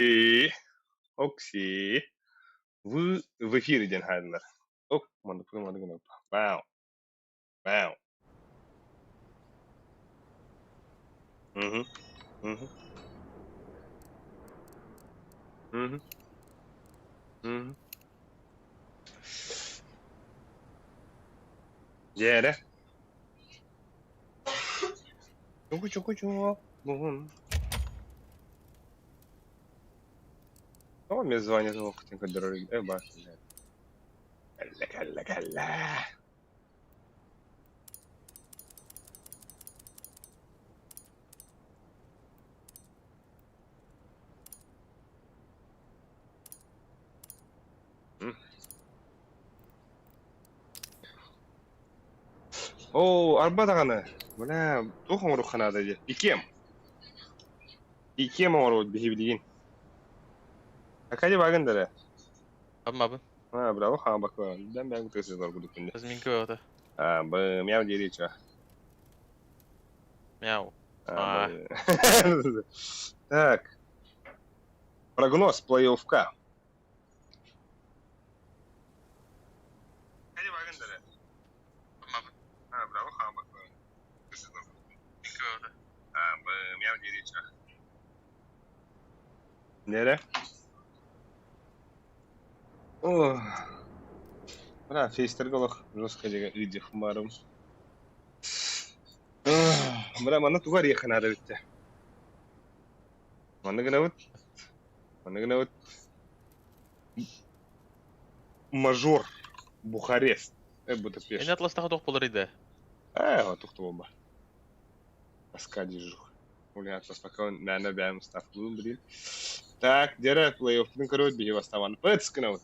И Окси, вы в эфире диэн хааллар. Ок, маннык маннык гына. Вау, вау. Мгм, мгм, мгм, мгм. Дьээрэ. Чуку-чуку-чук. Мгм. Тоҕо эмиэ звание суохтун көрдөрөр э баар. Кэллэ, кэллэ, кэллэ. М. Оо, арба даҕаны. Бля, туох оҥоруохха наада дии? Икиэм. Икиэм оҥоробут биһи билигин. Акади багын дара. Абмабын. А, браво, хаабакка. Дэн бэйэм тысыздар кудук күндэ. Разминка это. А, бы, мяу дири чё. Мяу. А, А, бы. Так, прогноз плей-оффка. Nere? Ох, бля, фейстерге олох жестко дигэ ыйдьых барым. Бля, манна тугу арыйыахха наада эбит Манна гынабыт, манна гынабыт. Мажор, Бухарест, Эн Будапешт. атластаха туох буолар идэ? Тухта буолба. Тоска дежух. Уля, пока наверное, бэйэм ставкалыын билин. Так, дьэрэ, плей-оффтун көрөбүт биһи бастаабан. Пыц гынабыт.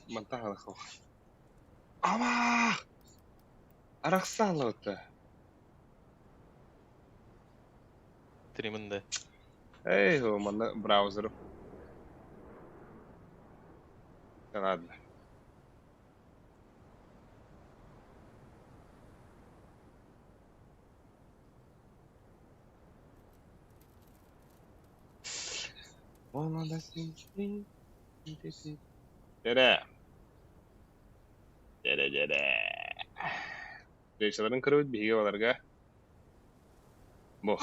Мантан халах. Ама! Арахсаалабыта. Тримында. Эй, манна браузер. Ладно. Дьэрэ. Дьэрэ, дьэрэ. Встречаларын көрөбүт биһиги баларга. Бу.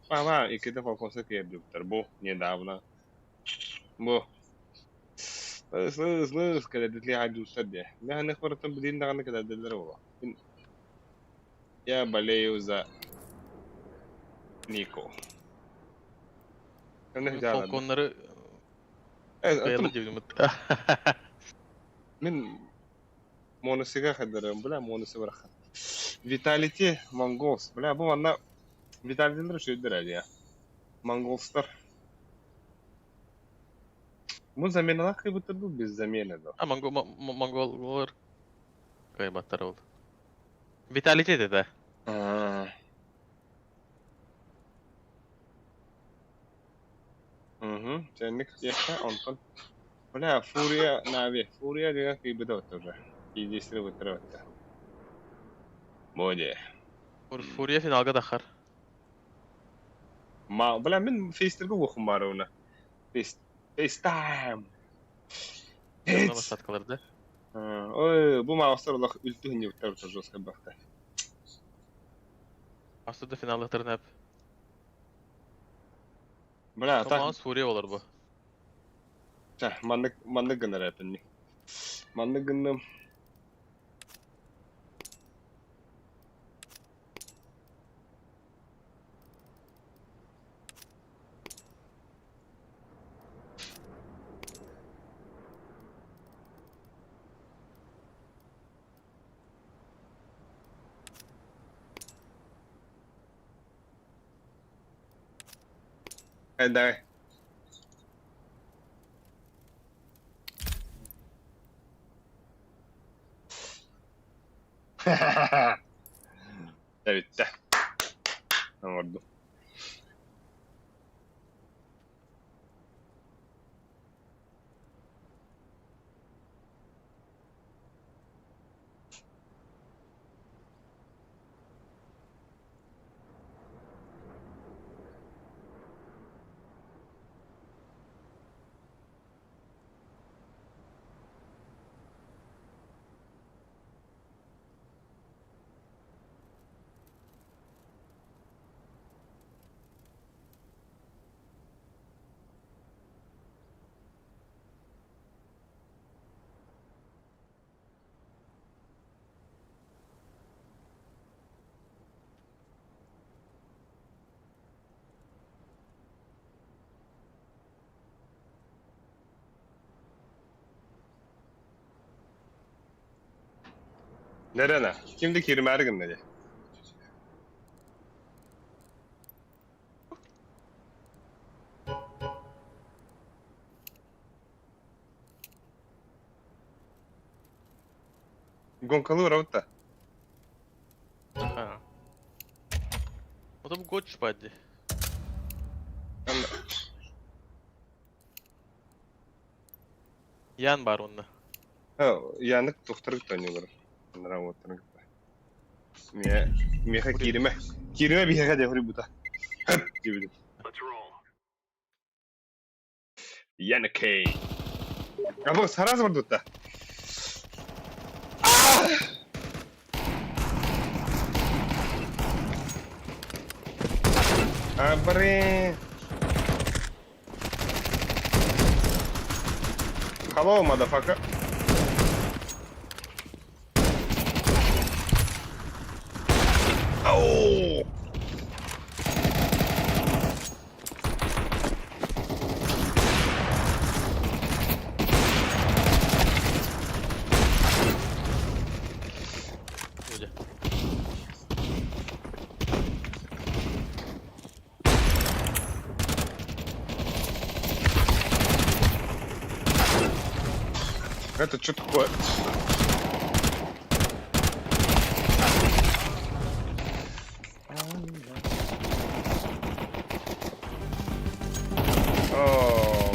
Ама, иккитэ колхозка киэрдибиттэр. Бу, недавно. Бу. Лыс, лыс, лыс, кэлэрдитли хайдуустар диэ. Мэхэнэх барытын билин даҕаны кэлэрдилэр буолуо. Я болею за Нико. Фолконнары кыайалар диэбитим. Мин Монусига хадарым, бля, Монусы барахан. Виталити Монголс. Бля, бу манна Виталитилер үчүгдэр ээ. Монголстар. Бу заменалаах кыйбыттар бу без замены да. А монголлар кыайбаттар ол. Виталити это. Угу. Сенник диэххэ, онтон бля, Фурия Нави. Фурия деген кыйбыта уже. Киидиэстири быттара бытта. Боде. Фурия финалга дахар. Ма, бля, мин фейстерге уохум баар уна. Фейс, FaceTime. Онно бастаткаларды. Ой, бу маастар олох үлтү хиннибиттэр быта жестко бахта. Аста да финаллыктарын әп. Бля, так. Томас Фурия болар бу. Та, маннык маннык гынар этинни. Маннык гынным. Давай. Бүттэ. Оҥордум. Нерена, ким да кииримээри гынна дии. Гонкалыы барабыт да? Аха. Потом год спать дии. Ян баар уонна. Янык тухтары кытта оонньуулар. Анараа уоттарын кытта. Миэ, миэхэ кииримэ. Кииримэ биһиэхэ диэ хоруйбута. Диэбитим. Яна Кей. Абы сразу барбыта. А, блин. Hello, motherfucker. Oh! Это что такое? О,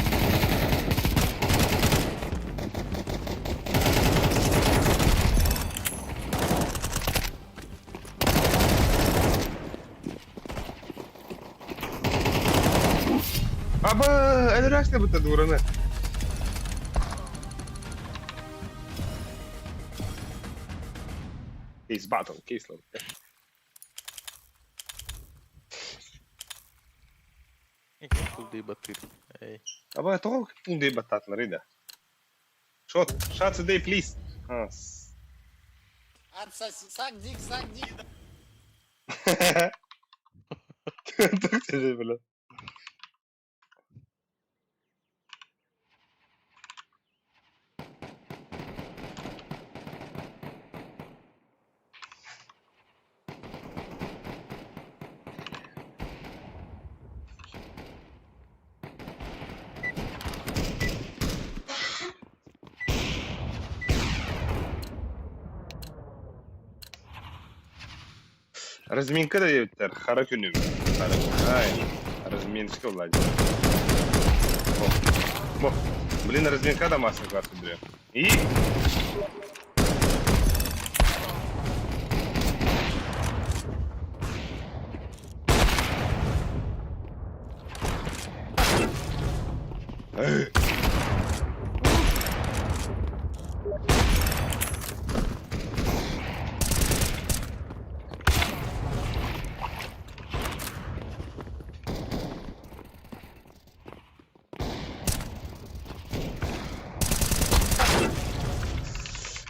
Аба, өлөрөөс быта дуураны. Case battle, case load. Кулды батыр. Эй. Аба, тоҕо пулдей баттаатылар да? Shot, shots a day, please. А, Отсоси, suck dick, suck dick. Тух бля. Разминка да диэбиттэр, хара күнүм. Хара Ай, разминочка Владимир. О, бо, блин, разминка да мастер-класс уберем. И... Эй.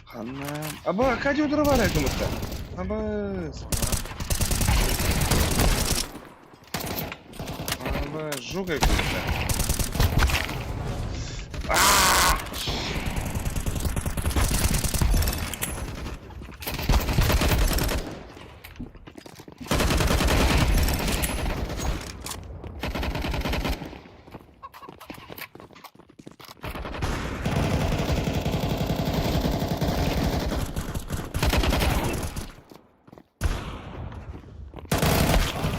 Ханна. Аба, Кадя удара кому-то. Аба. Аба, жука какая-то.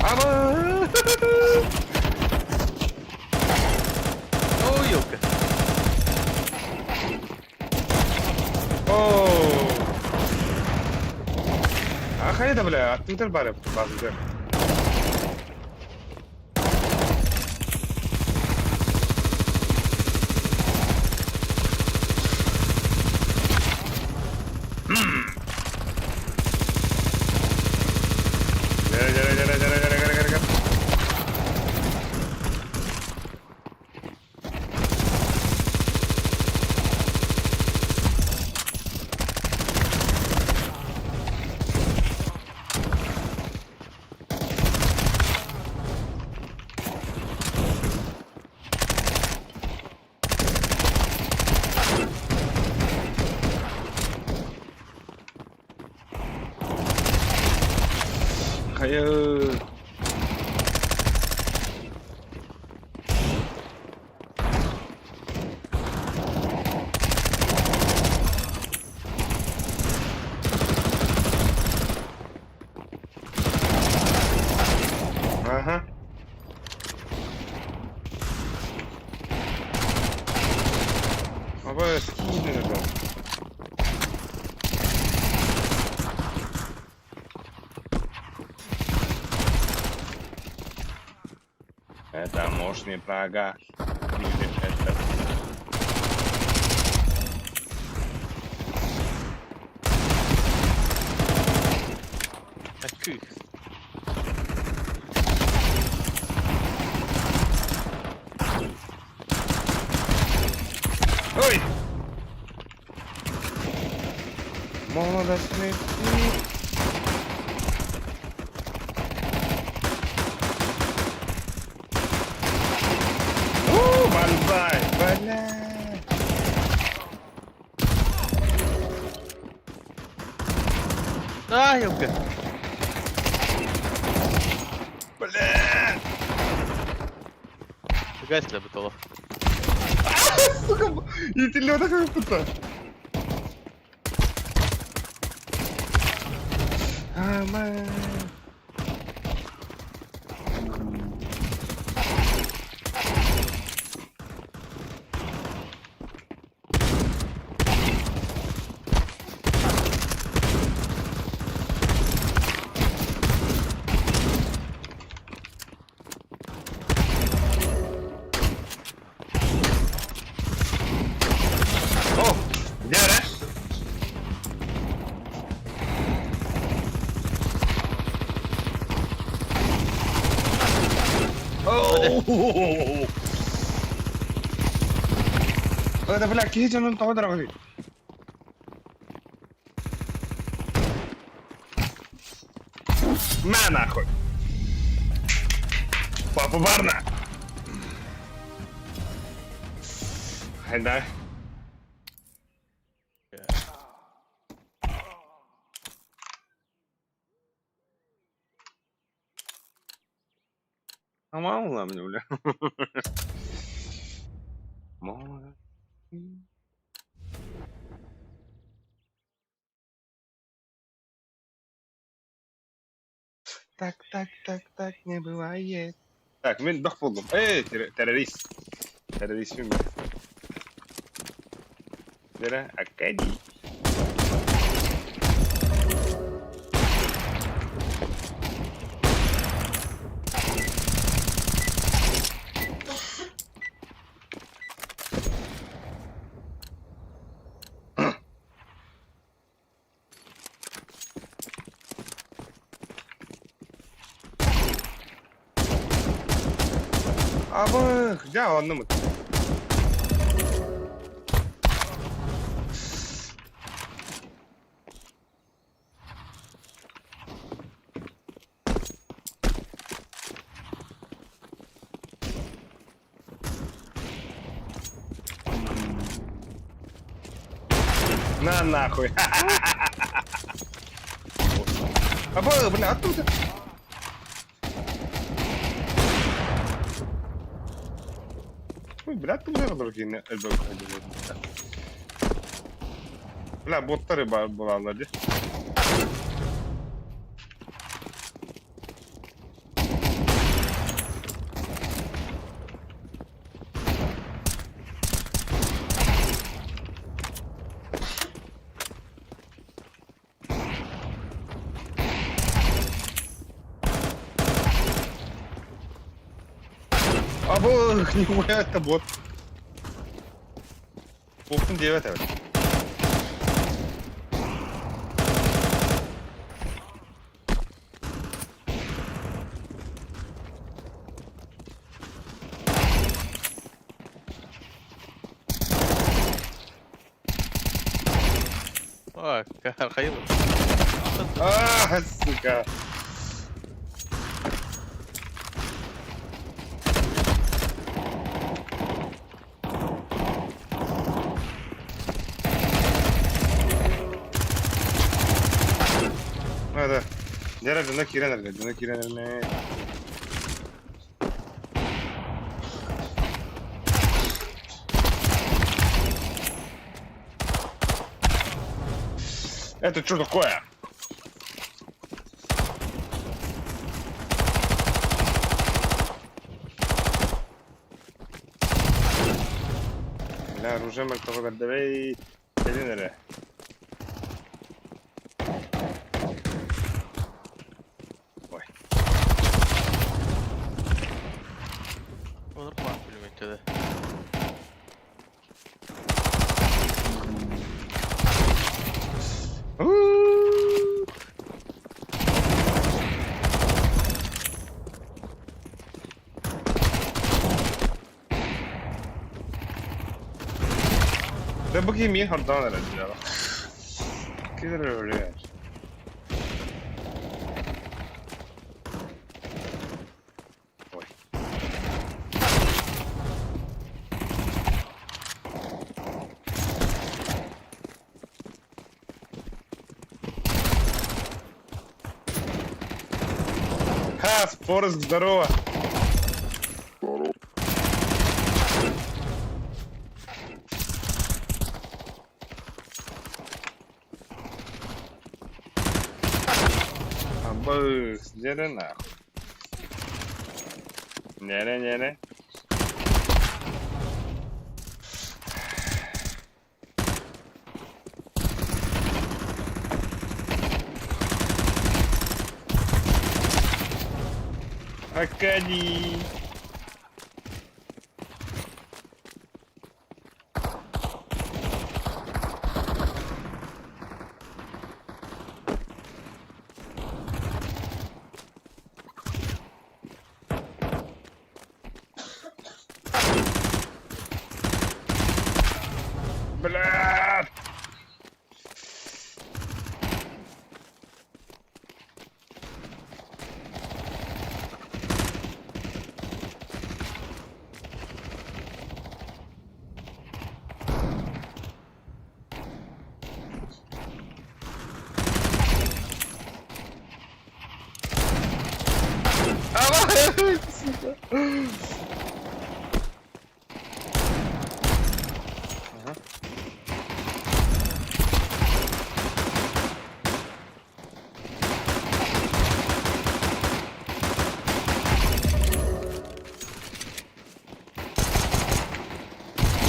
Аба! О, елка. О! А хайда, бля, аттыҥтар бары базыгар. Gel gel gel gel gel gel gel gel. Айыы. Аха. Аба скины да. Это мощный Прага. Или это. Кых. Ой! Молодость. У, банзай! Бля! А, елка. Бля! Гасля бытолов. Сука, итилиотах кыппыта. Аман. О, где эрэ? Оо! Это, бля, киһи дьонун тоҕо дороҕуй? На нахуй! Папа Барна! Хайда. Амалла мне, бля. Мало. Так, так, так, так не бывает. Так, мин бөх буллум. Эй, террорист. Террорист мин. Дера, Акадий. Абых, дьэ оннумут. На нахуй. Абы, бля, оттуда. Ой, бля, оттуда другие Бля, боттары буолаллар дии. Абы, нихуя это бот. Боппун диэбэт эбит. А, хайыл. А, сука. Надо. Дьэ дьоно киирэн эрэллэр, дьоно киирэн эрэллэр. Это что такое? Бля, оружие мөлтөҕө бэрдэбэй. Кэлин эрэ. Ой. Olur mu пулеметте? Уу! Дэ бу киһи миин хордоон эрэр дьиэҕэ. Киһи эрэ өлүөр. Ой. Ха, Форест, здорово! Абыс, дьэрэ нахуй. Ньэрэ-ньэрэ. Аркадий! Бля! Сука. Ага.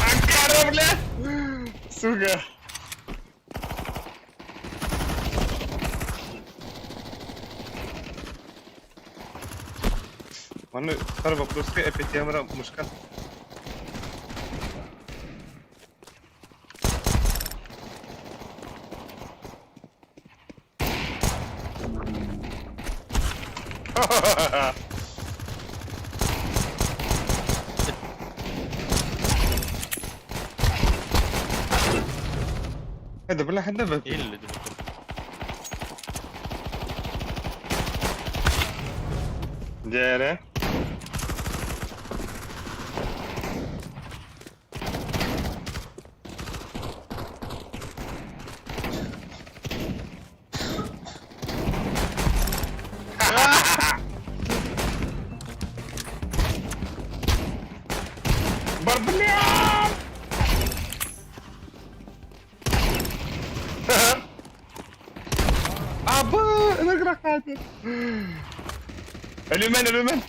Анкара, бля! Сука. Манна второй вопрос опять ямра мышка. هذا بالله حدا ايه اللي دي Дьээрэ. Бар, бля! Абы, энерграхатер. Өлүмэн, өлүмэн!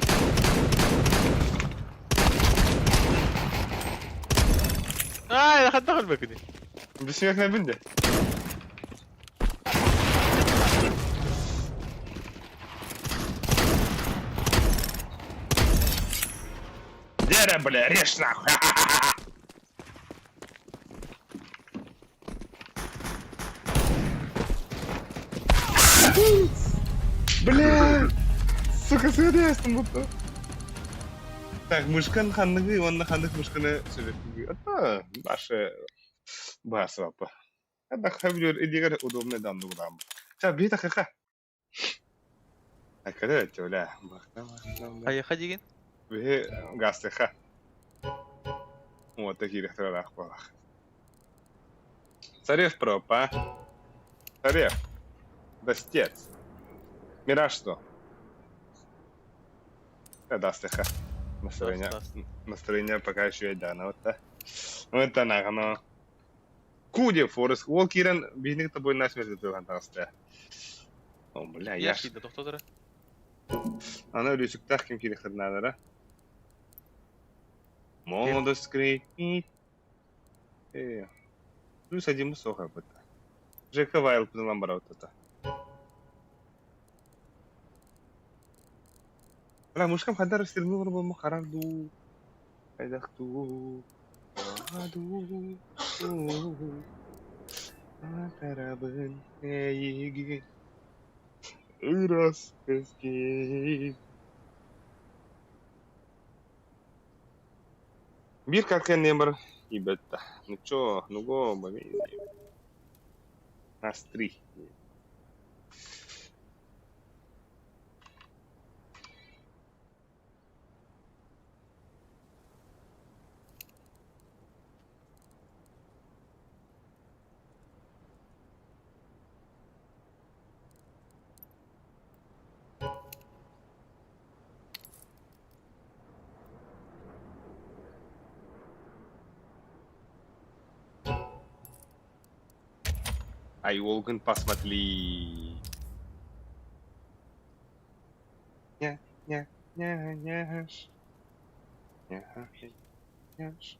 Аа, хантан көрбөккүнүй? Билсибэккинэбин дии. Дьэ бля, режь нахуй! Бля! Сука, сыарыйастым бутта. Так, мышкан ханныгы уонна ханнык мышканы сөбөккүгү. Ата, башы баасыбаппа. Ата хабилер идигер удобный данды булам. Ча, бии такыка. Акада өтөлө. Бахта, бахта. Хайаха дигин? Биһи гастыха. Вот такие рехтарах балах. Царев пропа. Царев. Достец. Мираж что? Даст Настроение, Даст, настроение пока еще да, ну вот та. Вот она, оно. Куде Форест, ол киирэн биһиги тобой насмерть тылан таҕыста. О, бля, я Я киирдэ тохтотор. Аны өлүсүктээх ким киириэхтэрин наадара. Молодость скрипит. Плюс один суох эбит. Жека Вайл пынылан барабыт. Бля, мушкам хандар сирми болмо харар дуу. Хайдах дуу. Аду. Атарабын эйигин. Ырас кэскил. Биир картка бар ибетта. Ну чё, ну го, Нас три. Ай, Волган, посмотри. Ня, ня, ня, няш. Ня, няш.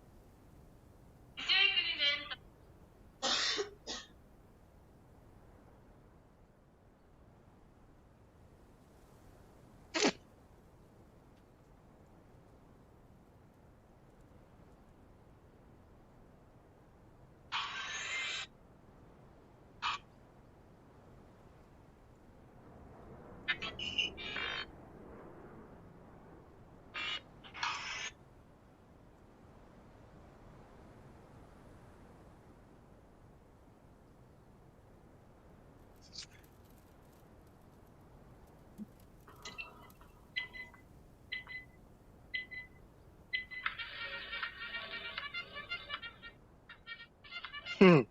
Хм.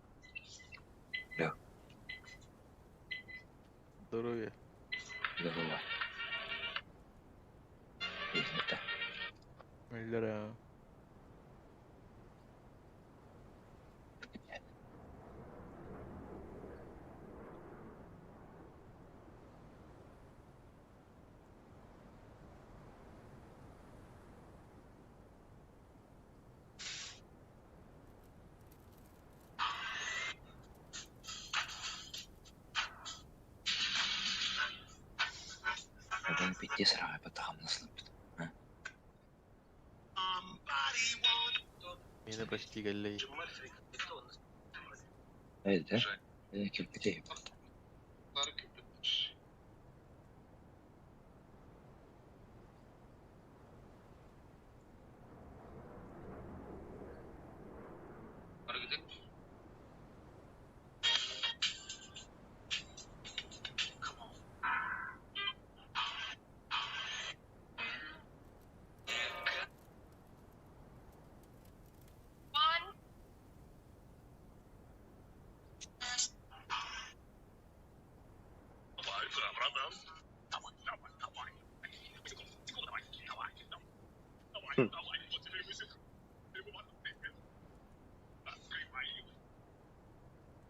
Здоровье. Здорово. Это. Здорово. Потом пяти сразу потом наслабит. Мені почти галлей. Это? Кирпичи.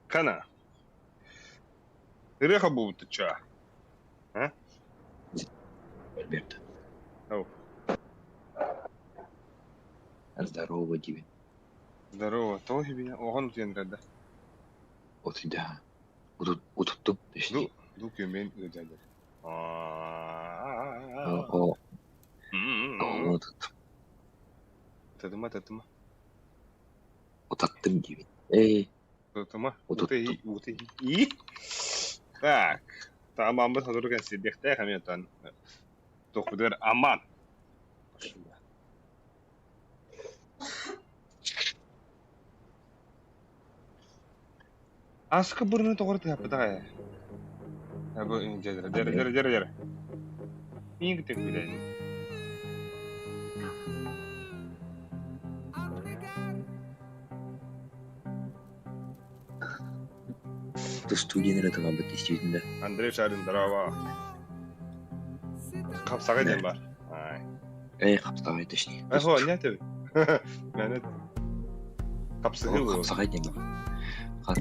Кана. Реха будет ча. А? Альберт. Ау. Здорово тебе. Здорово. Тоже меня. Оған утен да. Вот да. Утуттум, точнее. Ду күмен өдәдер. О, о, тут. Татыма, татыма. Утаттым тебе. Эй. Татыма. Утуттум. Уты, и. Так. Тамамбыт хатырган сидехте хаметан. Тохудер аман. Аска бурны тоғыр тапыда. Бу жедер, жер, жер, жер, жер. Миң тек билен. Ты студия это вам действительно. Андрей Шарин, здорово. Хапсаҕай диэн баар. Ай. Эй, хапсаҕай точнее. Ай, не этэбин. Мээнэ хапсыһыы буолар. Хапсаҕай диэн баар. Хас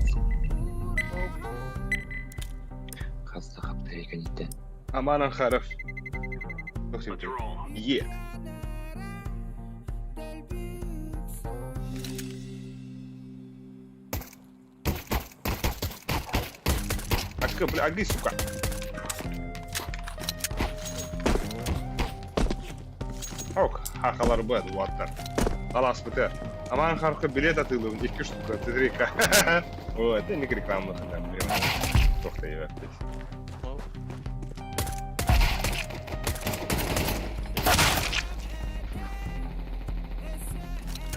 хас да хаптайы кэнниттэн. Аман Анхаров. Е. Акы, бля, агы, сука. Ок, хахалар быат, уаттар. Аласпыты. Аман харка билет атыылыбын, икки штука, три-ка. Ой, это не реклама, блин. Тохта ебать.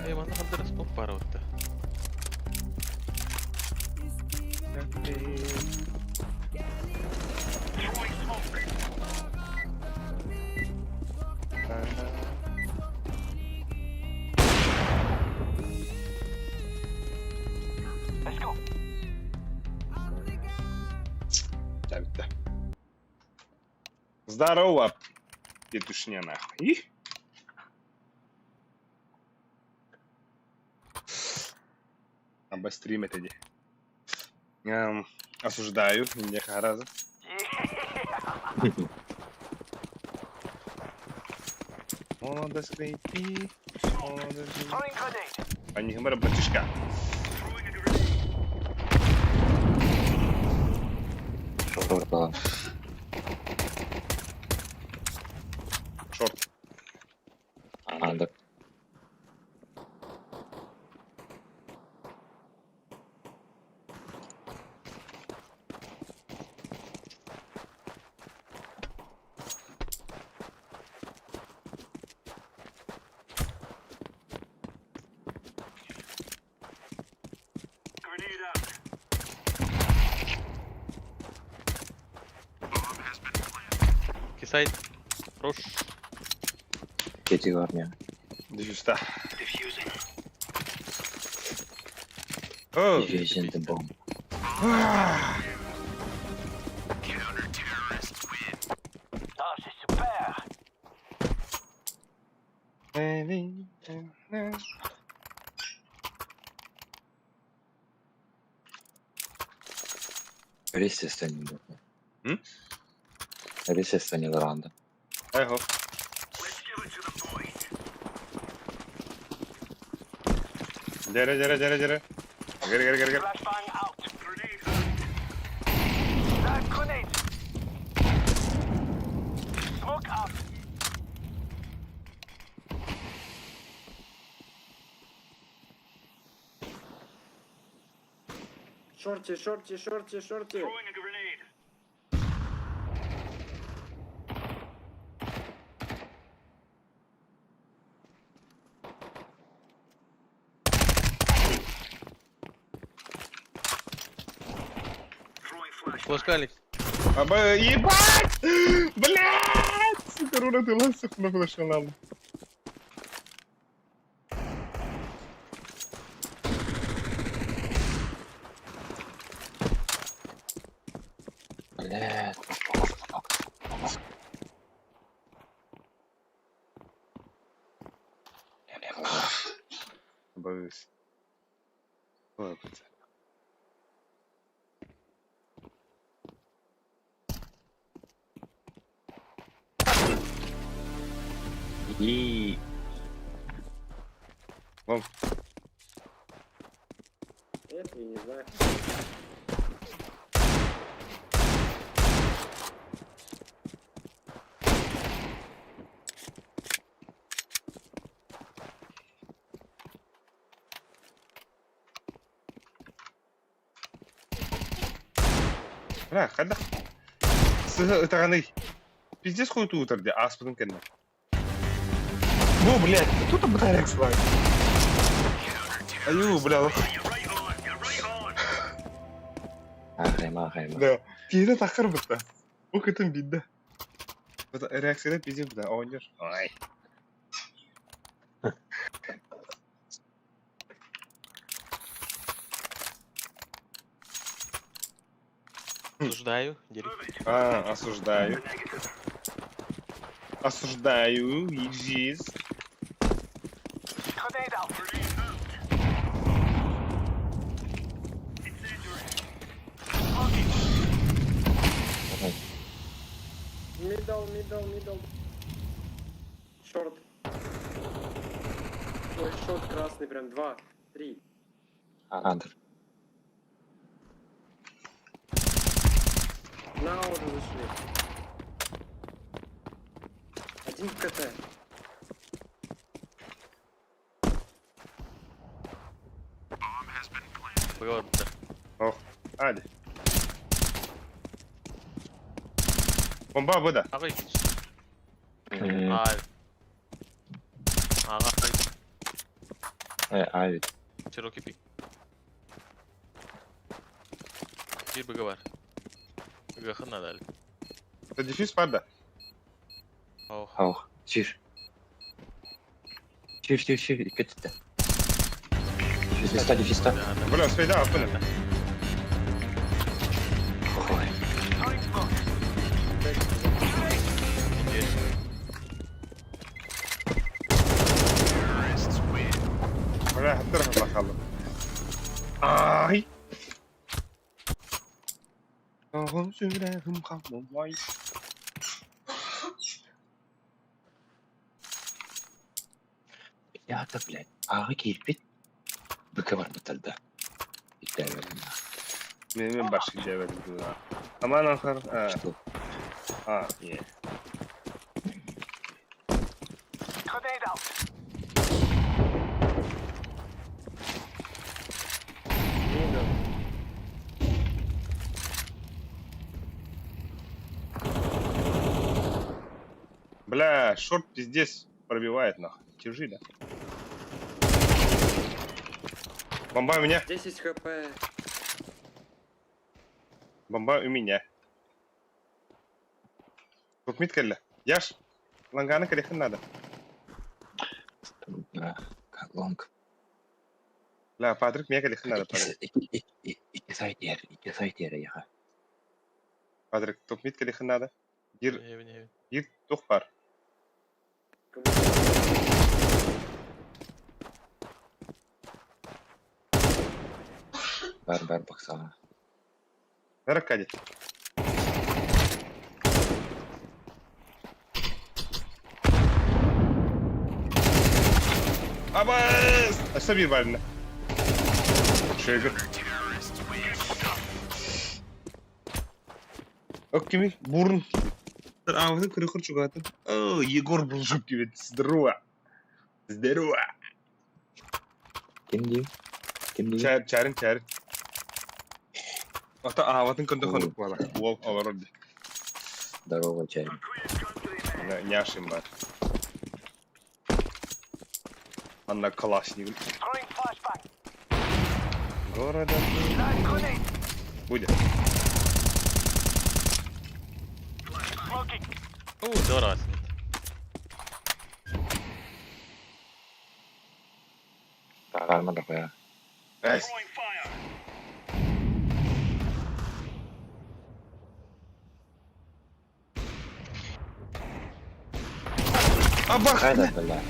Э, манна хандар споп баар буолта. Чэ, бүттэ. Здорово, петушня нахуй. Аба стрим это де. Осуждаю, не раза. Молодость крепи, молодость. Они говорят, братишка. Шорт. Шорт. Анда. Кисайт. Хорош. Кети армия. Дефюста. О, Defusing the bomb. Ресестани М? Ресестани Лоранда. Айго. Дere дere дere дere. Gel gel gel gel. Шорти, шорти, шорти, шорти. Флешка, Алекс. Аба ебать! Блядь! Сука, руна ты ласых на флешалам. Блядь. Боюсь. Ой, блядь. И Вон. Это я не знаю. Бля, хада. Сыһы ытаҕаный. Пиздец хуй тутар де, ааспытын кэннэ. Бу, блядь, тут батарейк слайд. Аю, бля, Ахайма, ахайма. да. Киһитэ таххар бытта. Бу кытын бидде. Реакцияда пиздец бля, оонньор. Ай. Осуждаю. Дери. А, осуждаю. Осуждаю, ижиз. Middle, middle, middle. Short. Ой, short красный прям. Два, три. Under. На уже зашли. Один в КТ. Быга барбыттар. Ох, Ади. Бомба быда. Аҕай. М, Аай. Аҕай. Э, Ави. Широкий пик. Биир быга бар. Ыгахын надо. Это дефьюз пада. Ох. Ох, чир. Чир, чир, чир, икки Дефиста, дефиста. Бля, успей, да, понял. Ой. Бля, хаттыр бахалы. Ай. Оғым сүрәгім қалмай. Я-то, блядь, аҕа киирбит. Быка барбыттар да. Иттээбэтим. Мен башкы жебедим. Аман ахыр. А, Что? а, не. Middle. Бля, short пиздец пробивает нахуй. Тяжи, да? Бомба у меня. 10 хп. Бомба у меня. Тут mid кэллэ. Яш, ланганы кэлиэххин надо. Да, long. Бля, Патрик, мне кэлиэххин надо, Патрик. Икки сайт иһэр, икки сайт иһэр эйиэхэ. Патрик, топ mid кэлиэххин надо. Гир, Эбин, эбин. гир, тух бар. Как будто Бар, бар, баксаҕа. Аркадий. Абас! А что бивально? Шегр. Окей, бурн. А, вот это крюхар чугатын. О, Егор Булжук тебе. Здорово. Здорово. Ким дии? Ким дии? Чар, чарин, чарин. Ата ааватын көндө хонук буола. Уол олорор дии. Здорово, чай. Няшим бар. Анна Калашников. Города. Будет. Уу, здорово. Барма дохуя. Эс. Абах! Хайда, бля.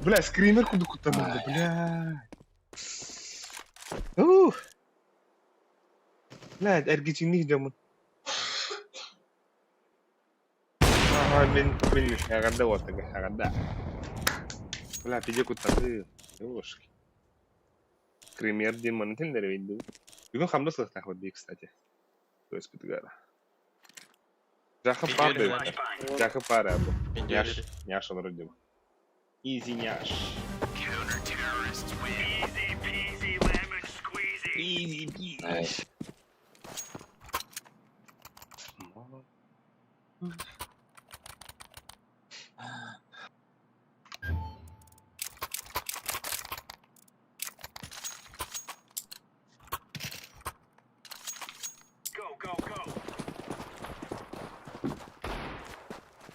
Бля, скример куда куда надо, бля. Ух. Бля, эргичинник дьомун. Ага, мен, мен аганда вот, аганда. Бля, пиде куттады. Девушки. Скример демон тендер виду. Бүгүн хамда сылыктах вот кстати. То есть пытгара. Жаха пары. Вот. Жаха пары абу. Няш, Няш. няш он родил. Изи няш. Изи пизи. Найс.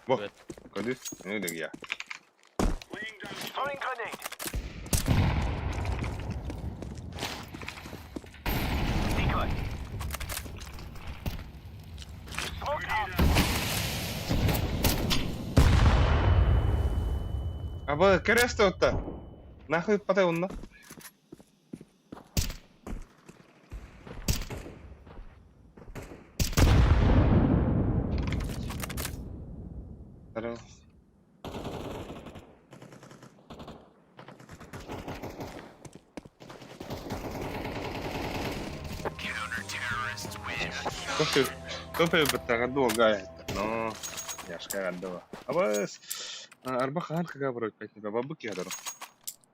Во, клади, ну или я. Аба, крест отта. Нахуй ыппатай онно. Здорово. Кофе, кофе баттаҕа дуога но яшка ардова. Абас арба хаан кага барот бабы киһадор.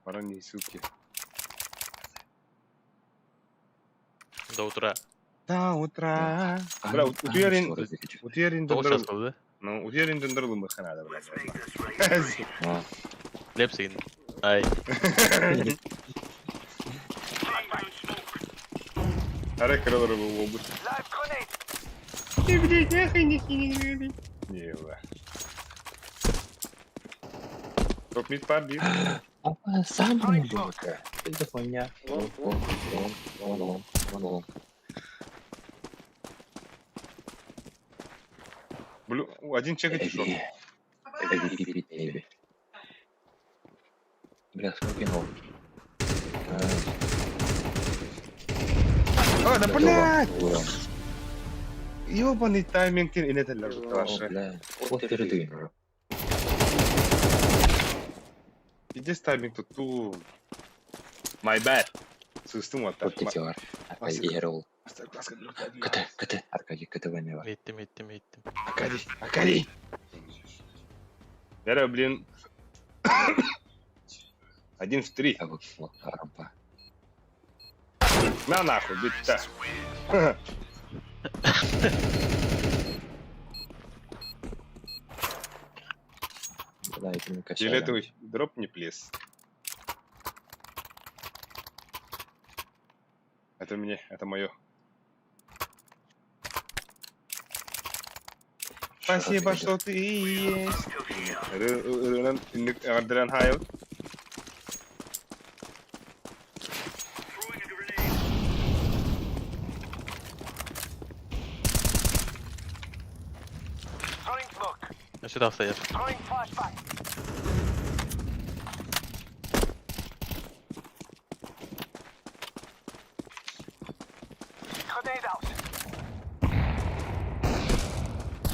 Баран суки. До утра. До утра. Бля, утуярин утуярин Тоҕус дондар час буолла. Ну, утуярин дондар лымыхын ада, бля. Лепсигин. Ай. Ара крылыр бу бу. Ты, блядь, нахуй не кинь, Не, бля. Топ мид пар бит. Апа, сам музыка. Это хуйня. Лонг, лонг. Лонг, лонг, лонг, лонг. Блю, один чекать еще. Эби, Бля, сколько ног? А, да блядь! Ёбаный тайминг инетеллер О, ваша. бля. Вот передвину. Иди тайминг тут ту. My bad. Сыстым вот так. Вот эти var. Аркадий Герол. Мастер-класс КТ, КТ, Аркадий, КТ вами. Иттим, иттим, иттим. Аркадий, Аркадий! Вера, блин. Один в три. А вот рампа. На нахуй, бить-то. Да, это не качали. Фиолетовый дроп не плес. Это мне, это мое. Спасибо, что ты есть. Ырынан хайыл. Өссө тахсайар.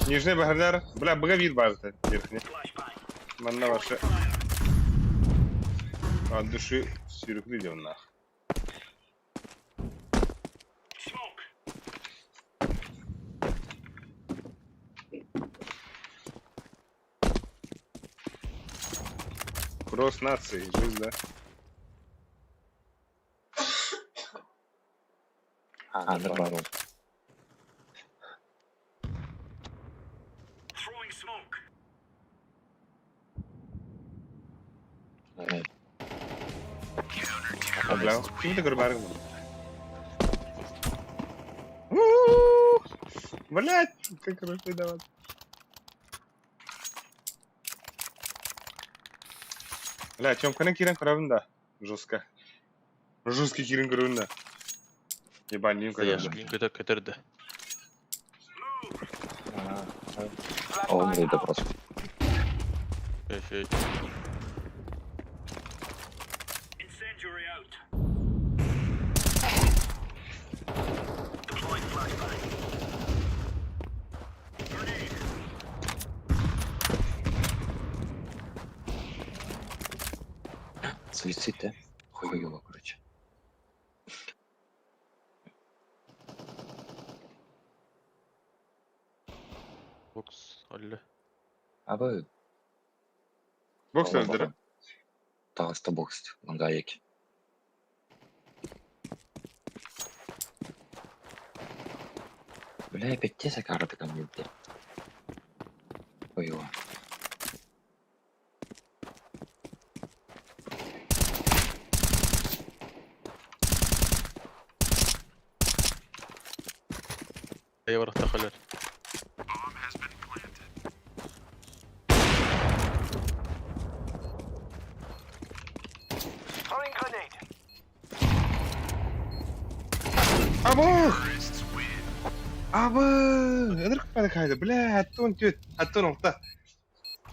Нижний Бахардар. Бля, быга базы верхний. Манна ваша. От души сюрприз нах. Кросс нации, жизнь, да? А, нормально. А, бля, ким ты говоришь? Блять, как хорошо давать. Бля, Тёмка кирен көрөбүн да. Жестко. Жесткий кирен көрөбүн да. Ебать, не Саяш, көрөбүн. күн көтөр көтөрдө. Он это просто. Өй, Суицид, да? Хуёво, короче. Бокс, алле. А вы... Бокс өldürü. Таҕыста бокс, лангаек. Бля, опять те закарты ко мне, бля. Хуёво. Айа барахта халер. Абы! Абы! Ынырық пәді қайды. Бля, аттон төт. Аттон оқта.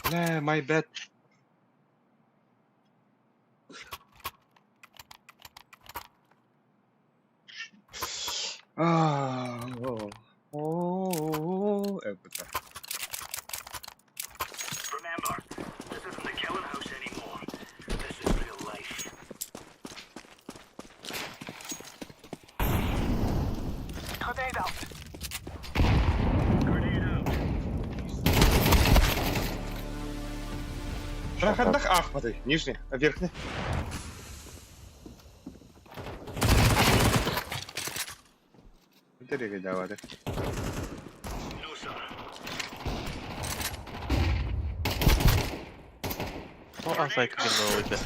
Бля, my bad. Оо, эбэтэр. Хайдах аахпатый? Нижний, а верхний? Дэрэгэ О, асайка гынна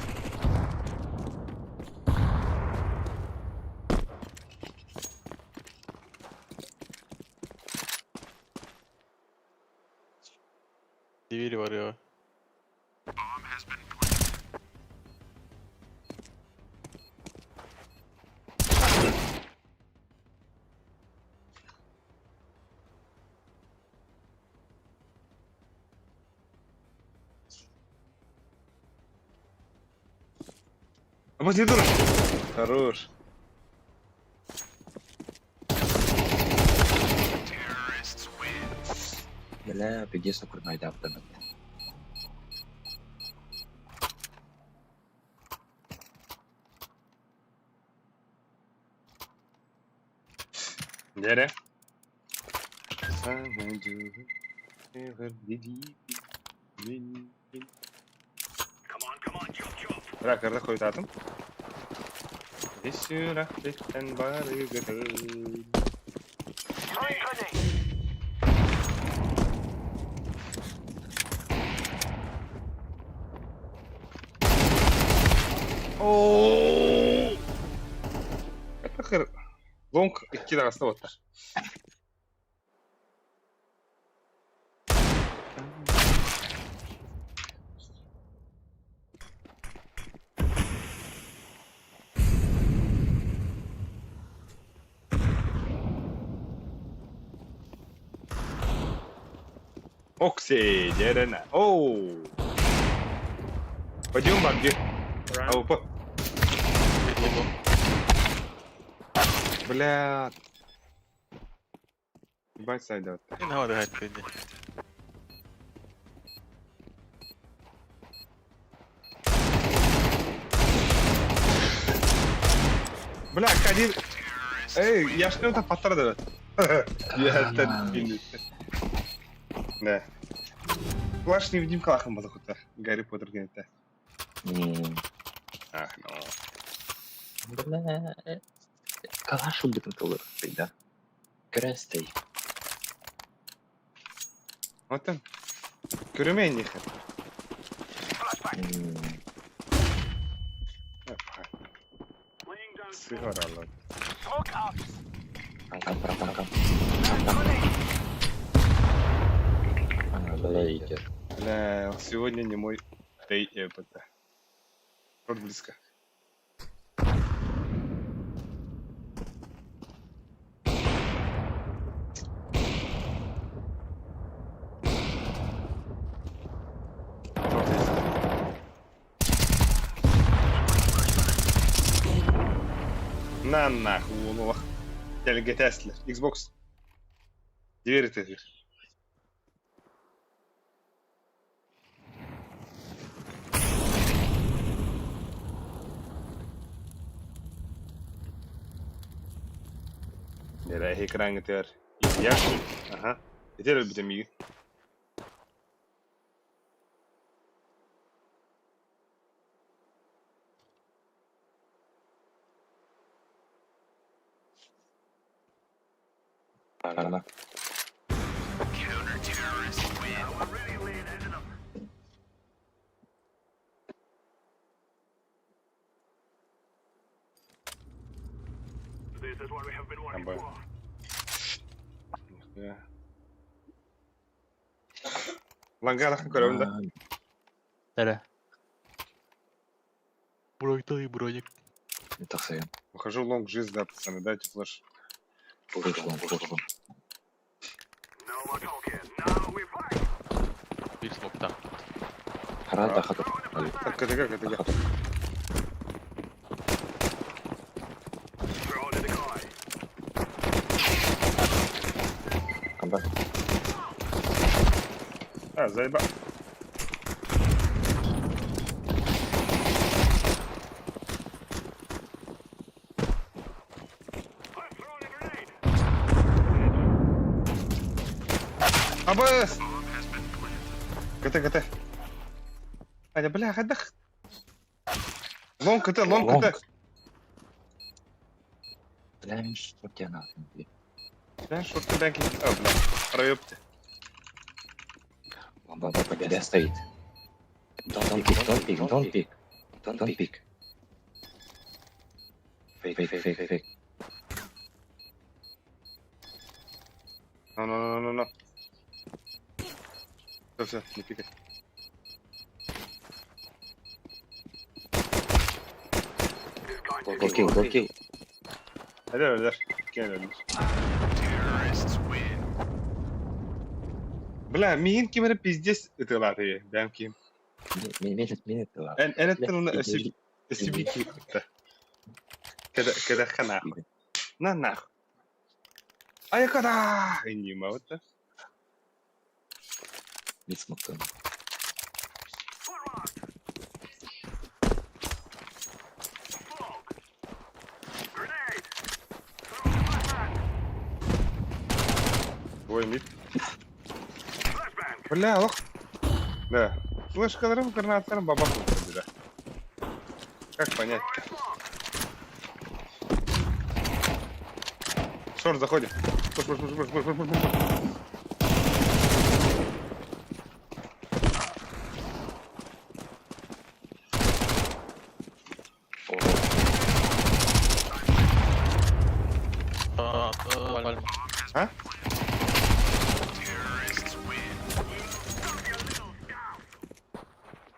Двери var А не дура. Хорош. Бля, пиздец, курнайда автомат. Дьэ Ракарда хойутаатым. Ис сүрэхпиттэн барыгытын. Оо! Лонг икки даҕаста буолтар. Окси, дьэрэнэ. Оу! Пойдем, Барги. Опа. Бля. Ебать сайдат. Не надо гайд Бля, Кадир. Эй, я ж не паттар Я это Да. Флаш невидимка лахан балахута. Гарри Поттер генете. Ах, ну. Бля, калаш үрдүкүн тылыр, да? Крестей. Оттон. Көрүмэ нихер. Сыгаралар. Кам, кам, кам, идет. Бля, сегодня не мой дэй это. Рот близко. На нахуй, улах. Телегетеслер. Xbox. Двери ты. Нere экран тер. Я Ага. Этер битемиги. Ана. Амба. Нихуя. Лангалахан көрөбүн да. Нere? Броник броник. Тахсайын. Выхожу лонг жизнь, да, пацаны, дайте флеш. Пошло, пошло. Bir smoke'ta. Харата хата. Так, КТГ, КТГ. Хата. А, заеба. Абыс! КТ, КТ. Аня, бля, хайдах? Лонг КТ, лонг КТ. Бля, мин что тебя нахрен, бля. Бля, шорты бэнки. А, бля, проёпты. Баба победа стоит. Don't pick, don't pick, don't pick. Don't pick. Fake, fake, fake, fake. Ну, ну, ну, ну, ну. Все, все, не пикай. Go kill, go kill. Helal öler. Gel öler. Бля, миин ким эрэ пиздец ытыалаатый, бэм ким. Минут, минут. Эн энэттэн уна өсү өсү киирбитэ. Кэдэ кэдэххэ нахуй. На нахуй. Айкада! Иннима вот. Мид смоктан. Ой, мид. Бля, лох. Да. Флешкаларым, гранаттарым бабах да. Как понять? Шорт, заходим. Пуш, пуш, пуш, пуш, пуш, пуш, пуш, пуш. А?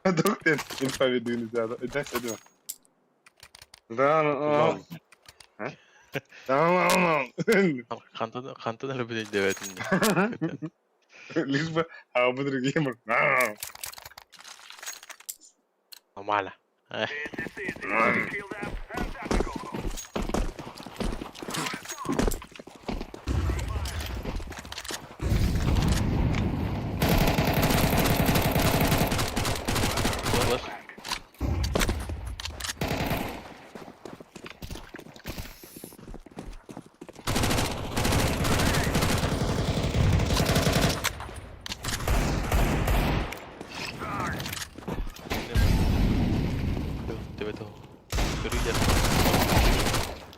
Доктор, инфа веду нельзя. Да, сюда. Да, ну, а? Да, ну, Хантан хантан эрэ диэбэтин. Лишь бы, а бы другие Нормально. Флеш.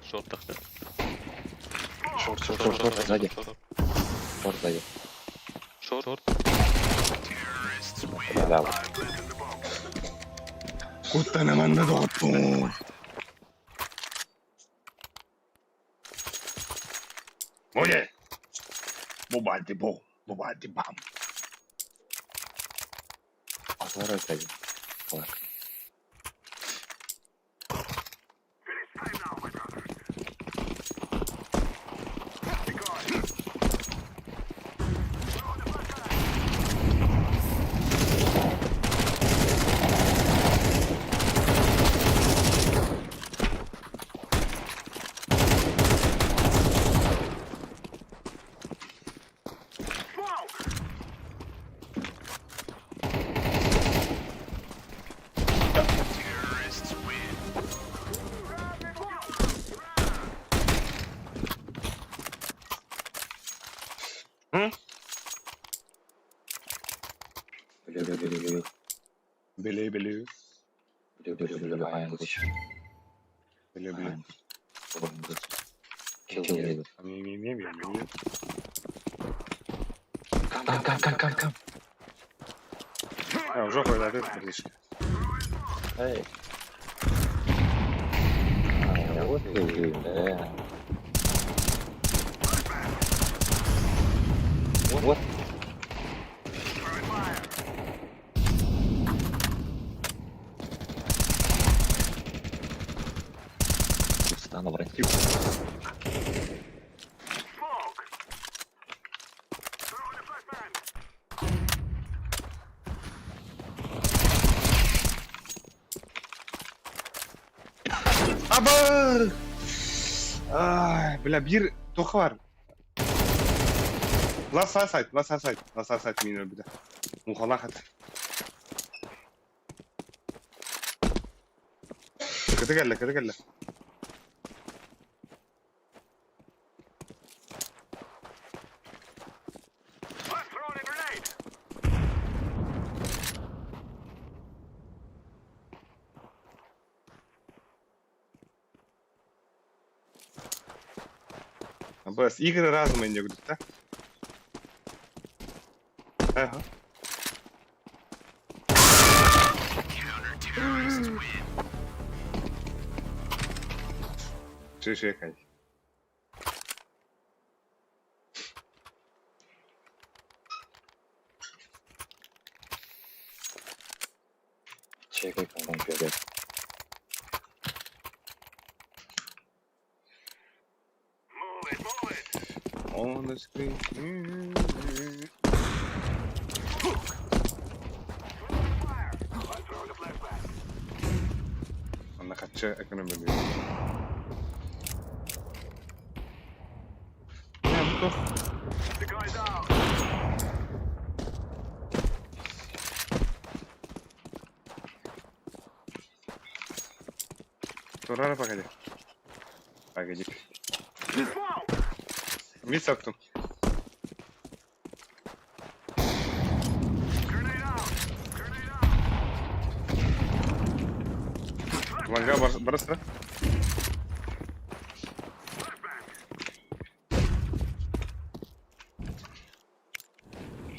Шорт тахта. Шорт, шорт, шорт, шорт, сзади. Шорт сзади. Шорт. Да. Куттанаманна доҕоттоор. Моне! Бубанти бу, бубанти бам. Отворот сзади. Флаг. Блю, блю, блю, блю. Били, били. Блю, блю, блю, блю. Били, били. Kill, kill. Не-не-не-не-не. Come, come, come, come, come. А, в жопу это ты, братишка. Эй. А, вот ты, да. Вот. Встану, брат. Аба! Ай, бля, биир туох баар. Last side, last side, last side мин өлбүтэ. Муухалаах этэ. Кыты кэллэ, кыты кэллэ. Бс, игры разума не да? Ага. Чешекай. Чекай компьютер. On the screen. Манна хаччы экономия. Не, бу туох? Турара погоди. Погоди. Мид саптым. Ланга барысра.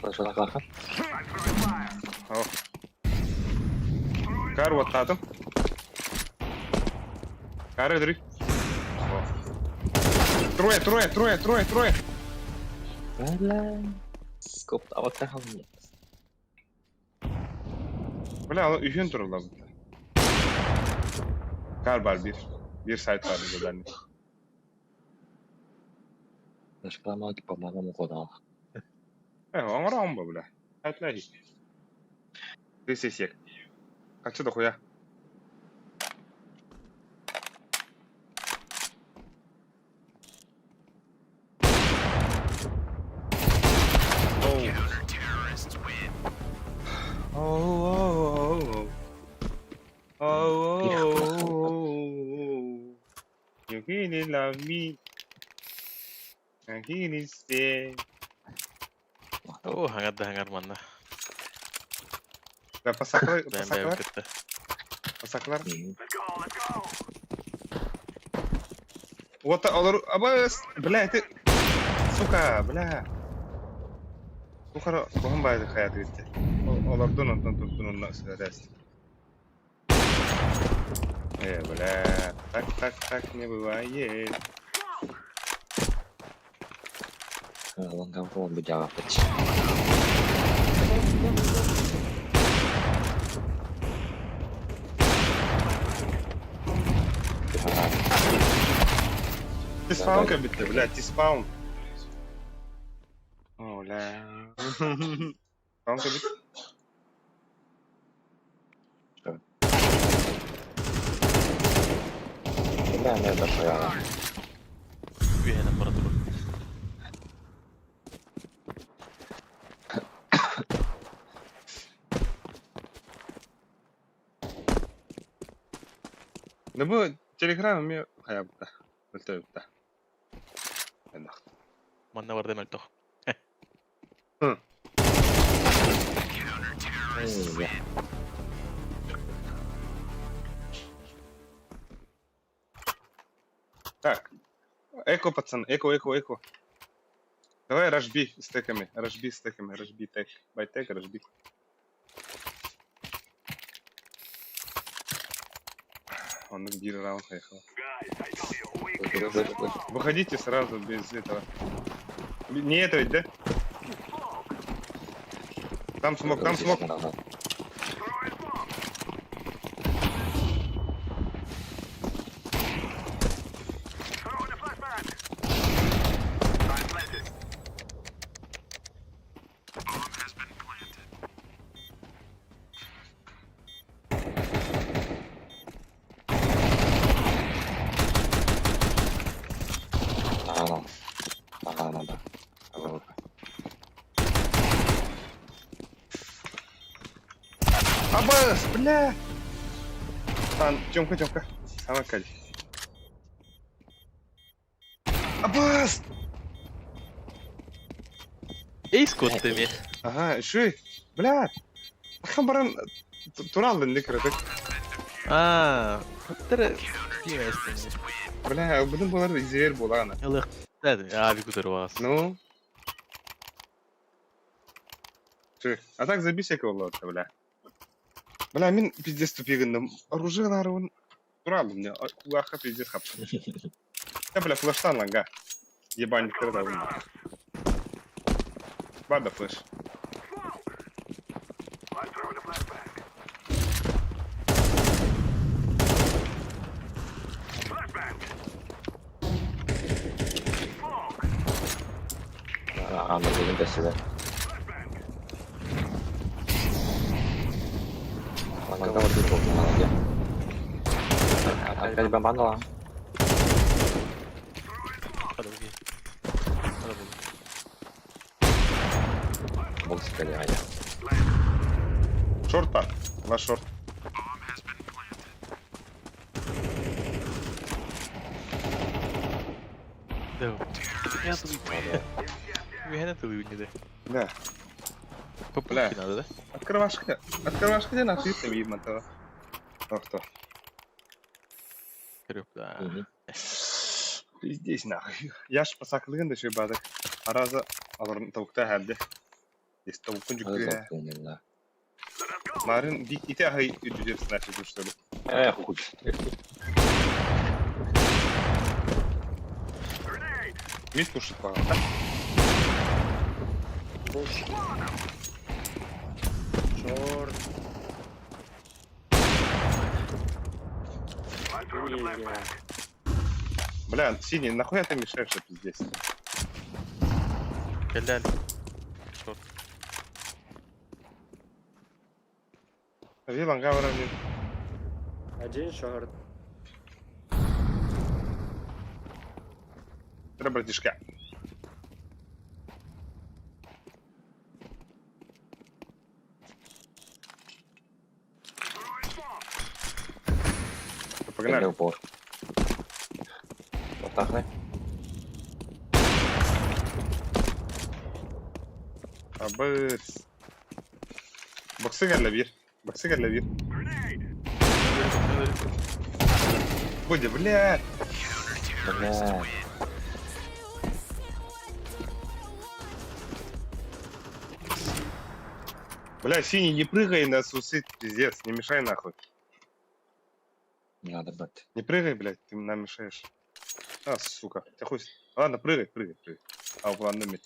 Флешалаах. О. Кар уоттаатым. Кары дры. Трое, трое, трое, трое, трое. Бля. Скоптаабаттар халын. Бля, үһүн турулла бутта. Кар бар bir. Bir сайт бар задание. Флешкаламаат по-моему кодал. Оҥороон бу, бля. Сайтлай. Ты сесек. Хочу дохуя. Oh, oh, oh, oh. Oh, oh, oh. You really love me. I really say. Оо, хаҥар да хаҥар манна. Да, пасаклар, Бэйэм бэйэм пасаклар, кытта. пасаклар. Вот, олор, абас, бля, ты, сука, бля. Тухара куһун баайдык хайааты биттэ. Олордун онтон турдун онно сыһыаст. Э, бля, так, так, так не бывает. Лонгам бу жаҕаппыт. Ти спаун кабитте, бля, ти спаун. О, бля. Спаун кабит. Бля, не дохуя. Үөһэнэн бара турар. Да бу телеграм ми хаябыта. Өлтөбүтэ. Энах. Манна барда мөлтөх. Так. Эко, пацан, эко, эко, эко. Давай рашби с теками, рашби с теками, рашби тек. Бай тек, рашби. Он биир раунд поехал. Выходите сразу без этого. Не это ведь, да? Там смок, там смок. Ага, ага, надо. Абыс, бля! Там, Тёмка, Тёмка, самый каль. Абыс! Эйс куоттым Ага, шуй, бля! Ахан баран тураллын дикрытык. Аа, Тәрі тиеместин. Бля, будем болар изевер булагана. Ылық. А, бикутер вас. Ну. Шуй, а так забейся кого бля. Бля, мин пиздец тупигынным. Оружие нарывын тураллын мне. Кулаха пиздец хап. Я, бля, флештан ланга. Ебаник кырдалын. Бада флеш. Аҕам билигин бэсилэр. Манга барбыт буоллаҕа дии. Опять бомбанула. Подожди. Надо было. Бокс кэлиэҕэ. Шорт бар. Ваш шорт. Да. Я тут. Мені туди не де. Да. Попутки надо, да? Открывашка. Открывашка где нахуй там ебать. Ох кто. Да. Пиздец нахуй. Я ж пасаклыгын да шөй бадык. Араза аларын тавыкта хәлде. Здесь тавыкын жүккө. Марын бик ите ахай үдүдер значит что ли. Эх, хуй. Мид кушает пора. Буш. Черт. Бля, синий, нахуя ты мешаешься, пиздец? Каляли. Шорт. Вилан говорит. Один шорт. Братишка. Погнали. Упор. Отахне. Абыс. Боксы bir. Боксы bir. Бодя, бля. Бля. Бля, синий, не прыгай на сусы, пиздец, не мешай нахуй. Не надо брать. Не прыгай, блядь, ты нам мешаешь. А, сука, тебя хуй. Ладно, прыгай, прыгай, прыгай. А, ладно, мид.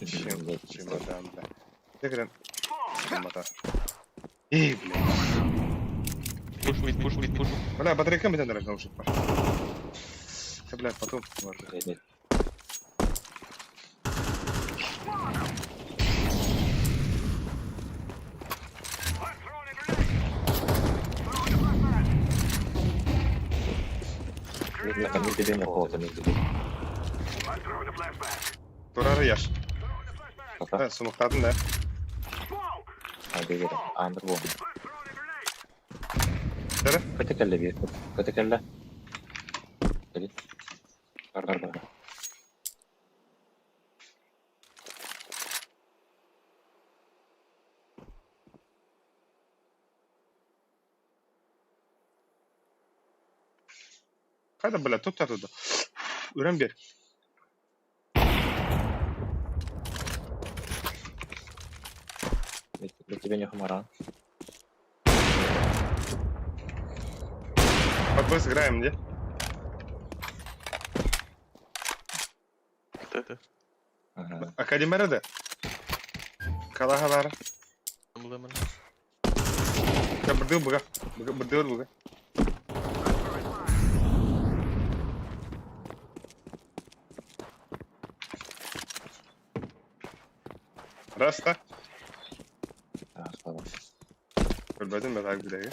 Чем? Чемодан, бля. Где Чемодан. Эй, бля. Пуш мид, пуш мид, пуш. Бля, батарейка мне надо наушник, Да, бля, потом. Ладно. Турары яш. Пока. Сумықтадың да. Hadi gidelim. Анdır bu. Бері. Көтекелле bir. Көтекелле. Кели. Бар бар бар. Қайда, бля, тут туда. Үрен бер. Для тебя не хумаран. Под Б сыграем, где? Кто это? Ага. Академия да? Калахалар. Я бырдыл буга. Бырдыл буга. Раз, да? А, слава. Көрбөдүм бе так билеги.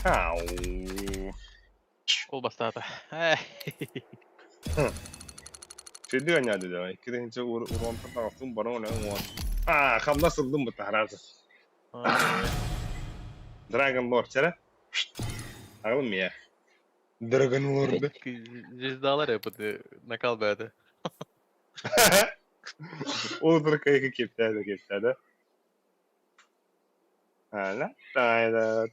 Ау. Кол бастаата. Сиди анньаады да, икки уронтан таҕыстым баран олең уон. А, хамнас ылдым бу таһараасы. Dragon Lord чара. Аҕалым мия. Dragon Lord. Звездалар эпыты накал бәді. Ол бір кайғы кептәді кептәді. Ана, тайда.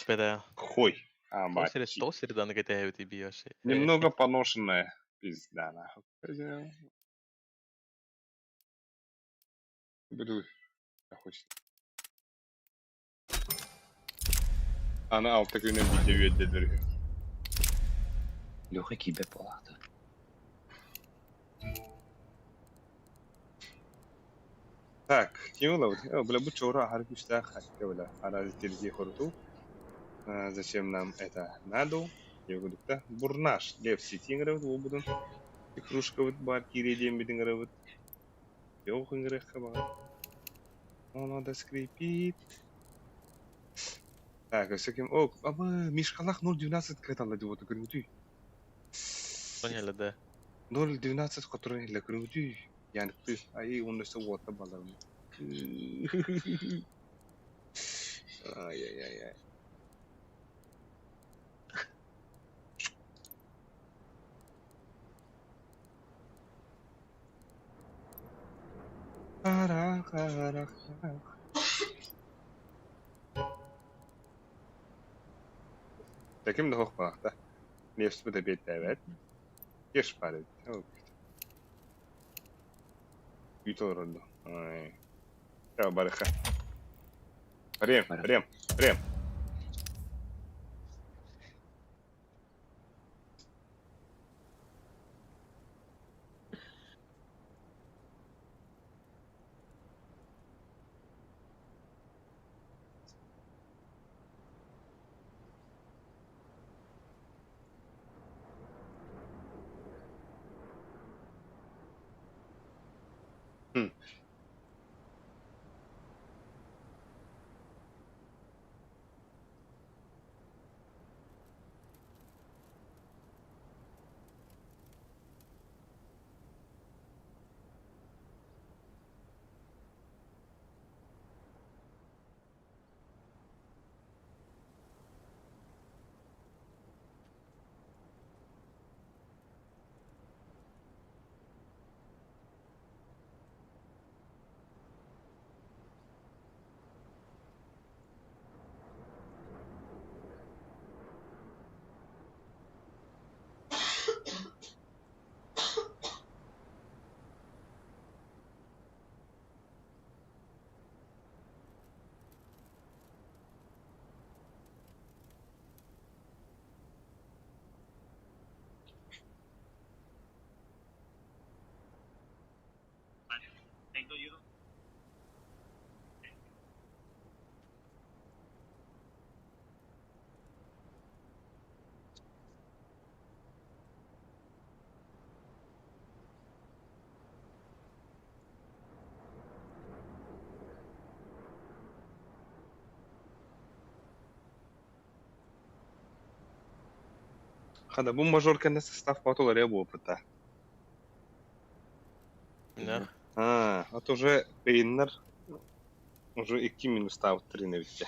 Бәді. Хуй. А, мать. Тосер дан кете би вообще. Немного поношенная. Пизда, нахуй. Буду. Хочет. Аны алта күнү видео үөддедер. Леха киибэт буолаата. Так, ким ылабыт? Бля, бу чора аһары күүстээх хакка бля. Арази терзи хоруту. Зачем нам это надо? Йогудукта. Бурнаш. Лев Сити ыҥырабыт уолбутун. Кружкабыт бар киирэ диэммит ыҥырабыт. Йох ыҥырыахха баҕар. Оно да скрипит. Так, өссө ким? О, абы, Мишкалах 0.12 кыталла деп оту көрүҥүтүй. Поняли, да. 0.12 которын илэ көрүҥүтүй. Яны ай, он өссө уотта баларым. Ай-яй-яй-яй. Ара, ара. Таким да хох да. Левс бу да бет эбет. Кеш бар эбит. Үт олордо. Ай. Я барыха. Прем, прем, прем. Хада бу мажор кэннэ состав потолар буолбута. Да. А, вот уже Пейнер уже икки минус три навитте.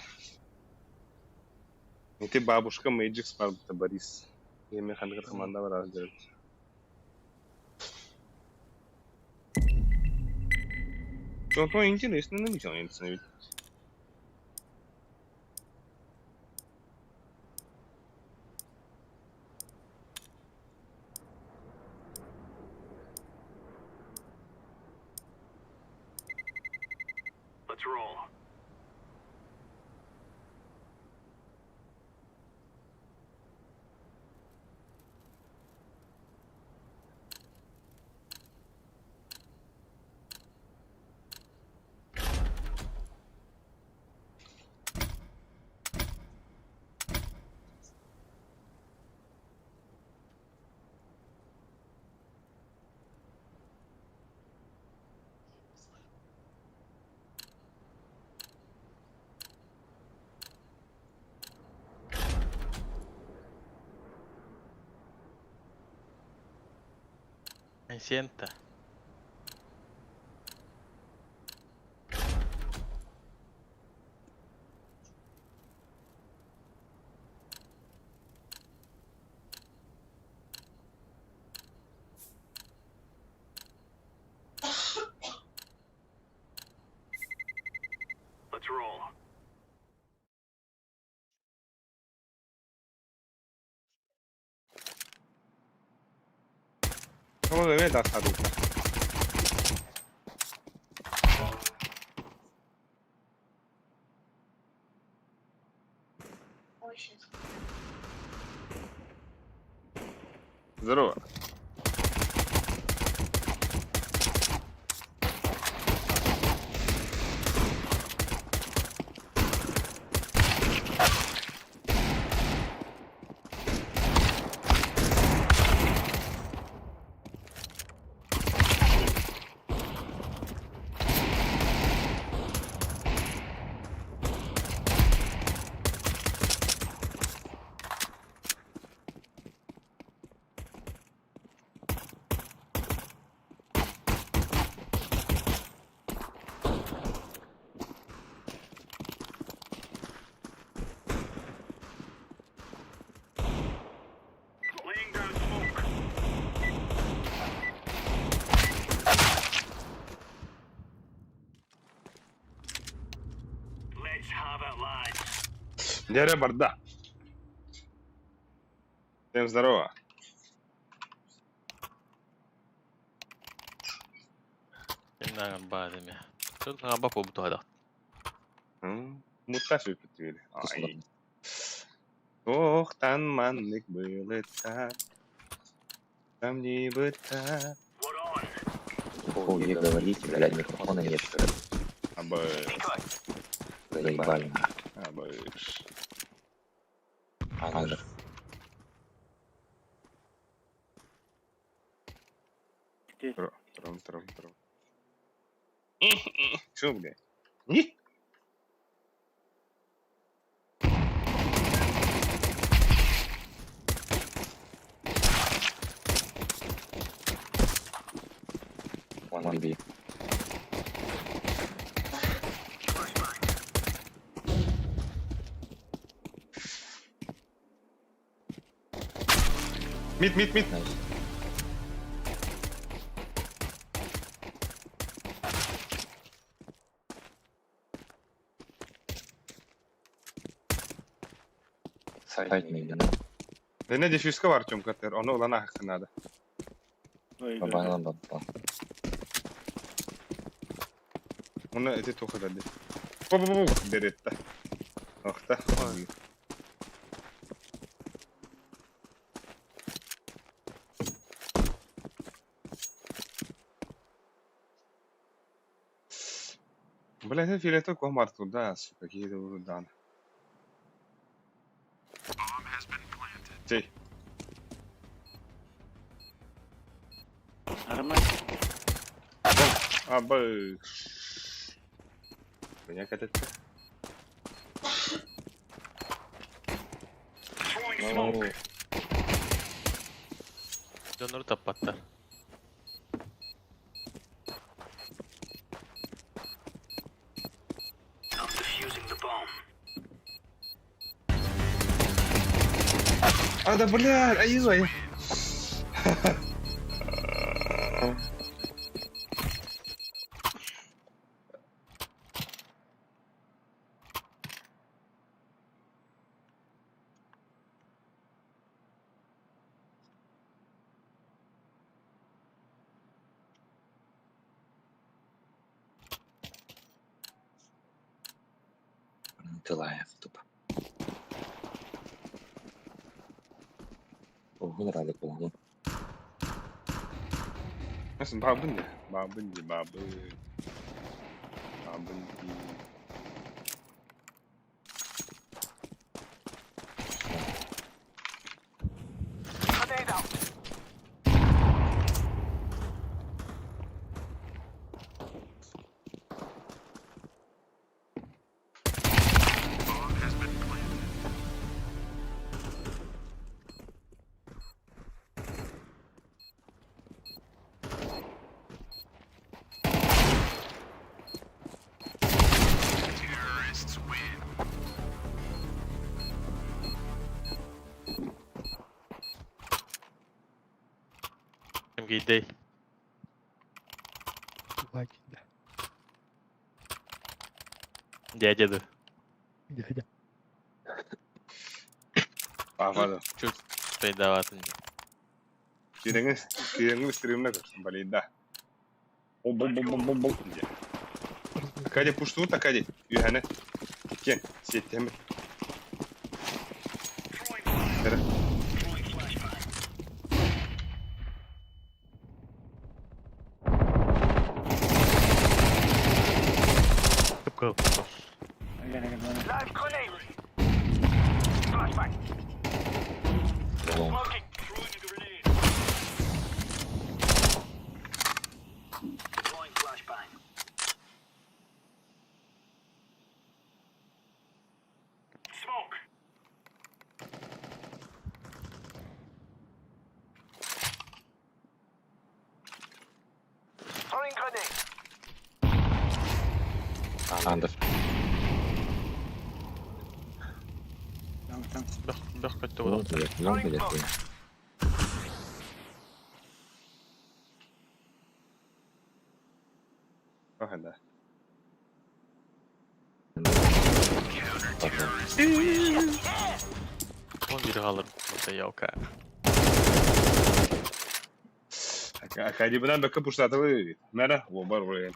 И ты бабушка Мэйджик спарбыта Борис. Еме хангар команда бар азыр. То интересно намечается ведь. Энсиента. Ол эмиэ да сарыыта. Здорово. Дьэ барда. Всем здорово. Иннааҕар баар эмэ. Сыл хаба буолбут Мутта сүппүт Ай. Туохтан маннык былыттар Тамнибыттар Хуй говорите, блядь, микрофона нет. Абы, Заебали. абы. Ага. Тром, тром, тром. Что, блядь? Не? One B. Mid, mid, mid. Nice. Сайт maybe, да? Лена дефьюзка бар Артем Катер, ону ылан аахха надо. Бабайлан бабла. Оны эти тухада ди. Бу-бу-бу беретте. Охта. Бля, это филето комар туда, сука, какие-то удан. Чей. Нормально. Абы. Меня катет. Ну, Дьоннору таппаттар. А, да, бля, ай, Тылая, тупо. Ого, рады кулану. Бабын де, бабын де, бабы. Бабын де. киирдэй? Туга киирдэ? Дядя ду. Дядя. Пафада. Чуть пайдаватын. Киирэҥҥин киирэҥҥин стримна көрсөн балейда. Бул бул бул бул бул бул диэн. Акадий пуштуут Акадий. Үөһэни. Киэн сиэттиһэммит. Эрэ. Кып-кып. Long. Under. Бөх бөх көттө Long буолуохтаах. билет, long билет. Охэнэ. Он биир хаалар ялка. Акадий бынан бэкэ пуштатылы. Мэра, о бар бар.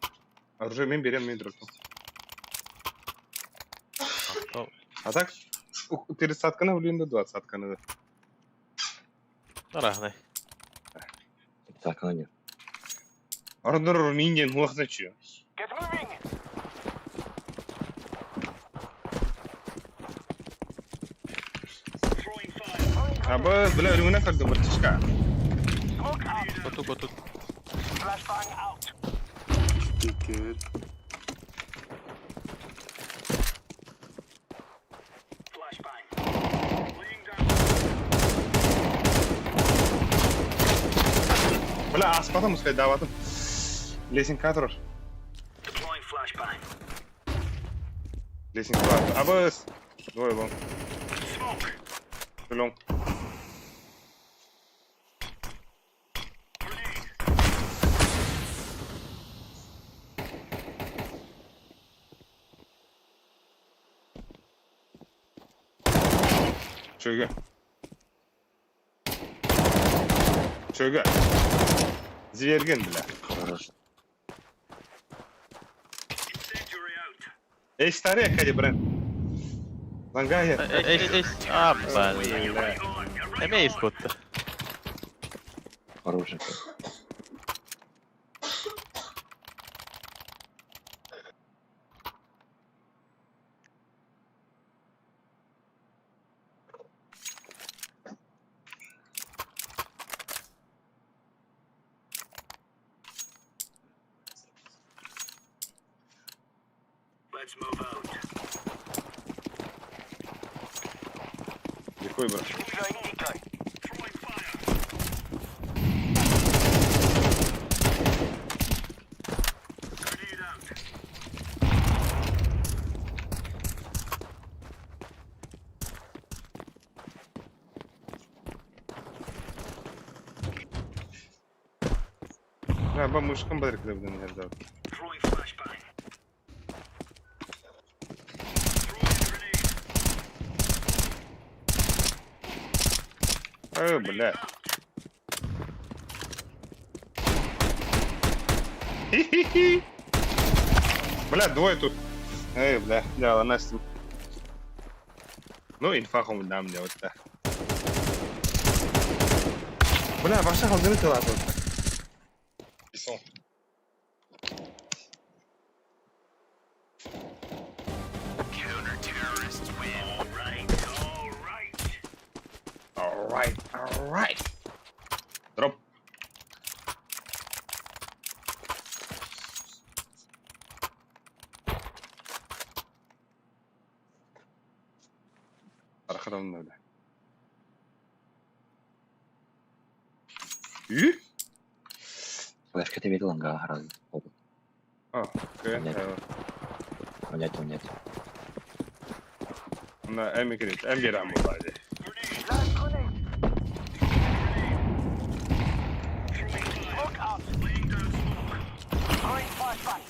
Оружие мен берем, мен дропту. А так, тридцатканы блин, двадцатканы. Арахнай. Так, нет. Ордор минден хуахначу. Аба, бля, рюмна как братишка. Готу готу. Ticket. Бля, аспатам успеть даватым. Лесенка турар. Лесенка бар. Абыс. Двое long. Long. Чөгө. Чөгө. Зверген, бля. Хорошо. Эй, старый Акади, бренд. Лангая. Эй, эй, а, блин. Эмэ ис котта. Хороший. Какой брат? А, ба мышкам бадрик да. Эй, бля. Хи-хи-хи. Бля, двое тут. Эй, бля, да, Настя. Ну, инфа хом дам делать да. Бля, ваша халдыры тела тут. Писон. Alright, alright. Дроп. Арахарам бля. Ü? Флешка тебе лонга сразу. А, окей. Понятно. Понять, понять. На М кирит, М берем бля. Bak bak.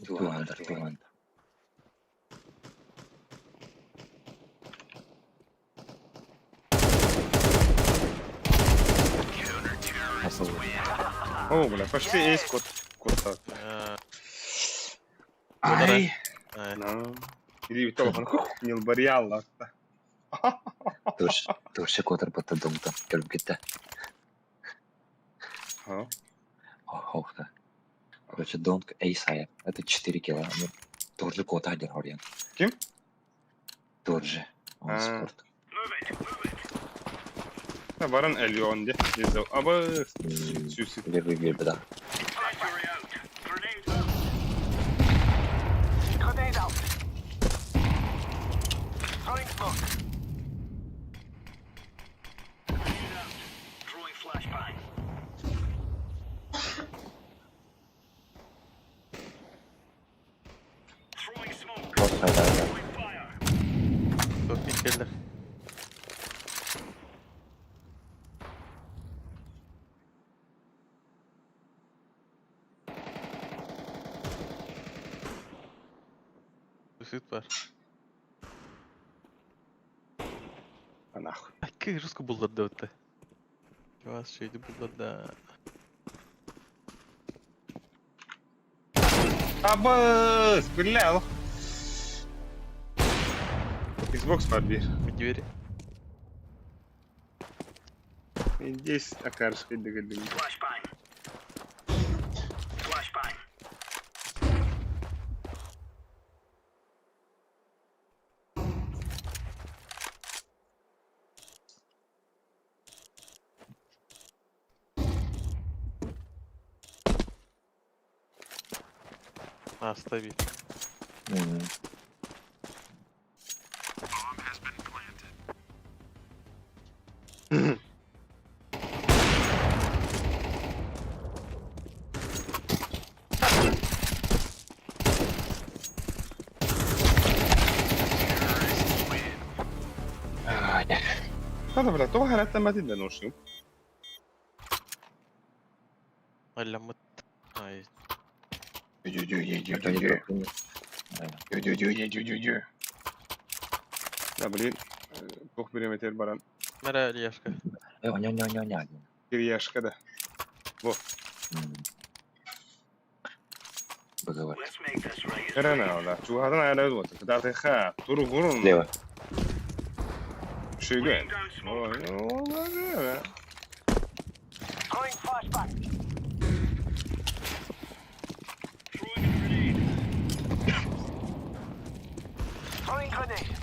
Two under, two under. О, бля, почти эйс кот. Кот. Ай. Ну. Или телефон нилбариалла. Турция котор бата домта. Көрүп кетти. А? Ох, да. Короче, донг эйс ая. Это 4 кило. Ну, тоже кот один орен. Ким? Тоже. Он А. спорт. Баран Эльон де. Аба сюси. Левый веб, да. Просто, да, да. Çok geldi. Süt var. Нахуй. Какая жестко буллады өтті. Вас şeydi буллады. Абас, бля. Xbox var bir. Двери. Здесь акаршка дыгадым. Оставить. М. Ай, Хата, бля, това харата мати да ноши. Алямыт. Ай, Да, блин. Тух береметер баран. Мара Ильяшка. Не-не-не-не. Кирьяшка, да. Договор. Рана, да. Чухатан айра вот. Когда ты ха, туру гурун. Лево. Шиген. Ой, ну, да. Андер.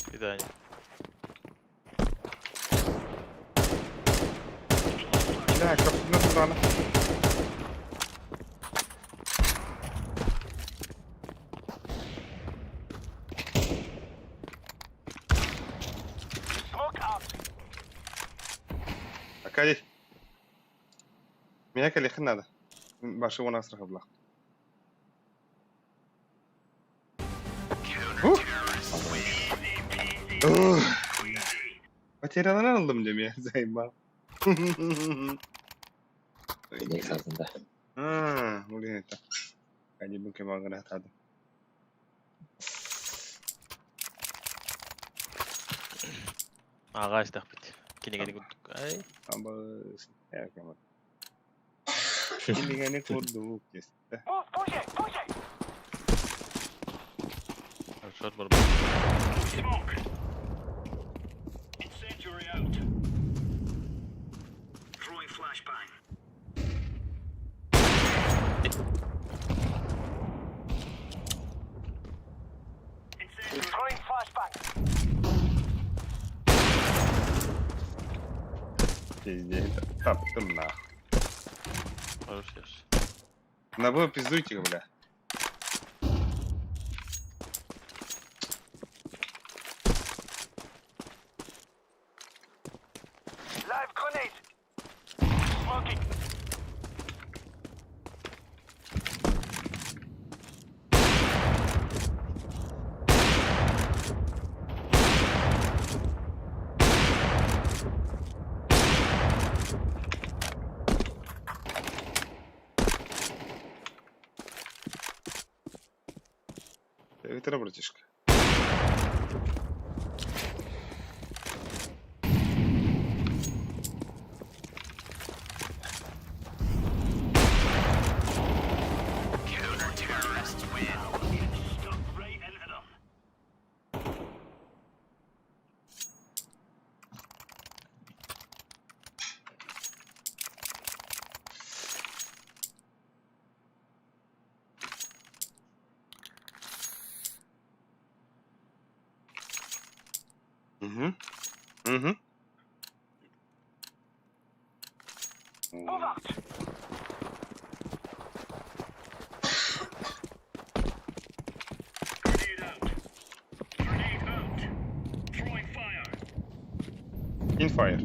Свидание. Да, как на сторону. Акади. Меня коллег надо. Башы оны асырға бұлақ. Ух! Ух! Потерялар ыллым дьэ заебал. Кинигэ саатында. А, блин, это. Они бы кемагы Аҕа истэхпит. Кинигэни курдук. Ай. Абы Кинигэни курдук кесте. Шот бар. Пиздец. Таптым нахуй. Хорош ешь. На Б пиздуйте, бля. Это братишка. Угу. Угу. Infire.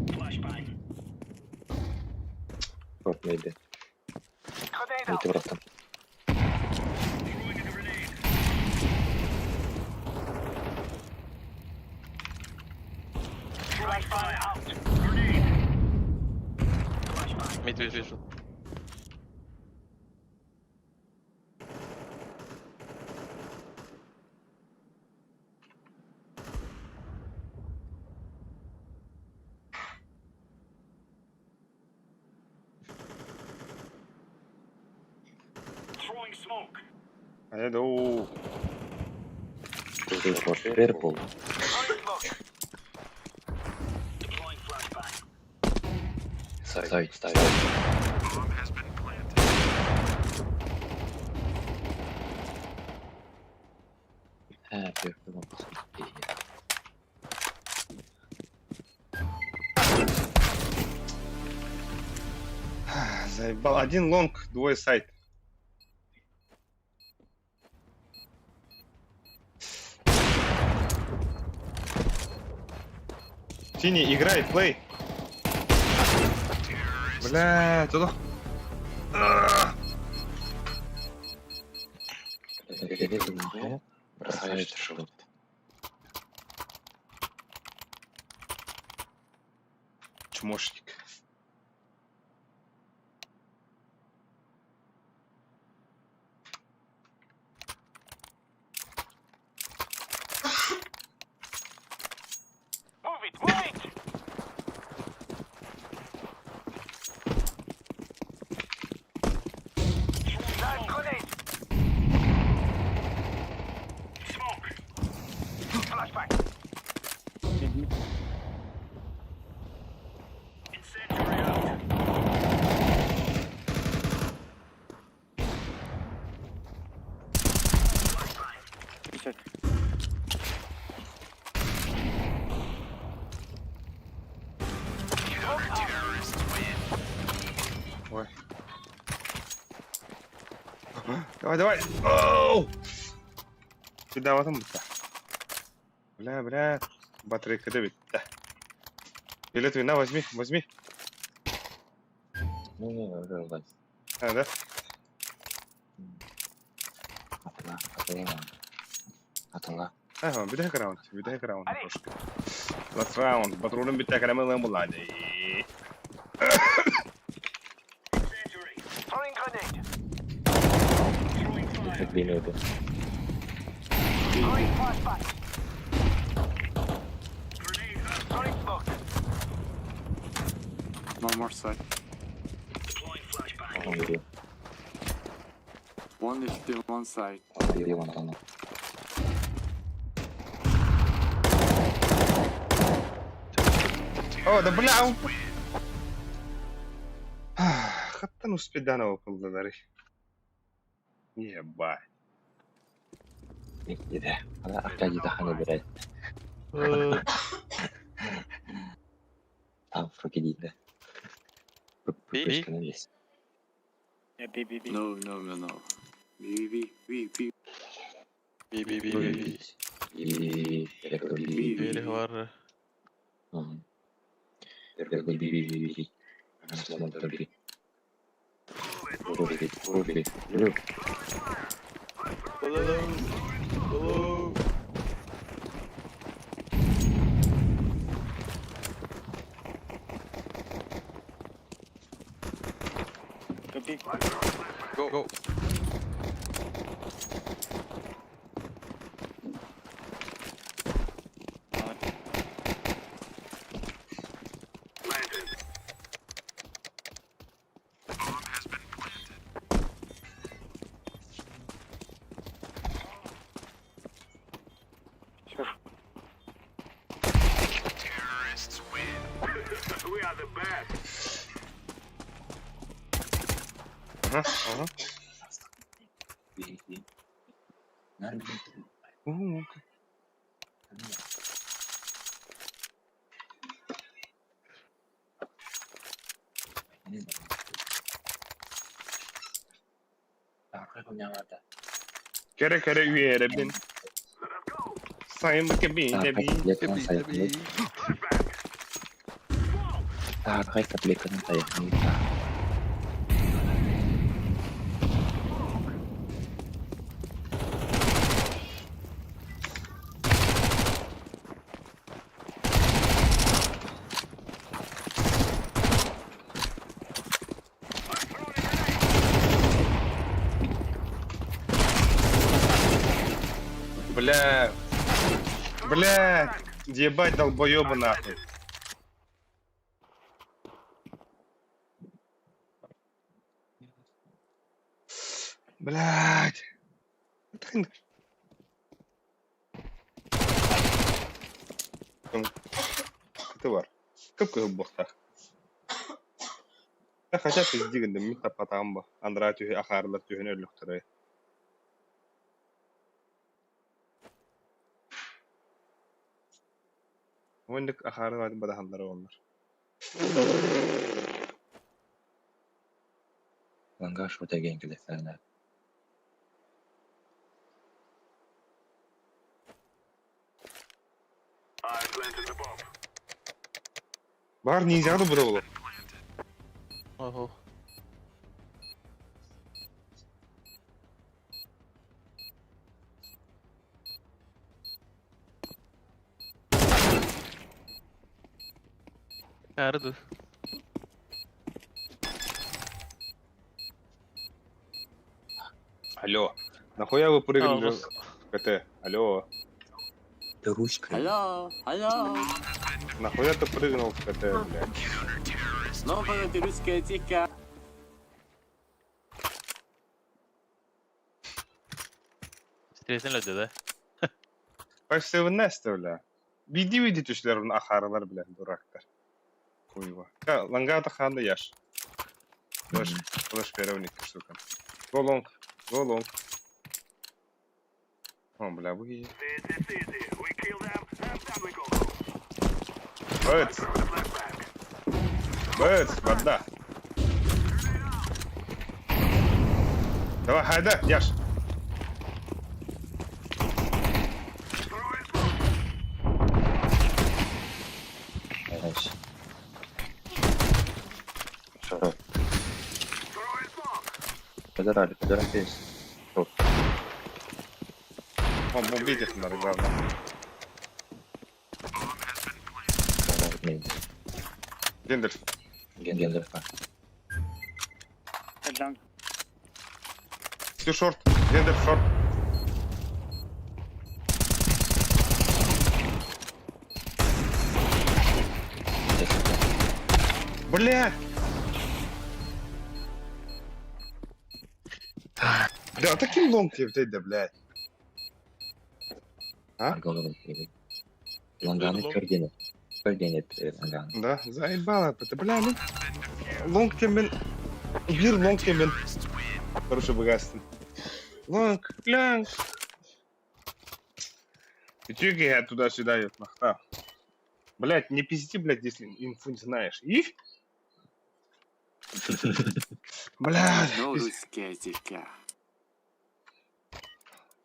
Short maybe. Мид обратно. Mid вижу. А я да. Purple. Side, side. Ha, purple Заебал. Один long, двое site. Синий, играй, play. Бля, туда. Бросаешь short. Чмошник. Ой. Давай, давай. Оу! Сюда, вот он. Бля, бля. Батарейка давит. Да. Фиолетовый, на, возьми, возьми. Не, не, уже ждать. А, да? Атала, атала. Атала. Ага, бүтэһик раунд, бүтэһик раунд кошка. Last round, патронум бүттэ кэрэмэ ылыам буллаа дии. Билиэби. One more side. Ону билиэм. One is still one side. Билиэм онтон. О, да бля, он... Хаттан успеданова пыллалары. Ебать. Иде. Ана Аркадий таханы берет. Там фрукидиде. Би? Есть. Yeah, B, B, B. No, no, no, no. B, B, B, B, B B B B. B B Biri var. B B B B. B B. Hello. Go B. Go go. Sure. Ага, ага. У, Кэрэ кэрэ үөрэбин. Сайын кэби дэби. B B. Бля. Бля. Ебать долбоёбы нахуй. Блять. Ты бар. Кып бохтах. Хотя пиздигин мин таппатаҕым бу. Андраа түһү ахаарылар түһүн өллөхтөрө. Оннук ахаарылар бадаһаннара оллар. Лангаш вот again келесәрнә. Бар ниндзяны бу да болор. Oho. Nerede? Алло. Нахуя вы прыгнули Ага. в КТ? Алло. Ты ручкой. Hello, hello. Нахуя ты прыгнул в КТ, блядь? Новая русская тика. Stresin ödedi de. Пассивность, бля. Биди види түшләрен ахарылар, бля, дурактар. Хуево. Лангата ханда яш. Флеш, флеш первник, сука. Go long, go long. О, бля, вы... Бэц! Бэц, вода! Давай, хайда, Яш! Дальше. Шаров. Подорали, поторопись. Бомбить их надо, главное. Гендер. Гендер. Long. Все шорт. Гендер шорт. Бля! Да, таким long тебе да, блядь. А? Лонганы көрдені. Көрдені лонганы. Да, заебало это, бля, ну. Long темен. Бир long темен. Короче, богатство. Long, long. И чё я туда-сюда идет, нахта. Блять, не пизди, блядь, если инфу не знаешь. И? Блядь, No русский языка.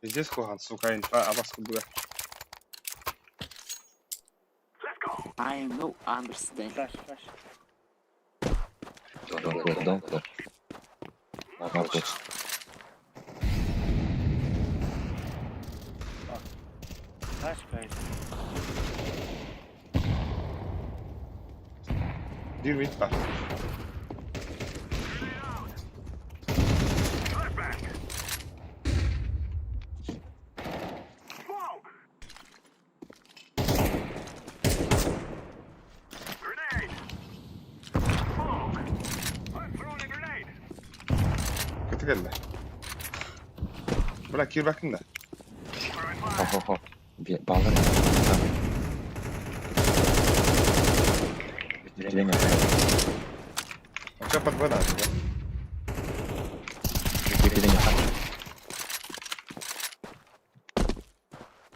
пиздец, куган, сука, инфа, а вас куда? I no understand. Flash, flash. Донг, донг, донг. Маркус. Flash, guys. Дир мид бар. Кытыгелле. Бля, кир бакын да. Хо-хо-хо. Баллар. Движение. Вообще под вода, да? Движение.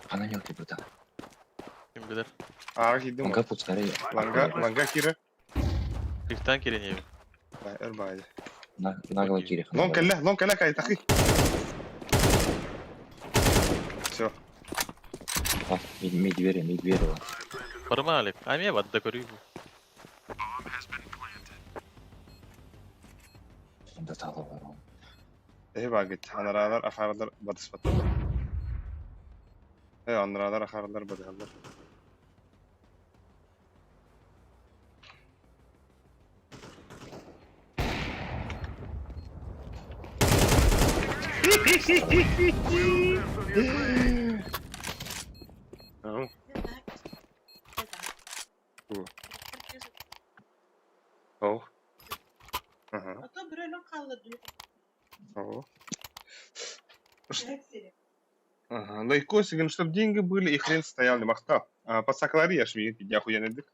Она не братан. Ким билэр. А, кидим. Лонга пускай. Ланга, ланга кира. Лифтан кирине. Да, эрбай. Нагло кири. Лон кэллэ, лон кэллэ кай тахи. Все. Ми двери, ми двери. Бармалик. А мне бадда көрүү. Да тала бар. Эһи багыт. Анаралар, ахаралар батыспаттар. Э, анаралар, ахаралар батыһаллар. Ау, оу. Ага, А то бирөлөн калды дуу. оу. Ага, лайкосик, чтобы деньги были, и хрен стоял, не махтал. А, подсаклари, я швид, я охуенный дык.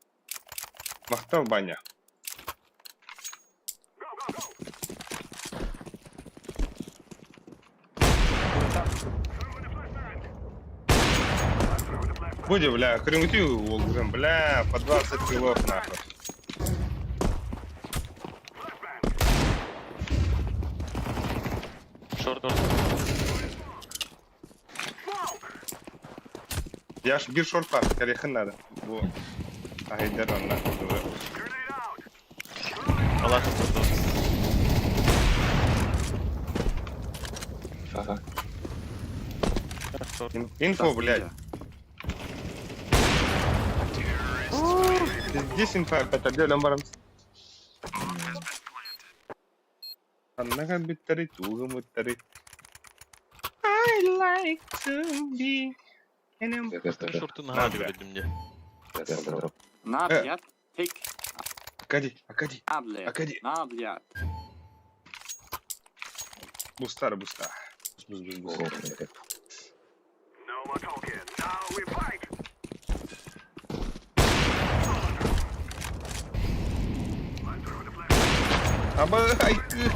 Махтал баня. Будем, бля, хрен бля, по 20 килов нахуй. Шорт. Я ж бир шорт бар, корехын надо. Бу. Айдар онна. Аллах турду. Ага. Шорт. Инфо, блядь. Здесь инфа, опять отделим барамс. Аннага биттери, туга муттери. I like to be in a... Шортун наһаа билдим де. На, блядь. Take. Акади, Акади, На, блядь. Акади. На, блядь. Бустар, буста. Бус, бус, бус, бус. Аба, ай, ты.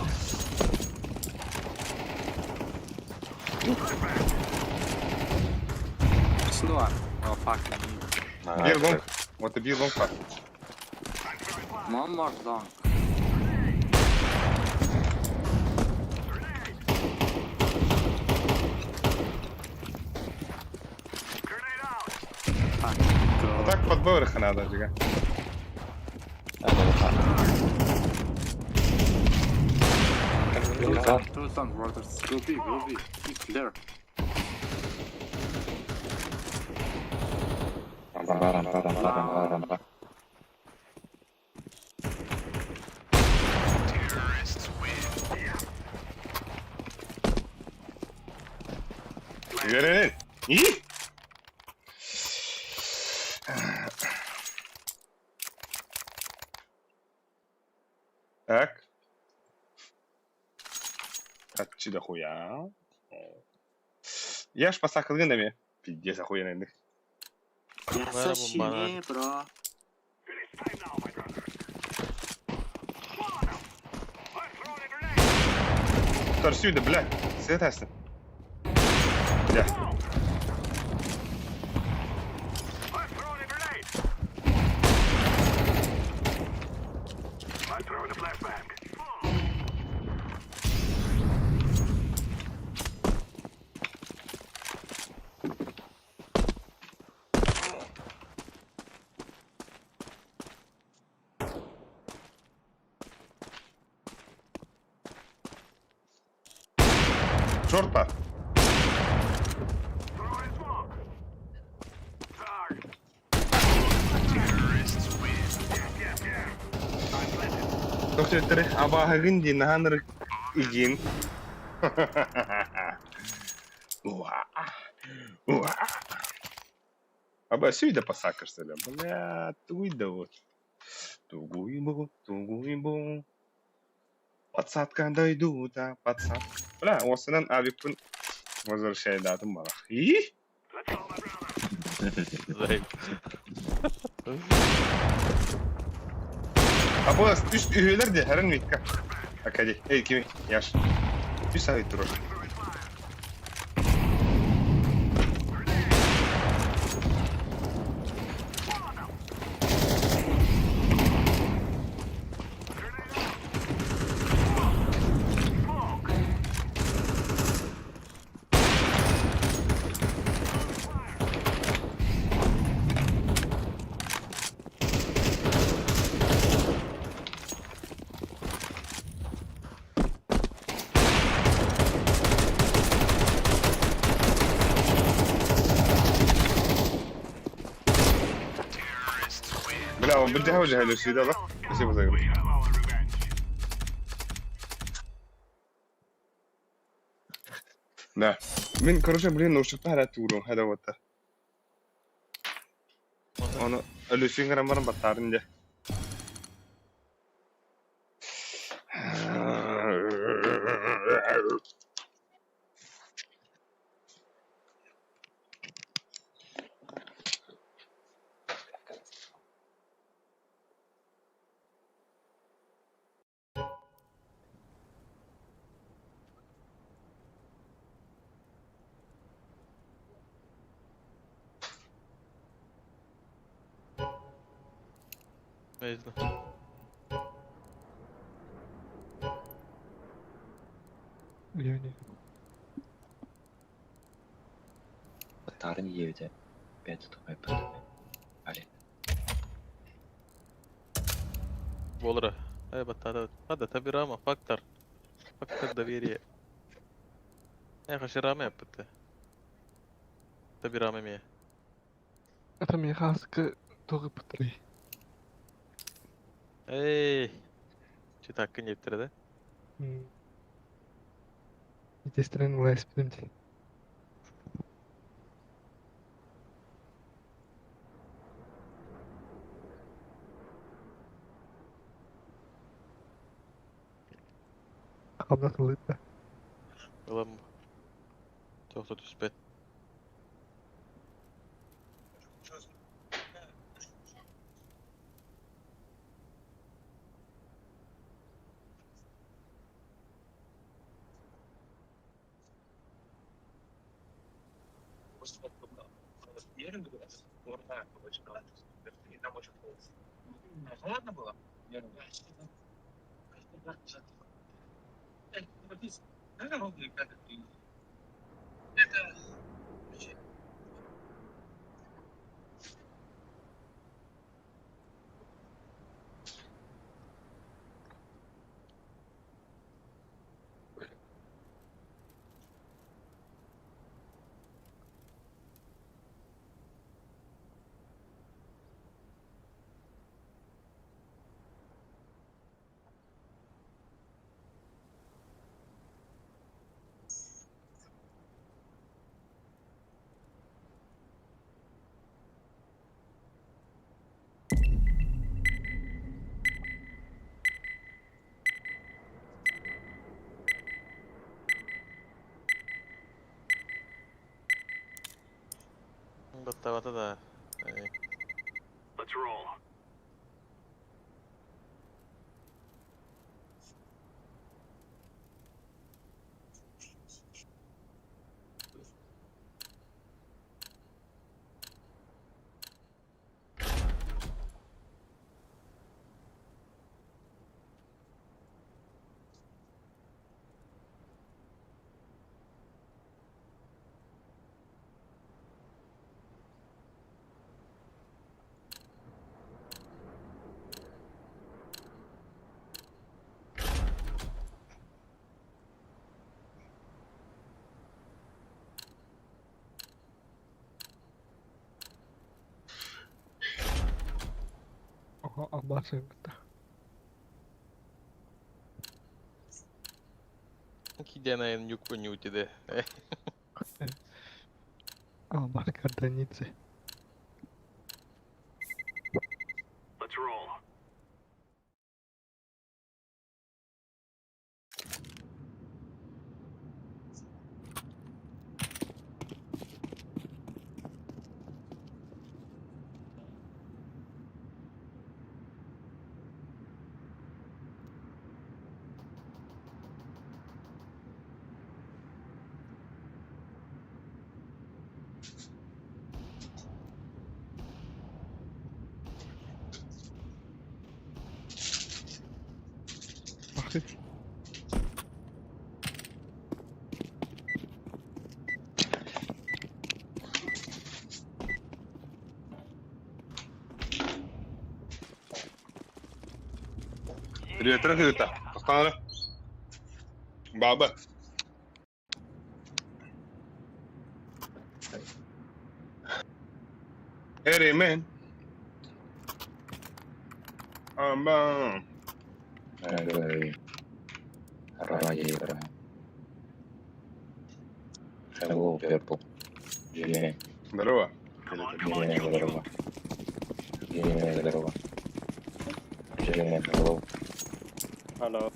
Снова. Oh, fuck. Бир long. Вот и бир long пар. One more long. Fuck. А так под бэрэха надо, жига. Two long, brothers. Go B, go B. Be clear. Рампа, рампа, рампа, рампа, рампа. Үөрэнин. И? Так. Хаччы да хуя. Я ж посакалгын эми. Пиздец охуенный. Ясашине, бро. Торсюда, блядь. Светасны. Бля. Шорт бар. Доктор, абаһыгын дии наһаа игин. Уа. Уа. Аба сүйде пасакырса бля. Бля, туйда вот. Тугуйбу, тугуйбу. Подсадка дойду, да, подсадка. Бля, осынан авикпын возвращайдатым балах. И? Займ. Аба үс үһүлэр де хэрэн митка. Акади. Эй, кими? Яш. Үс авик турар. Бля, он بدي وجه هذا да? Спасибо за игру. Да. Мин, короче, блин, ну что то туру, هذا вот. Оны өлүсүн граммарын баран баттарын де. Mecnun. Yani Баттарын иебите. Бэт тумай бат. Али. Болра. Ай, баттада. Хада таби рама, фактор. Фактор доверия. Эй, хаши рама яппыты. Таби рама ме. это мне хаска тоже пытри. Эй. Читаккын ептір да? Естественно, лайспидим ти. Хамнат ылыта. Ылам. Тоқта түспет. Баттаабата да. Э, Оһо албас эбит. Киден айын юг ньютиде. Албас границы. Бахы. Приветрах это. Тохтаары. Баба. Hey man. Amba. Hello, Purple. GG. Здорово. GG, здорово. GG, здорово. GG, hello. Hello.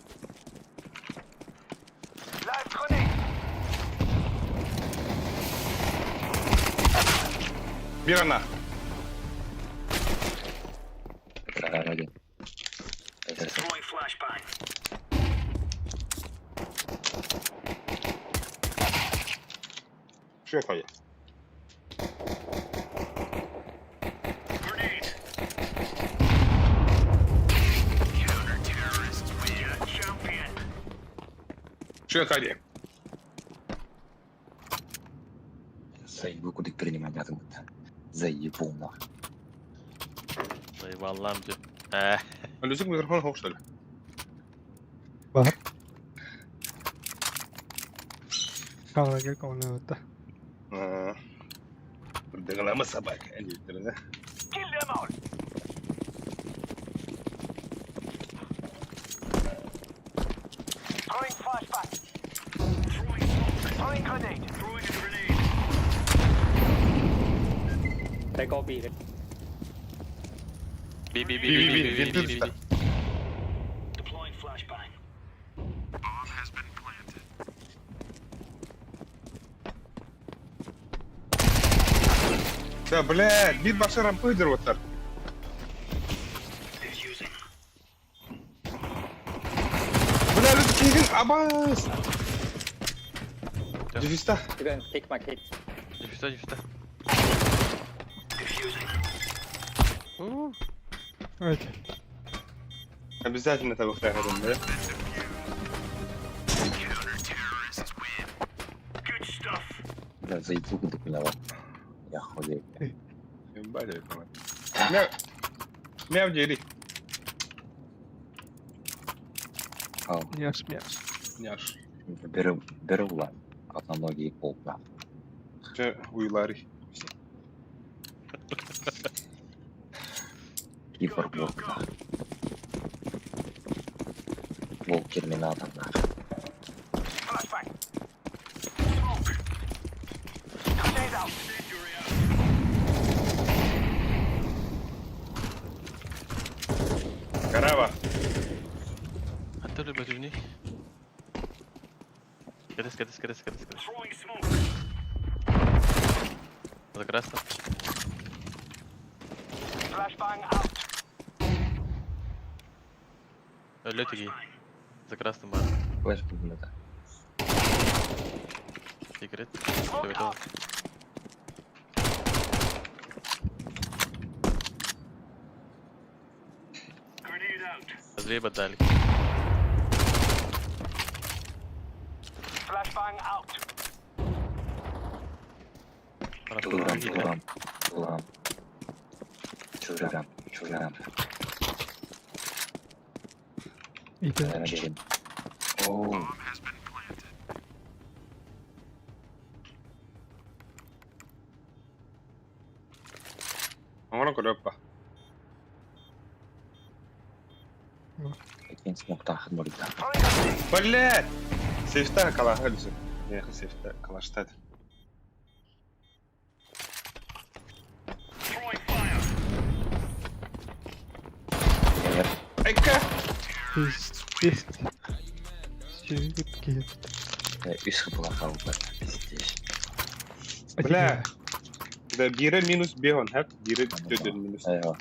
Бирана. Здорово. СС. Что это? Что это? Заебу, куда принимать надо будет. Заебу, нахуй. Заебал же. Э, Люзик микрофон хок, что ли? Бар. Камера комната. А. Дыгалама собака. Да? They go B. B B B B, B B, B B B, B B B. B. Да, блядь, бит башар ампыдер вот так. Бля, Люзик, абас! Дефиста. You can pick my kick. Дефиста, дефиста. Ой, Обязательно того хрена, да? Бля, заебу, куда поняла. Я хуею. Ебать, это мать. Мяу. Мяу, дери. Ау. Няш, мяш. Няш. Беру, беру, одноногий пол, да. Че, уйлари. Киборг волк, да. Волк терминатор, да. Карава. Антон бөтүнү. Кэтэс, кэтэс, кэтэс, кэтэс, кэтэс. За красным. Өлө тигий. За красным бар. Флеш пулемета. Секрет. Төбөтө. Разве дали. Турам, турам, турам. Чурам, чурам. Иди. Один. Оу, Оҥорон көрүөппа. Один смог тахат морда. Блядь! Сейфта калаха түсіп. Меха сейфта калаштады. Айка! Пиздец. Сүйүк Үс была халба. Пиздец. Бля! Да бире минус беон, хэп? Бире төдөн минус. Айва,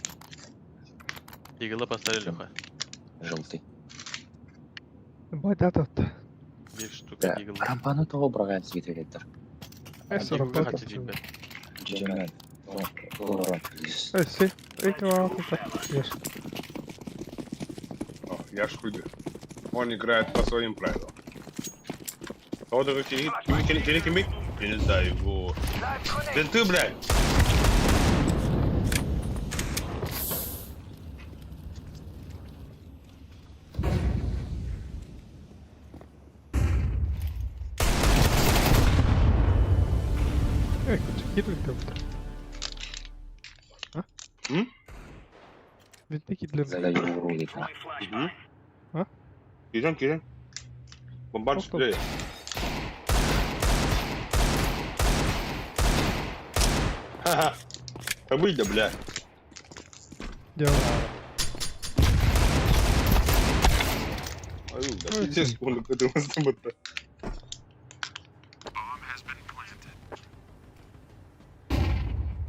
Игла поставили, Леха. желтый. Бадят. Бир штука Да, игла. рампаны того браган свитер. Эс Хочу тебе. Джемен. Лоран, плиз. Эсси. Ешь. О, я ж хуйду. Он играет по своим правилам. Вот это кини, кини, кини, Я не знаю его. Да ты, блядь! Эй, кидли А? М? Винты кидли. Задаю рулик. Мгм. А? Кирен, кирен. Бомбардир Что? стреляет. Ха-ха. Да выйди, бля. Дело. Аю, да Ой, пиздец, он это вот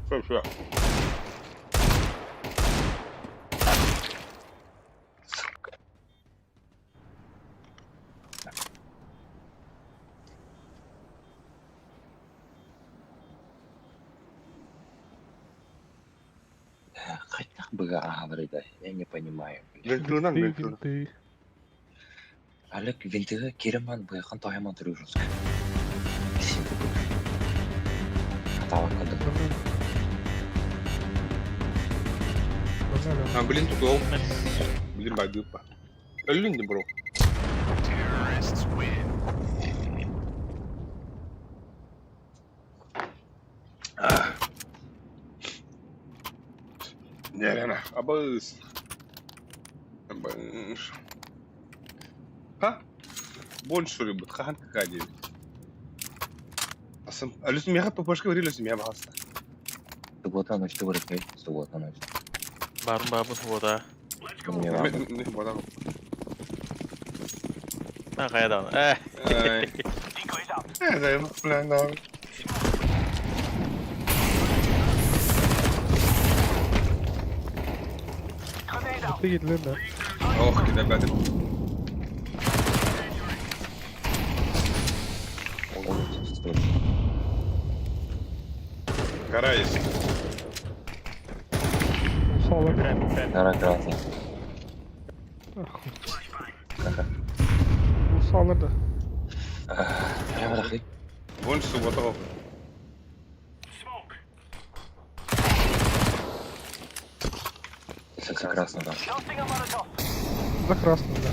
Все, все. Хотя бы говорит, я не понимаю. блядь. Вентилынан, Винты, вентилынан. винты. Олег винтыга Кириман быйхан тохайман туружуск. Атава кылдык. Нормально. А, блин, тут лол. Блин, байдыпа. Блин, не бро. Не, абыз. Абыз. Ха? Больше рыбы, хан какая девять. Асым, алюс меха папашка говорили, меня баста. Суббота ночь ты говорит, суббота ночь. Барын бабын вода. Мне важно. А, кайдан. Э. Бля, да. Винты кидли, да. Ох, кидай, блядь. Гора есть. Соло. Гора красный. Охуй. Соло, да. Прямо дахы. Вон суббота. Красный, да. За красным, да.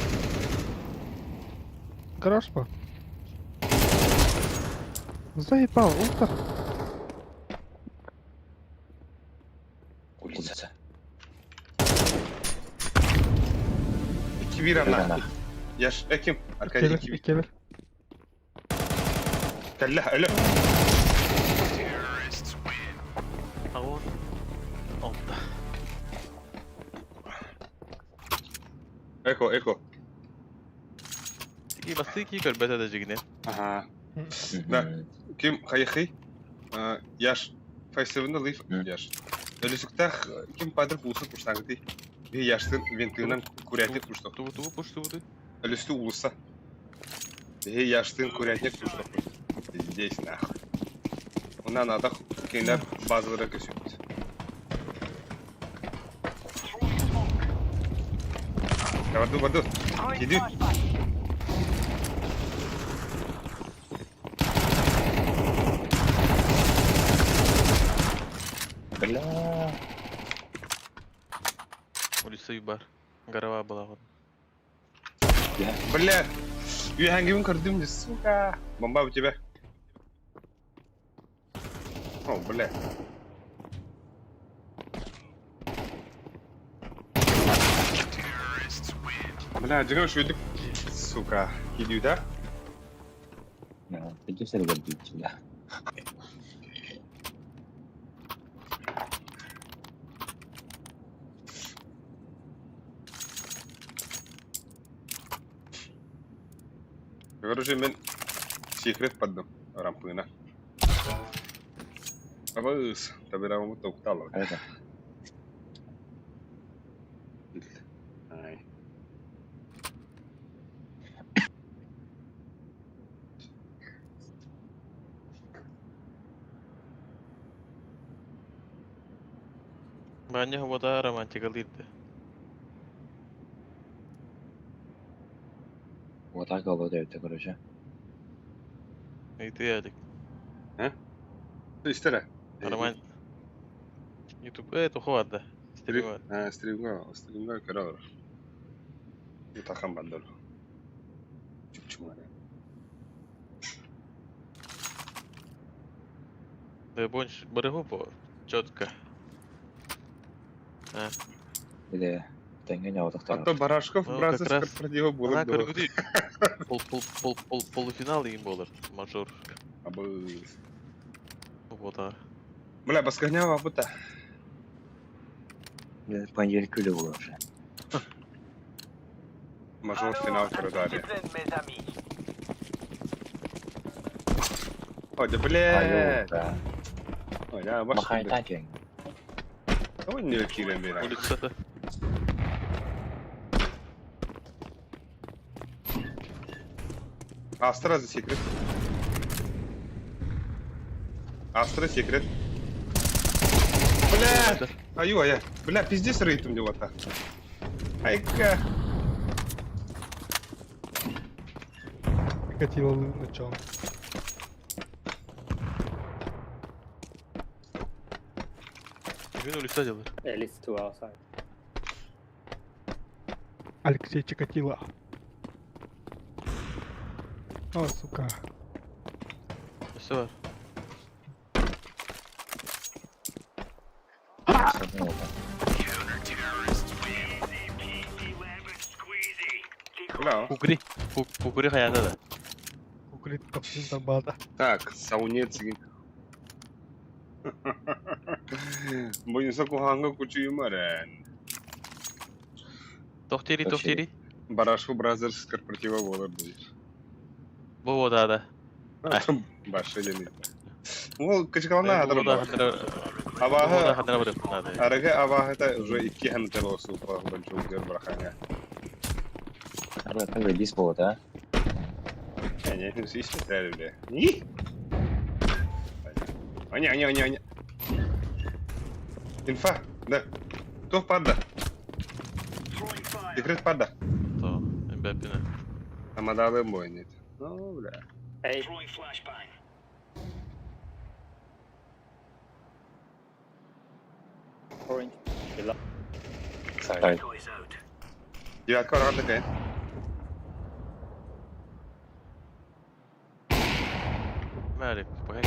Гараж по. Заебал, ух Улица. Икки ана. Яш, эким. Аркадий Келер, икки келер. Калля, алло. А вот. Алта. Эко, эко. Тики басты ки көрбөтө да жигине. Ага. Да. Ким хайхи? Яш. Файсевна лыйф яш. Өлүсүктээх ким падыр уулусса куштааҥытый? Биһи яштын винтынан курятник куштах. Тугу тугу пуштубутуй? Өлүстү уулусса. Биһи яштын курятник куштахпыт. Здесь нахуй. Онан атах кинилэр базалара көсүбүт. Барду барду. Киди. Бля. Улица бар. Гарова была. Бля. Үөһэҥҥибин көрдүм дии, сука. Бомба у тебя. О, бля. Бля, дьиҥэ үчүгэйдик, сука, киирдибит Иди сэргэрдииччи да. Короче, мин секрет поддым рампына. Абыс, табирамы токталар. Это. Ай. Баня вода романтикалыыр да. Вот так вот короче. Ыйтыы Алик. Истere. Роман... Ютуб... Туху да. Стримы. Стримга, стримга көрөр. Утахан бандыр. Чупчумара. Да больше барыгу по четко. Или тэҥҥэ ньоҕотохторо. А то Барашков Ну, бразы как раз корпоратива Она буолар дуо? көргүдүй. Пол пол пол пол полуфинал деген болар. Мажор. Абыс. Вот. Бля, басканява бута. Понедельник күлі буолар уже. Мажор финал көрөдө. Ой, да бля. Да. Ой, я баш. Махай тачен. Ой, не кирен бера. Улицада. Астра за секрет. Астра секрет. Бля! Аю, ая. Бля, пиздец рейтинг дело-то. Айка. Хотела начало. Күн улица делар. At least two outside. Алексей Чикатило. О, сука. Все бар. Бля. Кукри. Кукри хаята да. Кукри топсин табата. Так, саунец. Бойынса куханга кучуймарен. Тохтери, тохтери. Барашку Бразерс корпоратива болар дейт. Бу да да. Башы деми. Ол кычкалана Бу да адыр. Абаһы хадра бар надо. Арыгы абаһыта уже икки ханытар осу пахбанчугер браханя. Арда как бис болот, а? Не, не, все бля. Ни? Аня, аня, аня, аня. Инфа, да. Тух падда. Секрет падда. То, Мбаппе. Амадалы бойнит. Ну, бля. Hey. Orange. Сайт. Девятка барган такая. Малик, пока.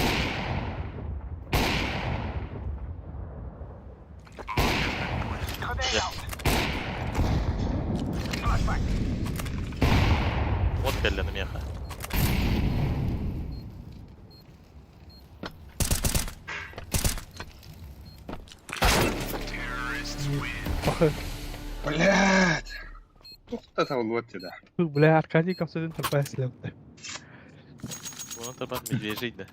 Вот кэллэ меха. Пахы. Блядь. Ух ты там вот тебя. Бля, Аркадий Капсудин тупая слепта. Вон табак медвежий да.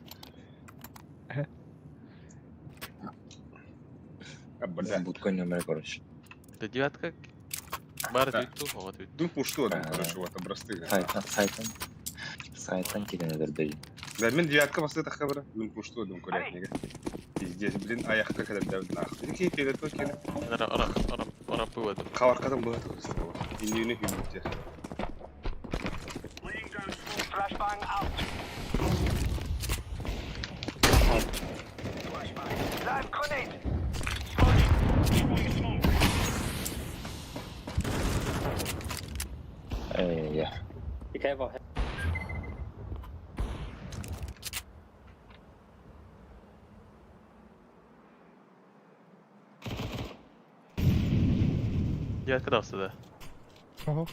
А, бля. Будка номер, короче. Да девятка. Бар Да. дүйтту, оға дүйтту. Дун пушту один, А. короче, вот образцы. Сайтан, сайтан. Сайтан киден эдердей. Да, мен девятка басты тахабра. Дун пушту один курятника. Пиздец, блин, аяққа кадр нахуй. Какие перед Ара, ара, ара, ара пывадым. Хаваркадан было такое. Инюны хюбите. Эй, я. Be careful. Девятка давсы да. Ага.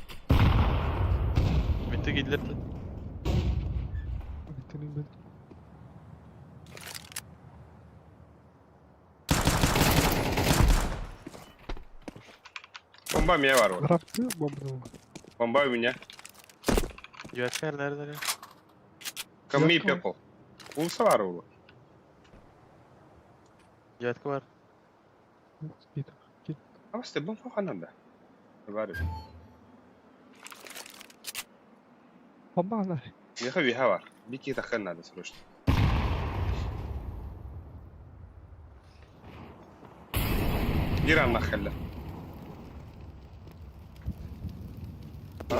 Битті кейділерді. Биттерин бит. Бомба меня ворот. Рапты бомбы. Бомба у меня. Девятка nerede? Ками Девятка. пепел. Улса варулу. Девятка бар. Бит. А вас ты бомба хананда. Варю. Бомба ана. Я хави хавар. Бики тахан надо срочно. Гиран нахалля.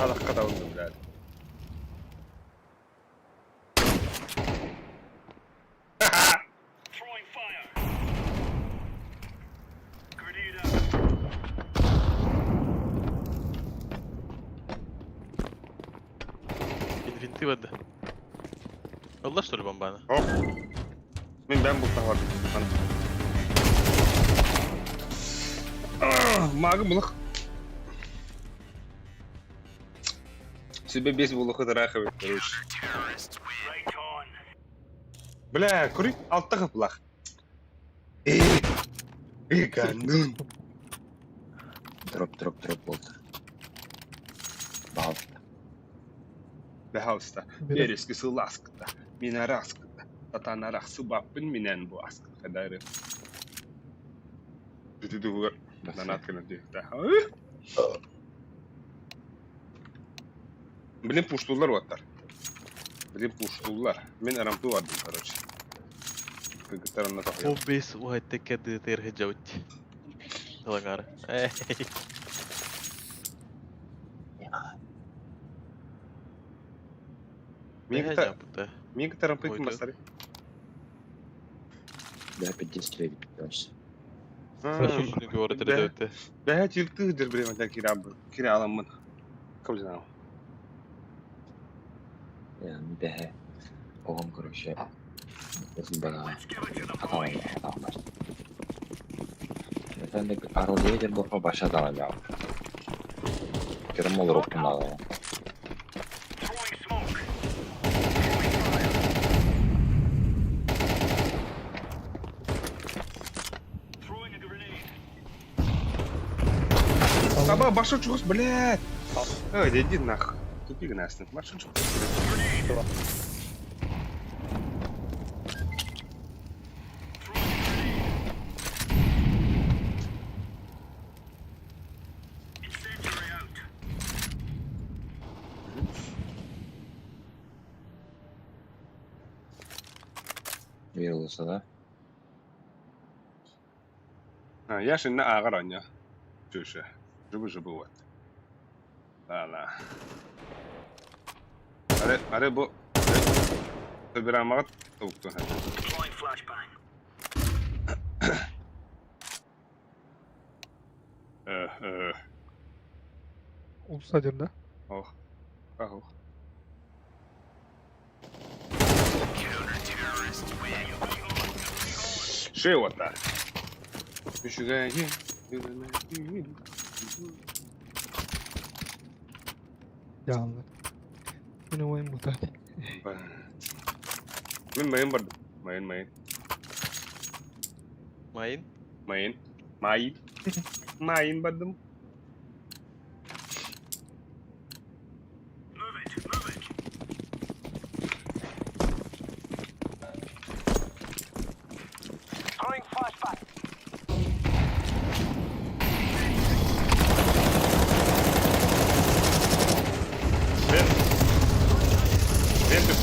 هذا قطع البلاد. Инвинты бады. Алла что ли бомбаны? Оп. Мен бән бұл тауар. Мағы бұлық. Себе без бұлықы тараховит, короче. Бля, курит алтығы бұлақ. Эй, эй, гандун. Дроп, дроп, дроп болды. Бал. Бәхауста. Берески сыласкыта, минараскыта, татанарах субаппын минен бу аскыта кадары. Дүдүдү нанаткана дүйүктэ. Блин, пуштулар оттар. Блин, пуштулар. Мен арампы бардым, короче. Кыргыттар онна тохуйа. 15 уайтты кәді терхе жаут. Талаңары. Эй. Мен жапты. Мен тарампы ким Ой, бастары? Да, 59, короче. Көрі өтті. Бәһә тилтыдыр блин, та кира кира аламын. Кім знал. Я, бәһә. Оғым, короче. Бага. Аталай, аталай. Efendim, Aroliyе борпа баша далай. Керем ол роптун далай. Таба башы чугус, блядь. Ой, иди нахуй. Тупик настын. Башы чугус. Вирулса, да? А, я же на агроня. 就是，是不是不稳？ла Аре, аре бу. Бир токту. Улса дер да? Ох. Ах. Шеуата. Үшүгәйин. Яалла. Мен ойын бутады. Мен майын бардым. Майын, майын. Майын? Майын. Майын. Майын бардым.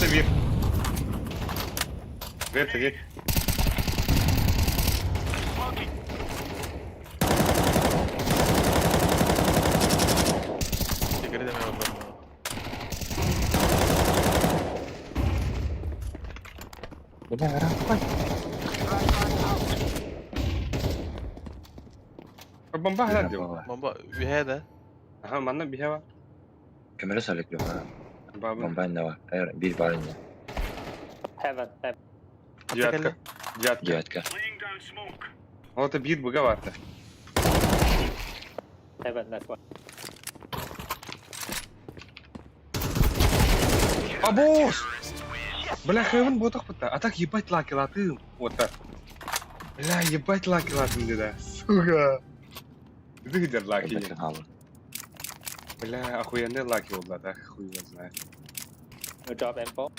Өссө биир. Бэрт кит. Сигареты мен олордум. Бля, рампа. Бомба ханан дио. Бомба үһэ да. Аха, манна биһэ бар. Көмөлө салык бомба. Баба. Бомба инне бар. Эр, бир бар инне. Heaven, heaven. Девятка. Девятка. Девятка. Ол это биир быга барда. Heaven, that's one. Абоос! Бля, Heaven ботах бутта. А так ебать лаки латым. Вот так. Бля, ебать лаки латым деда. Сука. Ты где лаки? Эбэтин хаалар. Бля, охуенный лаки ол да, хуй его знает. You drop M4.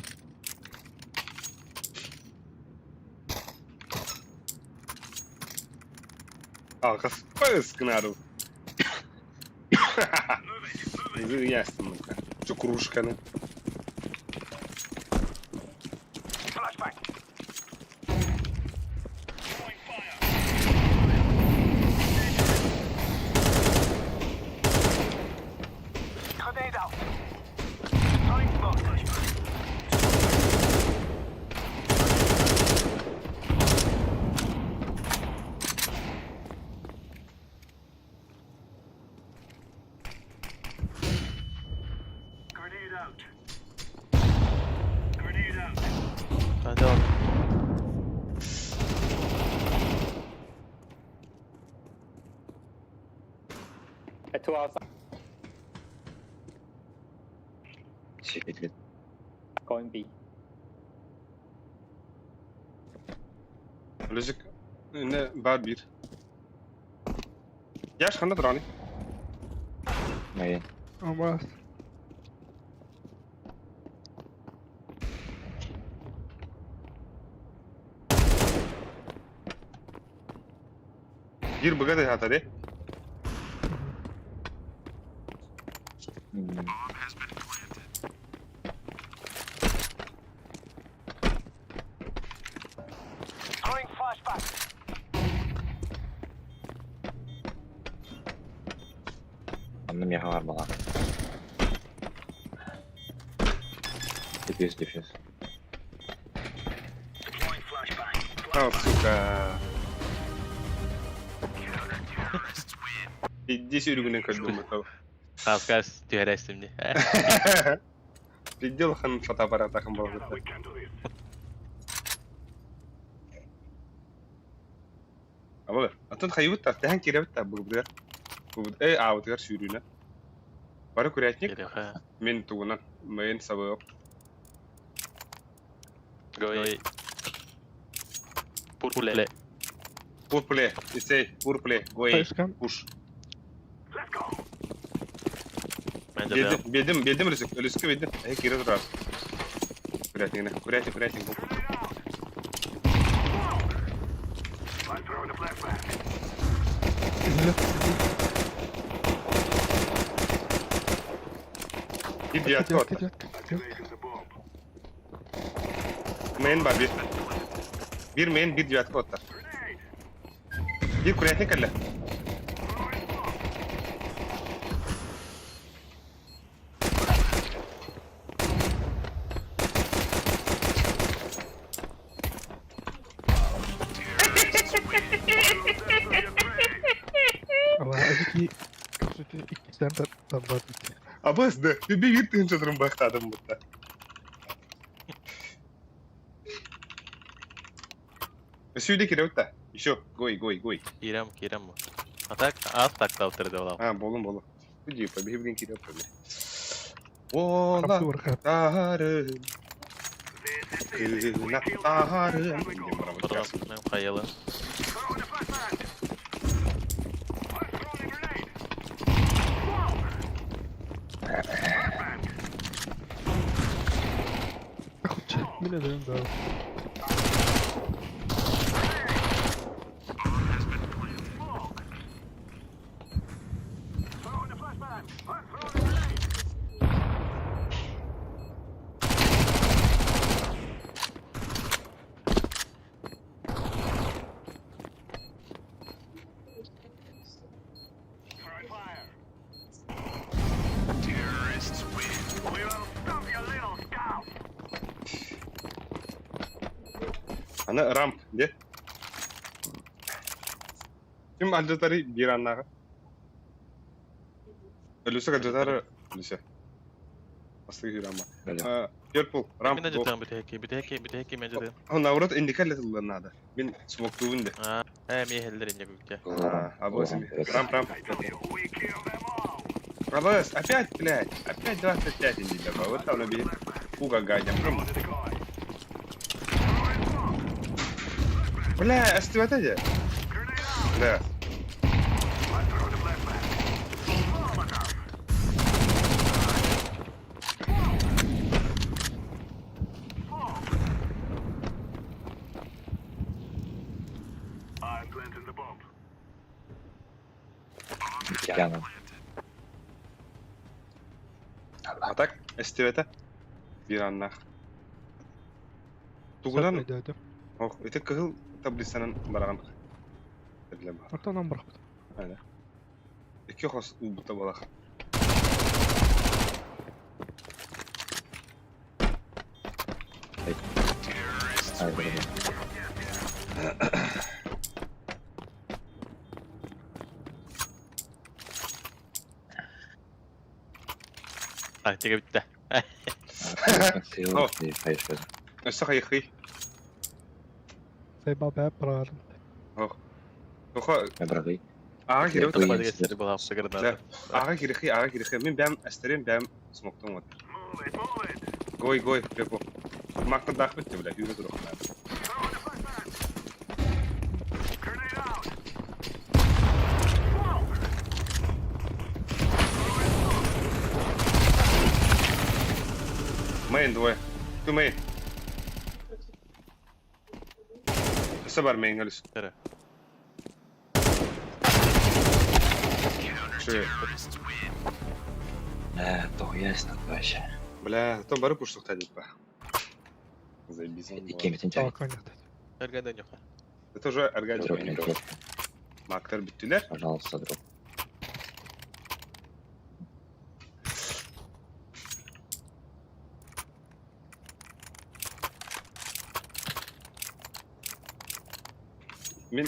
Алқас пыс гынару. Ясно. Чукрушканы. Hadi al. Two outside. Сигарет. Going B. Лүзік. Не бар бир. Яш ханда тұраны. Мейн. Алмаз. Бир быга да хата де. Анна меха бар бала. Дефьюз, дефьюз. А, сука. Иди сюргүнен көрдүм бу. Хаскас түһәрәстим ди. Пидел хан фотоаппарат ахын болду. Абы, атын хайбыт та, тәһән кирәбит та бүгүбүгөр. Бүгү э аабытыгар сүүрүүнэ. Бары курятник мен тугунан мен сабы Гой. Пурпле. Пурпле, исей, пурпле, гой, Тайшкан. пуш. Мен де Бедим, бедим, бедим өлүсүк, өлүсүккө бедим. Э, кире турар. Курятнигine, курятник, курятник бул. Бир девятка Девятка, отта. девятка, девятка. Мен бар бир. Бир мен, бир девятка отта. Бир курятник эле. Ала, әзеки капсуты иккистен табат. Абас да, бир тыгынча турун бактадым бутта. Сүйдө кире бутта. Еще, гой, гой, гой. Кирем, кирем. А так, аз так таптырды олам. А, болун, болун. Иди, побегин кире бутта. Ола, Капсу бархат. тарым. Кынаттарым. Потом мен кайылым. Ахуча, мен эдем да. Аны рамп де. Ким алдьатарый биир аннааҕы? Өлүсэ алдьатар Өлүсэ. Бастакы киирама. Purple, ramp. Мин алдьатыам бүтэһикки, бүтэһикки, бүтэһикки мен алдьатыам. Наоборот, индика летыллар надо. Мин смоктуубун де. Ээ, миэхэллэр инне күккэ. Абыс, рамп, рамп. Абыс, опять, блядь, опять 25 индика. Вот там набери. Пуга гадя. Бля, остывать де? Да. Яна. А так, эстибэтэ биир аннаах. Тугунан Өйдөөтүм. ох, ити кыһыл таблицанан бараҕан биллэ баар. Ортонон бырахпыт. Ана. Икки хос ылбыта буолах. Ай, блин. Тактика бүттэ. Өссө хайыхый. Сайбал бэп быраҕарым. Ох. Тоха Бырагый. аға кирип Аға кирихи, аға кирихи. Мин бәм әстерем бәм смоктон вот. Гой, гой, препо. Мактан дах битте, бля, юрэ турук. Мейн двое. Ту мейн. Өссө бар мейн өлүс. Эрэ. Шö. Э, тоҕуйа вообще. Бля, то бары пуштук тадиппа. Заебись. Иккиэмитин чай. Талаканньахта. Эргэнэн ньоха. Это уже органик. Дроп, дроп. Мактар бүттүлэр. Пожалуйста, дроп. Мин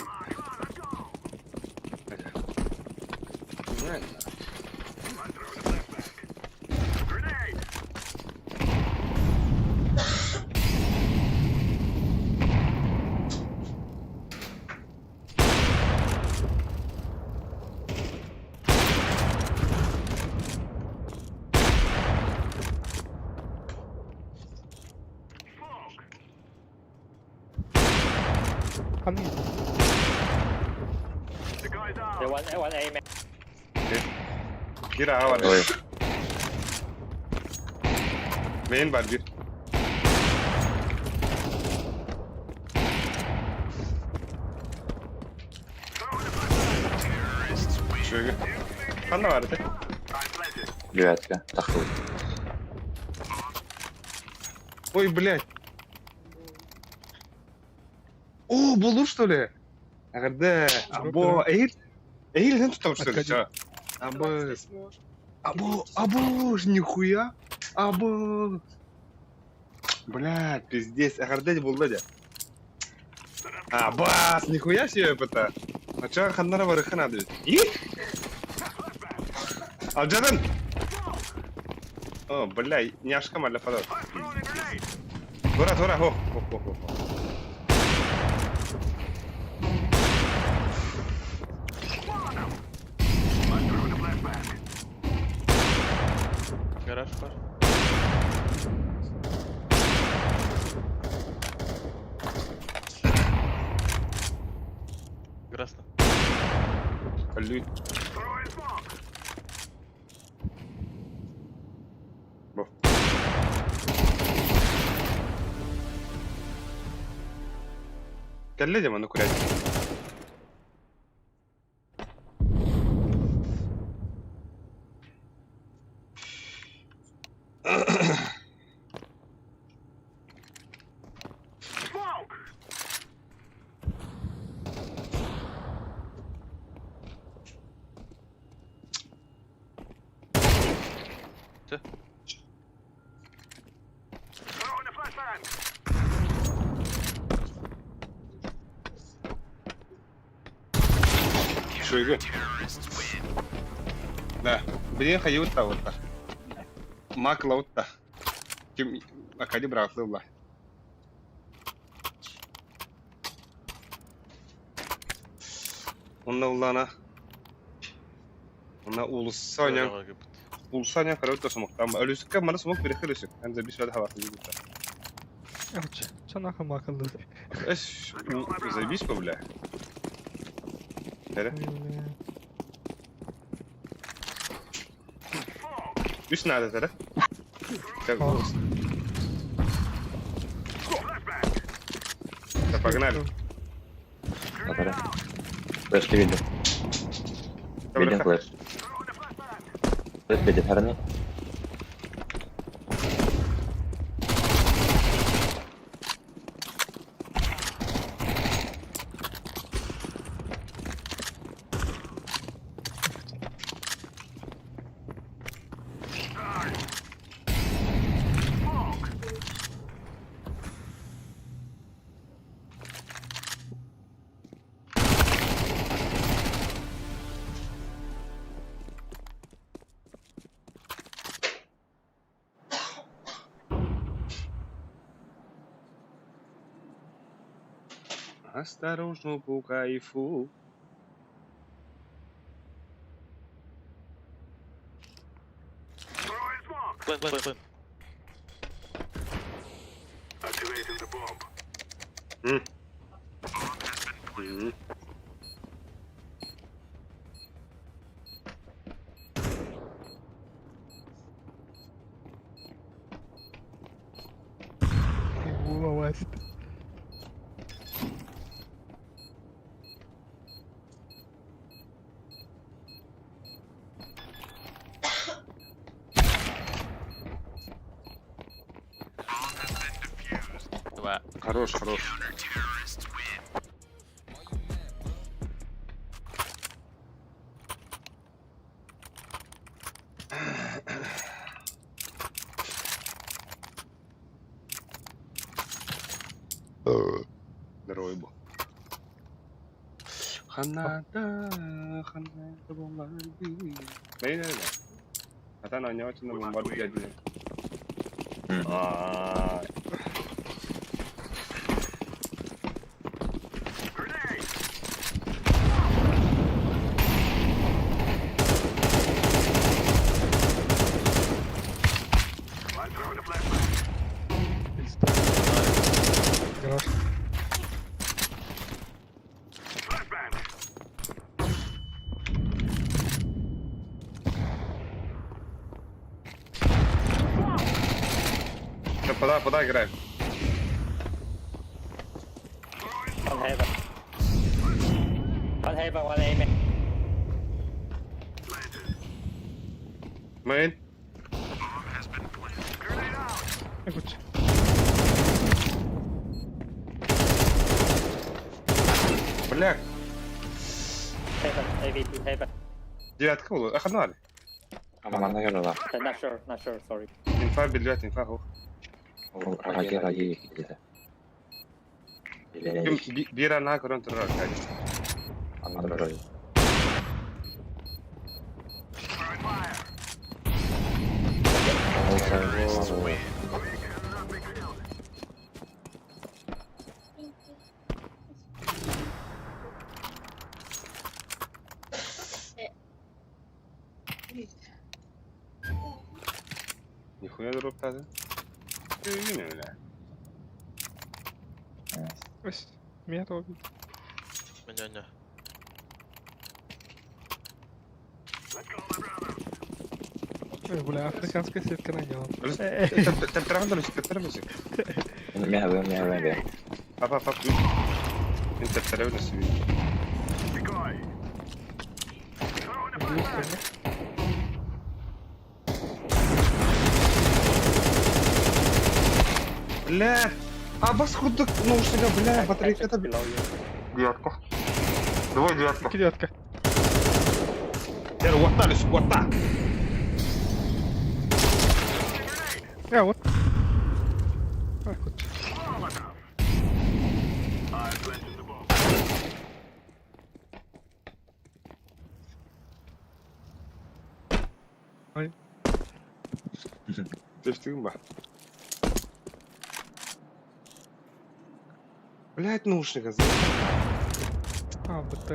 Ханна The one, one A man. Бир аға бар. Ой. Мейн бар бир. Шöyle. Ханна бар ити? Девятка. Тахтыл. Ой, блядь. О, булур что ли? Агырды. Або, эйил. Эйил сен тутам что ли? Откати. Або. Або, або, нихуя. Або. Блядь, пиздец. Агырды булду дя. А, бас, нихуя себе это. А чё, ханнара барыхы надо ведь. И? Алжадан! О, бля, няшка маля падал. Тура, тура, хо, хо, хо, хо. Гараж бар. Красно. Лють. Бо. Кэллэ дьэ манна курять. Чэ? Үчүгэй. Да, билигин хайыбыт да буолта. Мак ылабыт да. Ким Акади быраҕатлыы ылла. Онно ыллаана. Онно уулусса оонньоон уулусса оонньоон көрөбүт да сумуктаан. Өлүсүккэ маны сумук бирэхэ өлүсүк. Эн забис вада хаваты дии Короче, чё нахуй макалды? Эс, заебись по бля. Эрэ. Үс наада эрэ. Да, погнали. Атара. Флешки видел. Виден флеш. Флеш видит, харани. Осторожно, по кайфу. Плен, плен, плен. М. Власть. Два. Хорош, хорош. Здоровый был. Ханада, ханада бомбарды. Да, да, да. Ата на бомбарды дядя. А. Пизда. Гараж. Да, подай, подай, играй. One heaven. One heaven, one A main. Main. Короче. Бля, Heaven, AVP, heaven. девятка была. Ах, одна ли? Амана yarala. Not sure, not sure, sorry. Инфа, билет, инфа, хох. Раги раги где-то. Или Бира на корон турар, Андроид. Нихуя дроп тазы. Не, бля. Ось, меня тоже. Меня-не. Ой, бля, африканская сетка надела. Температура, Меня, меня, меня. Папа, папа. Интертеревна себе. Бля! А бас худок, ну уж себя, бля, батарейка это... Below you. Девятка. Давай девятка. Девятка. Я вот та, вот та. А, вот. А, хоть. Түстүгүн ба. Блять, наушника за. А, БТ.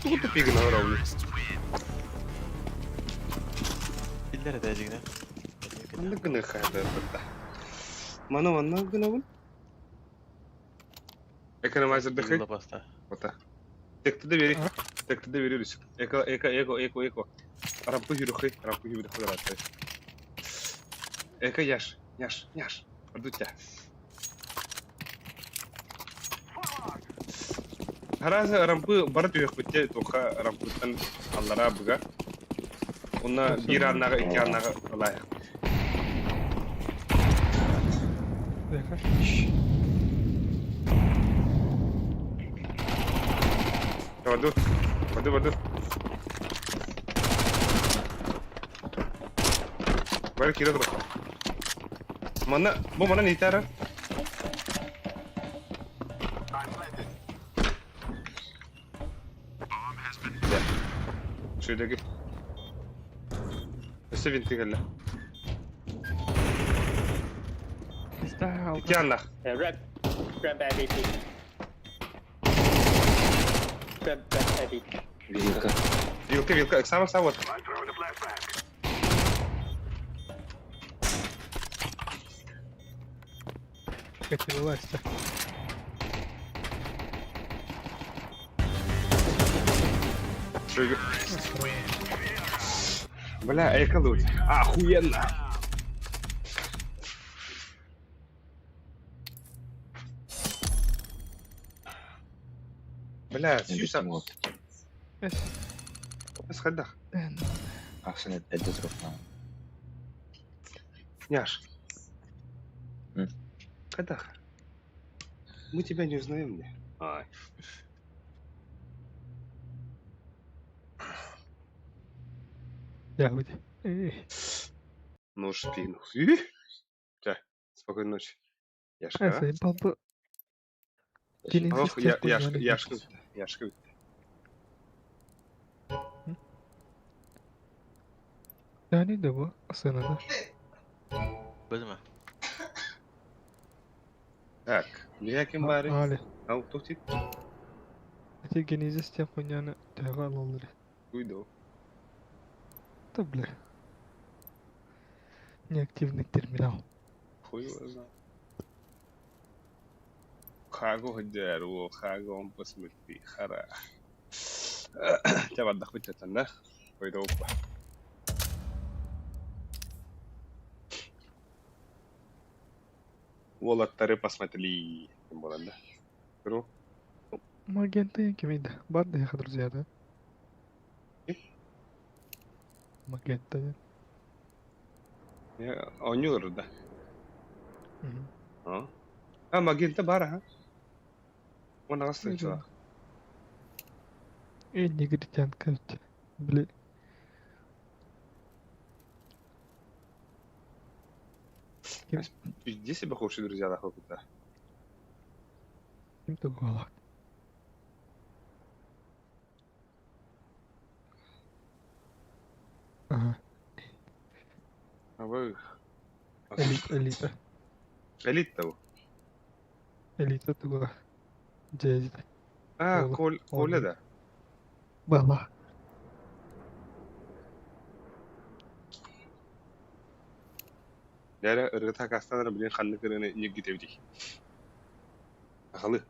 Тугу тупигин оҥоробун? Биллэр этэ дьиҥинэ. Маннык гыныахха да. Маны манна гынабын. Экономайзердыхы. Лапаста. Ота. Текты да бери. Текты да бери рүсүк. Эко, эко, эко, эко, эко. Рампы хүрүхы, рампы хүрүхы гаратай. Эко яш, яш, яш. Ордутя. Хараза рампы бары түһүөхпүттэ туха рампыттан аллара быга. Онна биир аннаҕа, икки аннаҕа ылаайах. Тихо. Воду, воду, воду. Бары киирэ туруохха. Манна, бу манан иитээрэ. Шөйдеги. Өссө винты кэллэ. Истээх Икки аннах. Ramp, ramp AVP. Ramp, ramp AVP. Вилка. Вилка, вилка, сам, сам вот. Катя, вылазьте. Шөйгө. Бля, эко лут. Охуенно. Бля, сүүс Вот. Эс. Сходах. Ахсын это дроп. Няш. М. Кадах. Мы тебя не узнаем, не? Ай. Я выйди. Эй. Ну шпину. Ча, спокойной ночи. Яшка. Эс, балбы. Ох, я, Яшка, Яшка, Яшка. Yani de bu aslında. Бөлмө. Так, я кем бары? Али. Ау, тухтит. Эти генезис тем хуйняны тәға алалары. Уйду. Да бля. Неактивный терминал. Хуй его знает. Хаго хадяру, хаго он посмотри, хара. Тебя отдохнуть это, да? Пойду опа. Уолаттары посмотри. Ким буолан да? Көрү. Магента кимейді. Бар да яха, друзья, да? Магента. Оонньуулар да. Мгм. А? А, магента бар, аха. Уонна хас тыһыынчалаах. Эй, негритянка ведь. Бля. Ким, Иди себе хорошие друзья нахуй куда. ким тугуала. Ага. А вы... Элит, элита. Элит того. Элита тугуа. Дядя. А, Ола. Коль, Коля, да. Бала. Дәрі ыргыта кастанар билен ханны кырыны ниггитебит. Ахалы.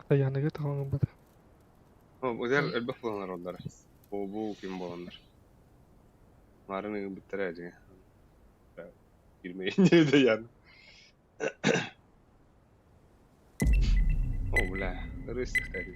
Аяныгы тағаңы бата. Өдер элбэх боланар олар. Бу ким боланар. Марын биттер әжи. Кирмейин де ян. О, бля, ырыстыктар.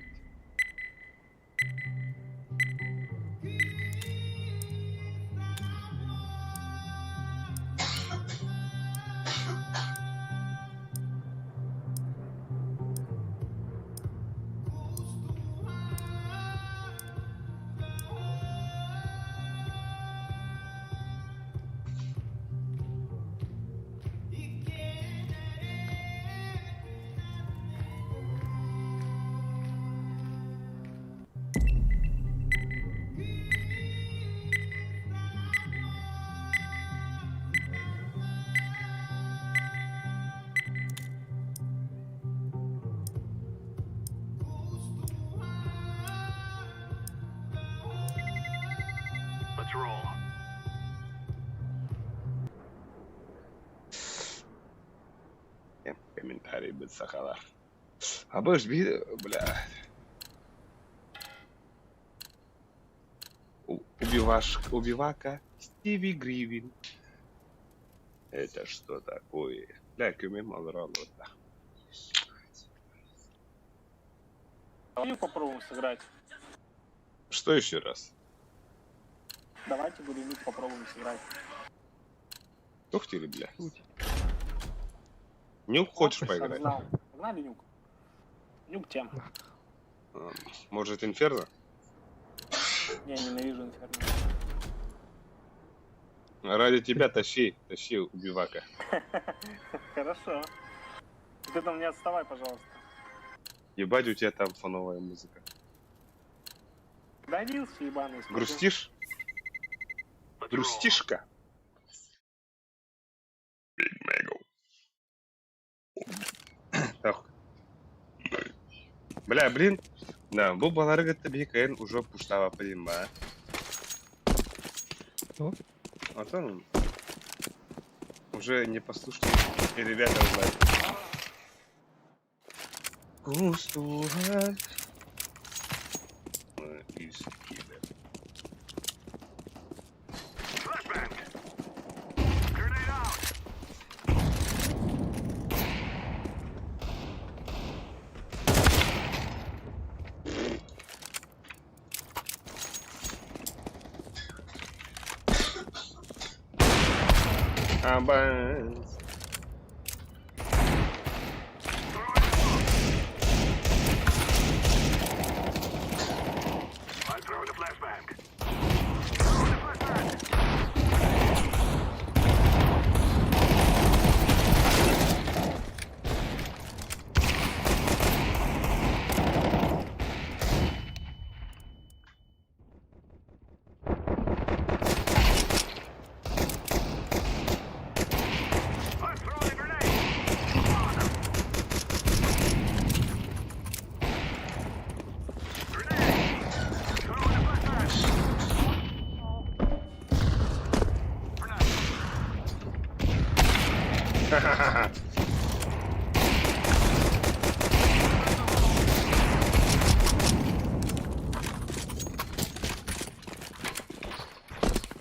Комментарий быт сахалар. Абыш би, бля. Убиваш, убивака Стиви Гривин. Это что такое? Бля, көмем алыр алыр. Давайте попробуем сыграть. Что еще раз? Давайте, говорю, нюк попробуем сыграть. Тухтили, бля. Нюк хочешь Как поиграть? знал. Погнали нюк. Нюк тем. Может, Инферно? Я ненавижу инферно. Ради тебя тащи, тащи убивака. Хорошо. Ты там не отставай, пожалуйста. Ебать, у тебя там фоновая музыка. Давился ебаный. смотрю. Грустишь? Грустишка? Big Mago. Так. Бля, блин. Да, бу баларга бикэн уже пуштава понимаю. Что? А там уже непослушные ребята узнали. Густуга. Из Киева. Абанс. Ха-ха-ха.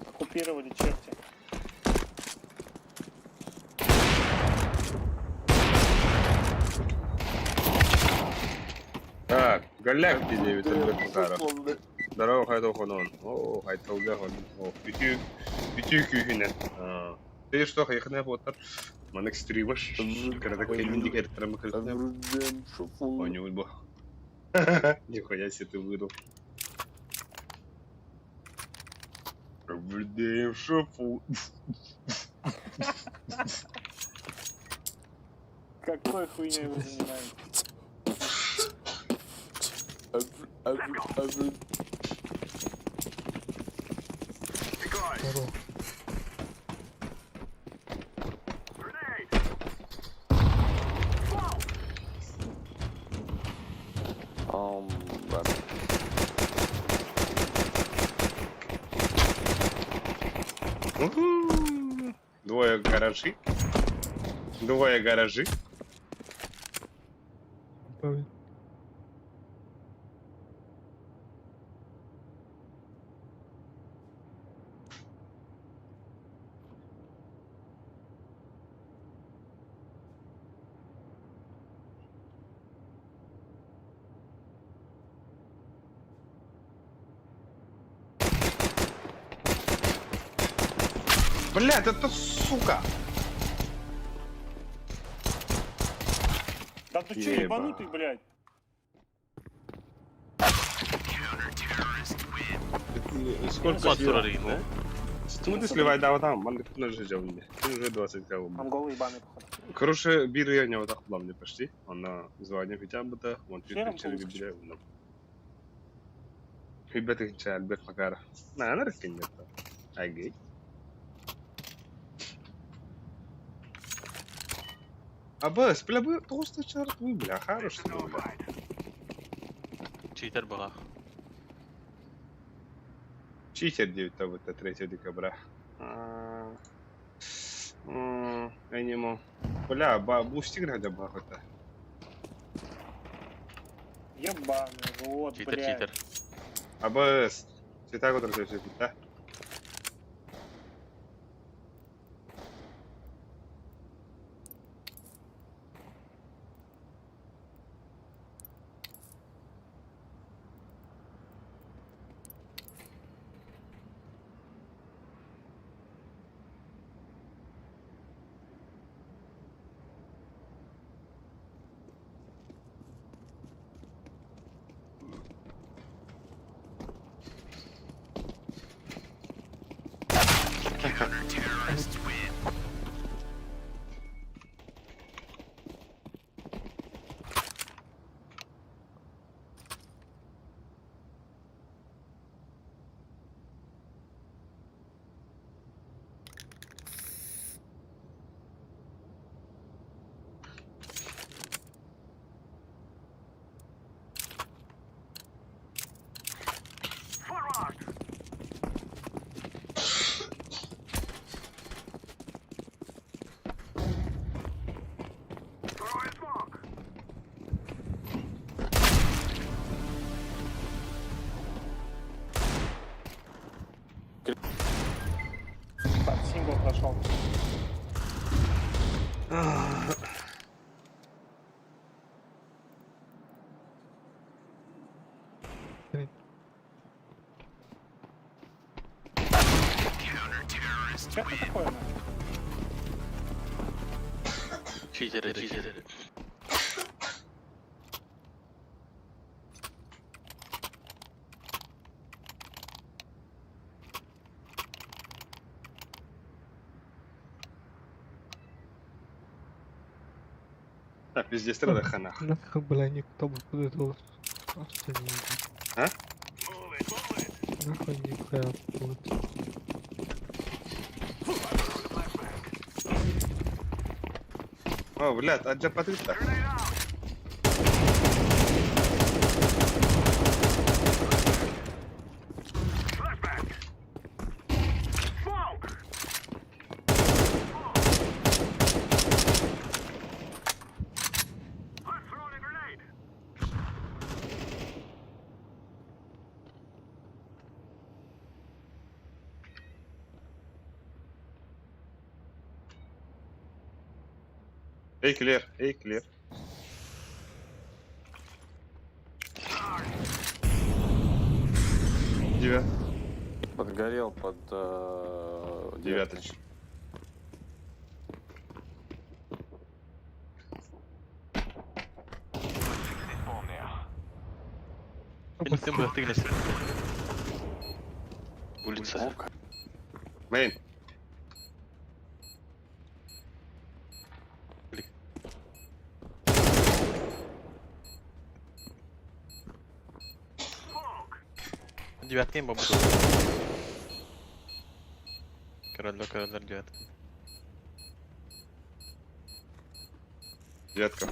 Оккупировали черти. Так, голяк тебе 9 Кутаров. Здорово, хайдал хонон. О, хайдал хон. О, пяти, пяти кюхинен. Ты что, хайхне потар? Манек стримаш. Когда кэлин дикер трама Понял, бо. Нихуя себе ты выдал. Блин, шофу. Какой хуйней вы занимаетесь? Здорово. Уху. Двое гаражи. Двое гаражи. Правильно. Блядь, это сука! Да ты че, Еба. ебанутый, блядь? Сколько Пас сливал? турарин, Студы сливай, да, вот там, ман уже Уже 20 кого. Монголы ебаные, походу. Короче, бир я не вот так мне почти. Она звание хотя бы да, он Хером чуть получишь. чуть Ребята, Альберт Макара. На, она раскинет. Агей. Абас, бля, вы просто черт вы, бля, хорош, бля. Читер баҕа. Читер диэбит 3 декабря. Аниме. Бля, бустик надо бахата. Ебаный в рот, Читер, блядь. читер. АБС. Цвета, которые все да? Так, сингл прошел. Что это такое? нахуй? Читеры, читеры. Так, пиздец, надо ханах. Нахуй, бля, никто бы подытал. А? Нахуй нихуя будет. О, блядь, а Джапатрита. Эй, Клер, эй, Клер. Девят. Подгорел под Девяточ. Улица. Мейн. Девятка им бабу. Король, король, девятка. Девятка.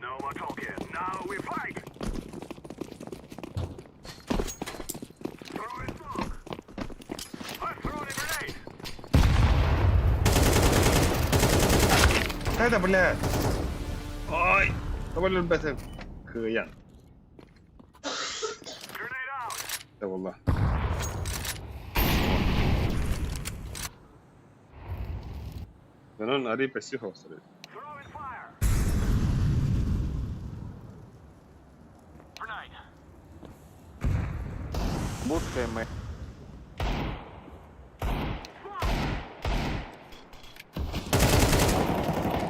No more talking. Now we fight. Throw in smoke. I'm throwing a grenade. Это, бля. Ой. Довольно бэтэ. Кыян. Grenade out. Да, wallah. Онон арый пассив хостер. Throwing fire. Grenade. Будка мы.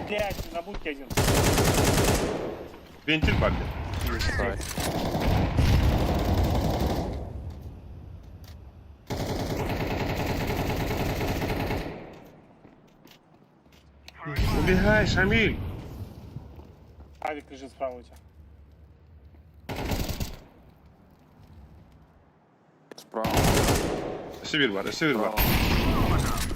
Блядь, на будке один. Вентиль бар диэн. Сайт. Убегай, Шамиль! Авик лежит справа у тебя. Справа. Өссө биир бар, өссө биир бар. Справа.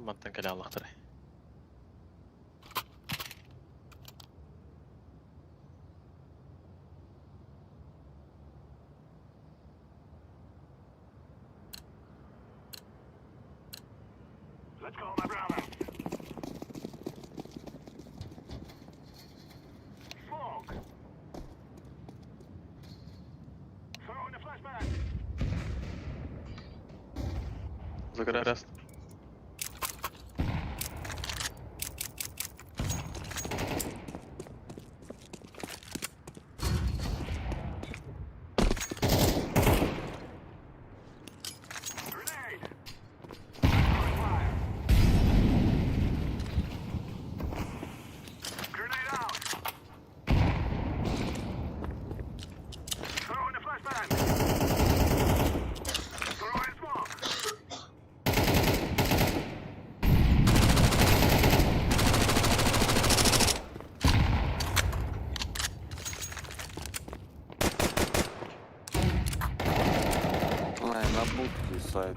Мантан кэлэ аллахтары. Let's go, my brother. Smoke. Throwing the flashbang. Загорас. Grenade. Throwing fire. Grenade out. Throwing the flashbang. Throwing smoke. Ай, на будке сайт.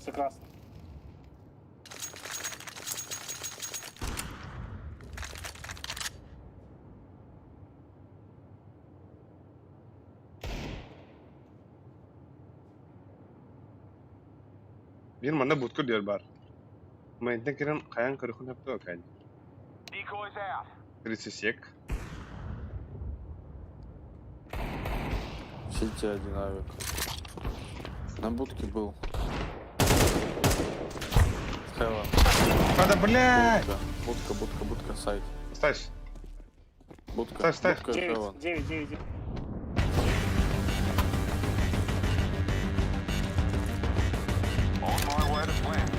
За красным. Биир манна будка диэр бар. Мэнтэн кирэн хайан көрүхүн хөптө окай. Decoys out. 30 сек. Сити один авик. На будке был. Хэва. Да блядь! Будка, будка, будка, будка, сайт. Ставь. Будка, Ставь, ставь. будка, 9, Хэвен. 9, 9, 9. On my way to plant.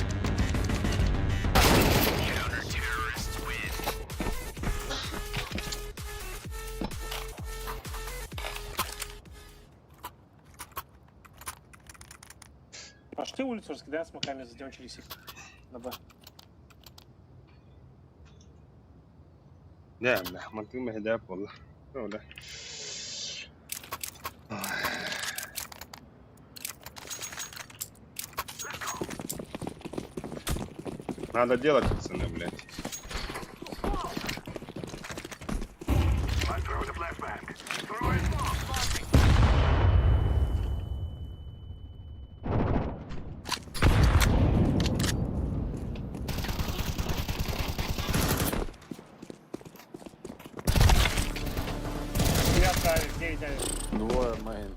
Пошли улицу, раскидаем смоками, зайдем через их. На Б. Да, бля, мантын мэһэдээп буолла. Оля. Надо делать, пацаны, блядь. I'm throwing the flashbang. Throwing smoke. Девятка авик, 9 авик. Двое main.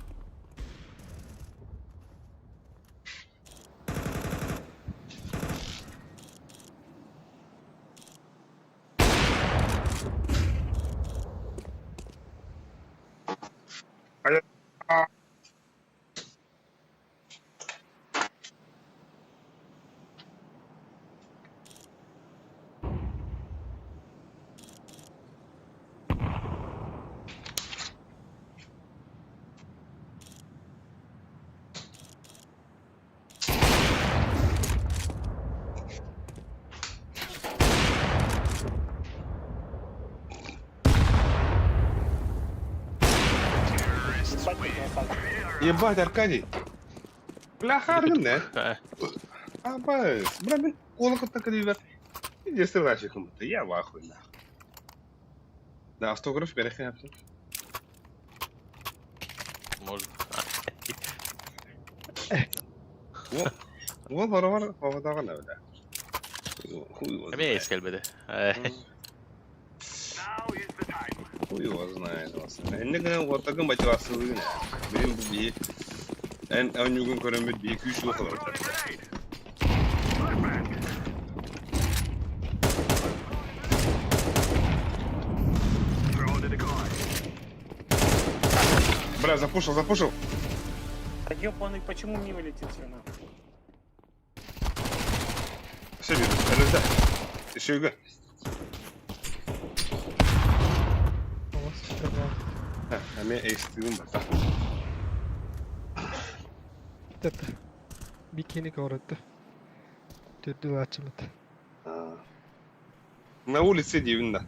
Ебать, ты красавчик. Ебать, Аркадий. Бля, харгын, да? Э, Абас, бля, мен колокол так ребят. Иди срачи кому-то, я в ахуе, нахуй. Да, автограф берег Может. Вот, вот, вот, вот, бля. Хуй его Эмиэ знает. эскэлбэдэ. Э, Now is the time. Хуй его знает, Василий. Инньэ гынан уоттаргын мотивациялыыгын ээ. Билигин бу биһи эн оонньуугун көрөммүт биһи күүс-уох ылабыт. Бля, запушил, запушил. Да ёбаный, почему мимо летит все нахуй? Все вижу, РСД. Еще юга. Эмиэ эйстыыбын барта. Это бикини говорит. Төрдү ачымыт. На улице диибин да.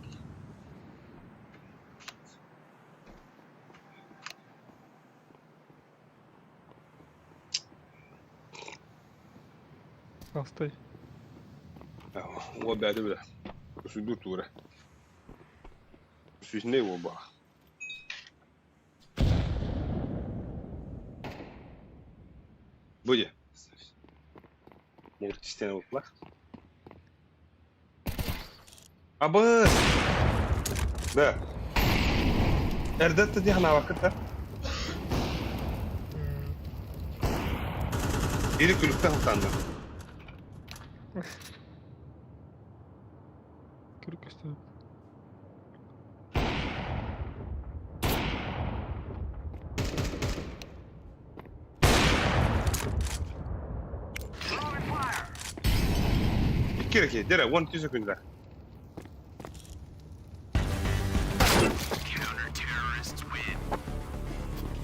Алстай. Уо бэдэ бля. Сүдүр тура. Сүзнэй уоба. Бу дьэ. Мур тистэн ылла. Абыс! Да. Эрдэттэ дии санаабаккыт да? Или күлүктэн сылтаанна. Күлүк көстүбүт. Икки эрэ киһи, дьэ уон түс секунда.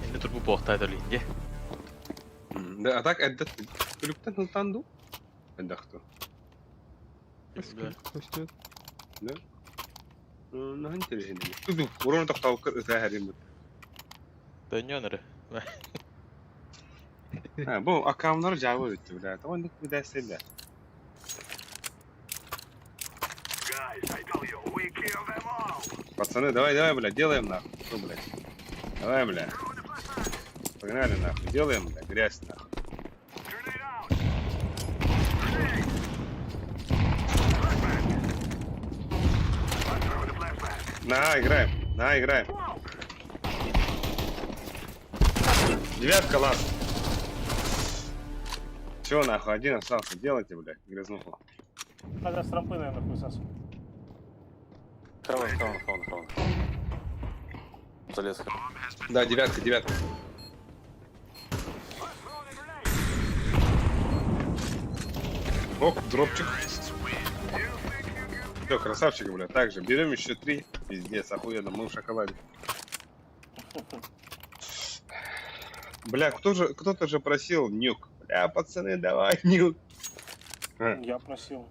Инни турбу буохтай да дии. Да, а так эрдэ күлүктэн сылтаан дуу? Элбэхтэн. Күлүк көстүбүт. Да? Наһаа интэриэһинэй. Туту, урон тохтообукка ытаа эриммит. Дөньөн эрэ. А, бу аккауннар дьаабы бүттү, бля. Тоҕо инник бидээстэйдэ. Пацаны, давай, давай, бля, делаем нахуй. Что, блядь? Давай, бля. Погнали нахуй, делаем, бля, грязь нахуй. На, играем, на, играем. Девятка, лаз. Все, нахуй, один остался. Делайте, блядь, грязнуху. Надо с рампы, наверное, хуй Хаван, хаван, хаван, хаван. Залез. Да, девятка, девятка. Оп, дропчик. Все, красавчик, бля. Также берем еще три. Пиздец, охуенно, мы в шоколаде. Бля, кто же, кто-то же просил нюк. Бля, пацаны, давай нюк. А. Я просил.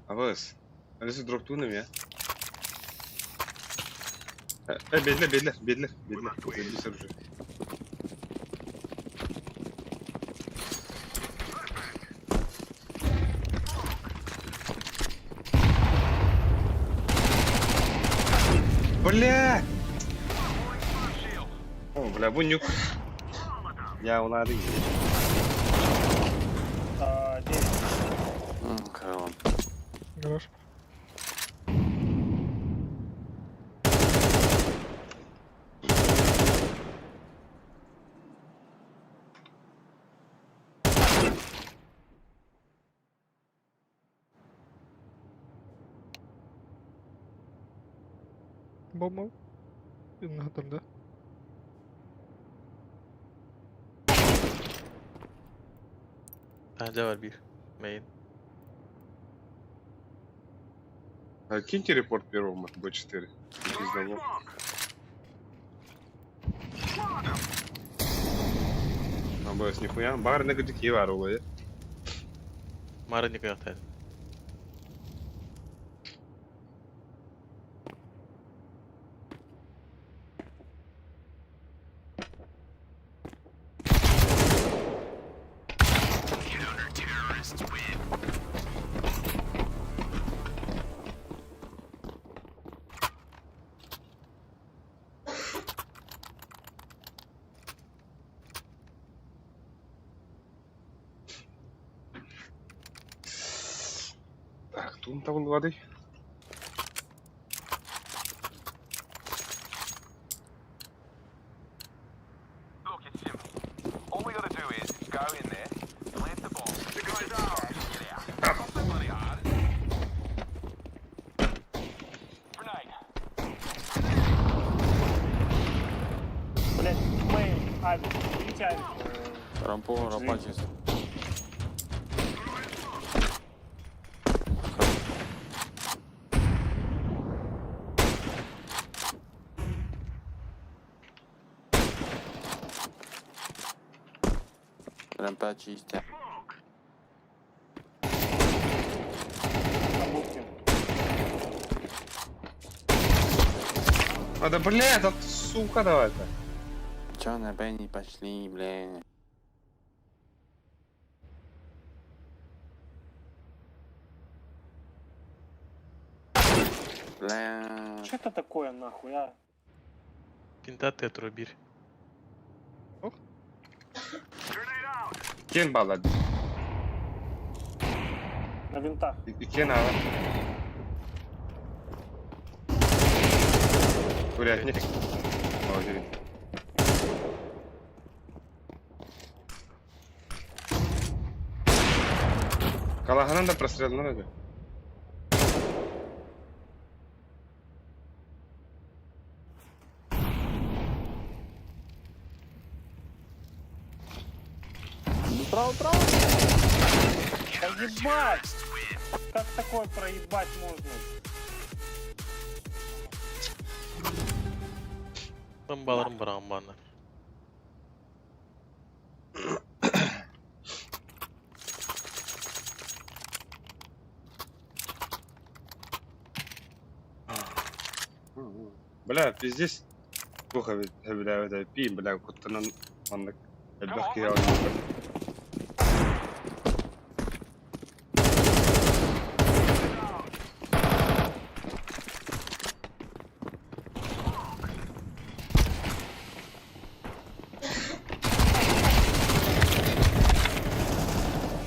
Абыс. Алиса дроптуна я. Э, бедле, бедле, бедле, бедле. Забись оружие. Бля! О, бля, бу нюк. Я у надо. 9. Хаван. Гараж. Бомба. Инна да? Bence var bir. Main. А киньте репорт первому Б4. Пизданул. АБС нихуя. Бар на гудики варулы. Мара не каятай. Тугум табыллыбатый? Блять, мейн, авик. Берите авик. Рампу, рампа чисто. Рампа чисто. На будке. А да бля, да сука давай-то. Чё на Б не пошли, бля? Бля. Что это такое нахуй, а? Пинта тетру бир. Кем балла? На винтах. Иккен ала. Курятник. О, извини. Калаһынан да прострелынан öyle. Ну, право, право. Да ебать! Как такое проебать можно? Bombalarım быраҕан Бля, пиздец. Туха бля, это пи, бля, куттанан маннык элбэх киһи оонньуур.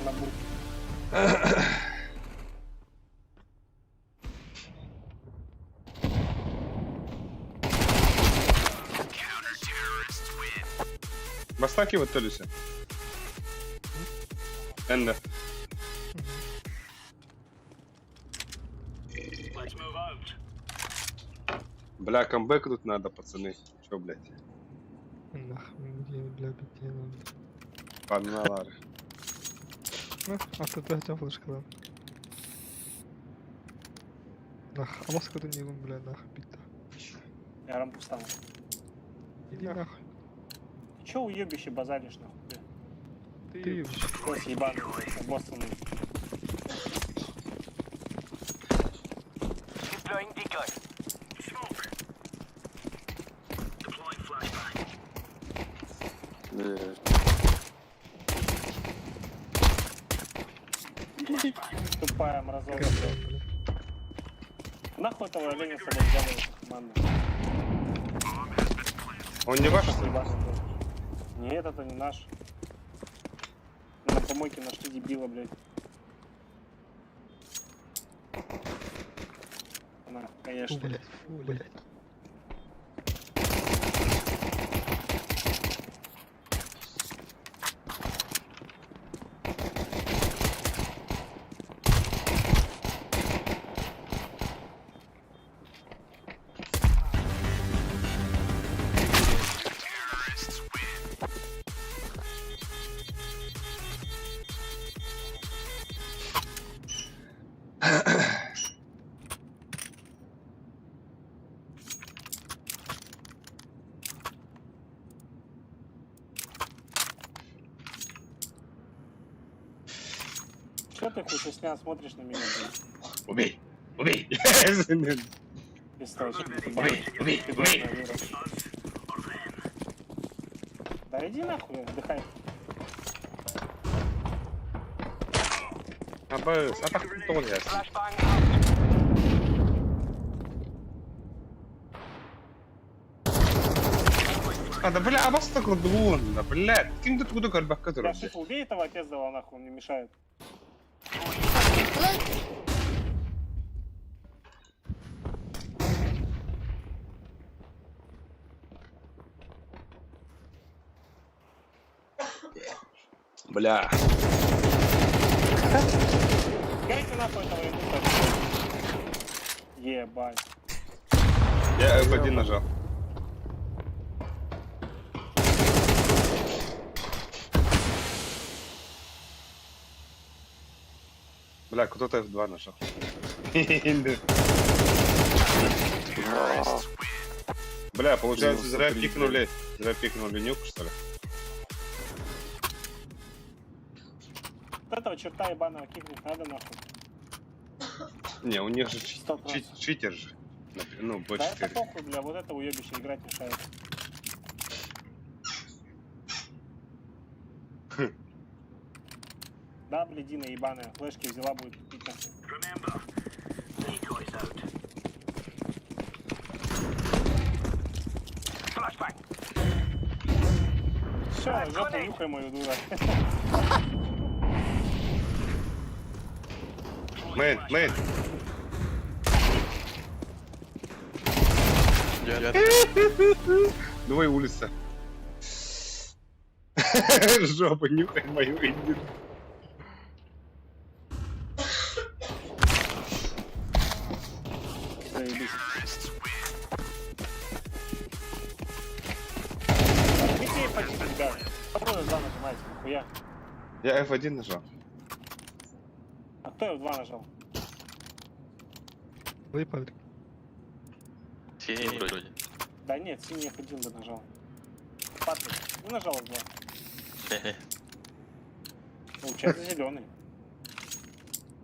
На будке. Бастаки вот төлүсэ. Энне. Бля, камбэк тут надо, пацаны. Чё, блядь? Нахуй, бля, бля, Погнала. Аттыда флешкалар. Нах, абаскада не бля, нах, бита. Я рампу встану. Иди нахуй. Ты чё уебище базаришь нахуй? бля? Ты уебище. Кость ебаный, обоссанный. Бля. Тупая мразота, Говно, блядь. бля. Нахуй этого оленя с собой взяли в эту команду? Он не ваш, что ли? Ебашит тоже. Нет, это не наш. На помойке нашли дебила, блядь. На, Фу, конечно. блядь, фу, блядь. Че ты хуй смотришь на меня, блядь? Убей! Убей! Листочек. Убей! Убей! Убей! Да иди нахуй, отдыхай. Абы, атах тоҕун яс. А, да бля, абаста курдуун, да бля, ким тут куду көрбөккө Бля, турар. Шиф, убей этого опездала, нахуй, он мне мешает. Бля. Гайте нахуй этого индуса. Ебать. Я F1 нажал. Бля, кто-то F2 нажал. Бля, получается, зря 93, пикнули. Зря пикнули нюк, что ли? Вот этого черта ебаного кикнуть надо нахуй. Не, у них же 100%. читер же. Ну, Да это B4. похуй, бля, вот это уебище играть мешает. Да, блядина ебаная, флешки взяла, будет пить нахуй. Remember, decoys out. Flashbang. Все, жопу нюхай мою дура. Мейн, мейн. Я Двое улица. Жопу нюхай мою иди. Заебись. Нажмите F1, ребят. Второй F2 нажимаете, нахуя? Я F1 нажал. А кто F2 нажал? Выпали. Синий вроде. Да нет, синий F1 бы нажал. Патрик, ты нажал F2? Хе-хе. Получается зеленый.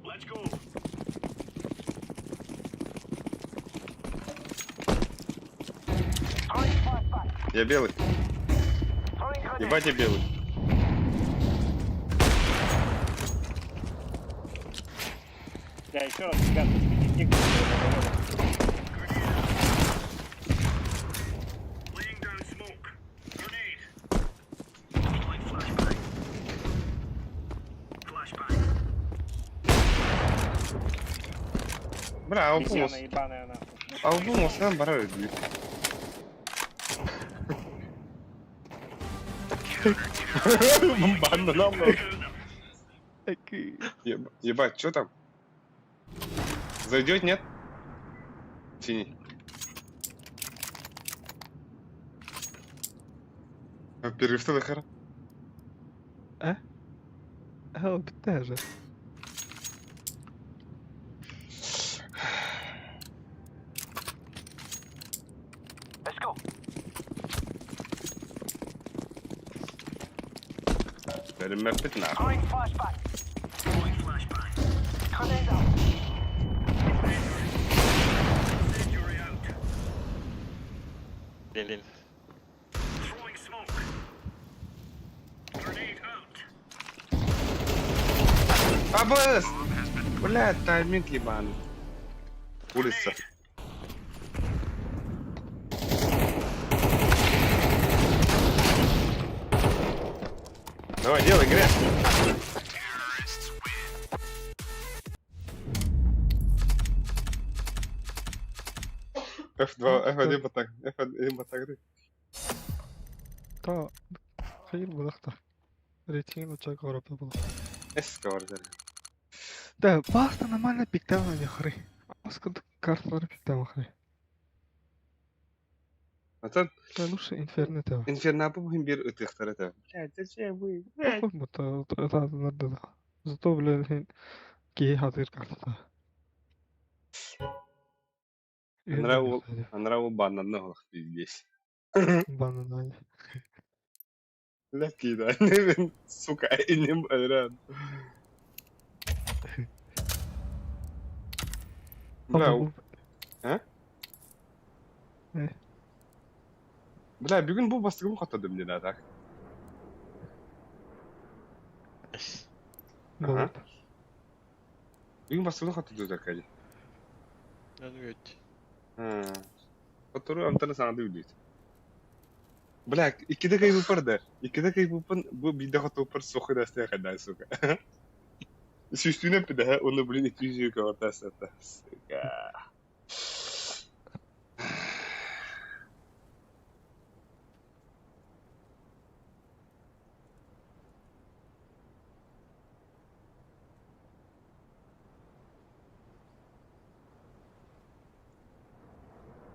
Let's go. Throwing flashbang. Я белый. Throwing grenade. Ебать, я белый. Я еще раз, ребят, нажмите кикнуть, долбоёба. Laying down smoke. Grenade. Deploying flashbang. Flashbang. Бля, а Обезьяна упумус. ебаная нахуй. А упумус нам барар дии. Бананом. Ебать, что там? Зайдет, нет? Синий. Перерыв хара. Ха, bitti Let's go. Перемепит нахуй. Throwing flashbang. Throwing flashbang. Grenade out. Incendiary out. Лин, лин. Throwing smoke. Grenade out. АБС! Бля, тайминг ебаный. Улица. Давай, делай грязь. F2, F1 батак, F1 батагры. Та خير بلخته. Рейтинг очаг орапта было. S говорит. Да, баста нормально пиктала не хры. Баска карталар пиктала хры. Атын Да лучше инферно та. инферно бу бир ытыктар это. Блядь, зачем вы? Блядь. Похуй та та надо да. Зато бля ки хазыр карта. Нраву- Анраву бан на ногах пиздец. Банан. Легкий, да. Сука, и не рад. Бля, А? Бля, бүгүн бу бастыгым хотодым не да так. Ага. Бүгүн бастыгым хотоду так кали. Өт. Которую амтаны саңды билет. Бля, иккиде кай бупар да. Иккиде кай бупан бу бидде хотопар сохы дастя кадай, сука. Сүстүнө пиде, оны блин 200 кавартас это. Сука.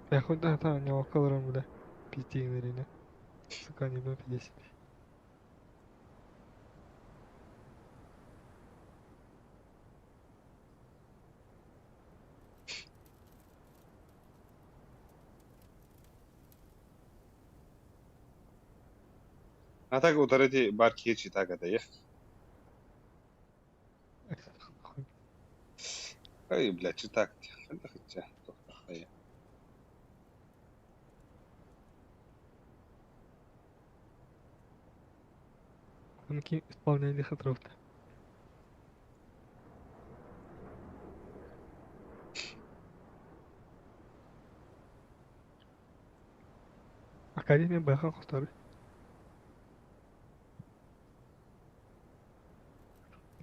Бля, да, не около бля. Пизди на Сука, не бля, 10. А так утары ти бар киһи читак этэ Ай, бля, читак. Мки исполнение хитровта. Академия байхан хотары.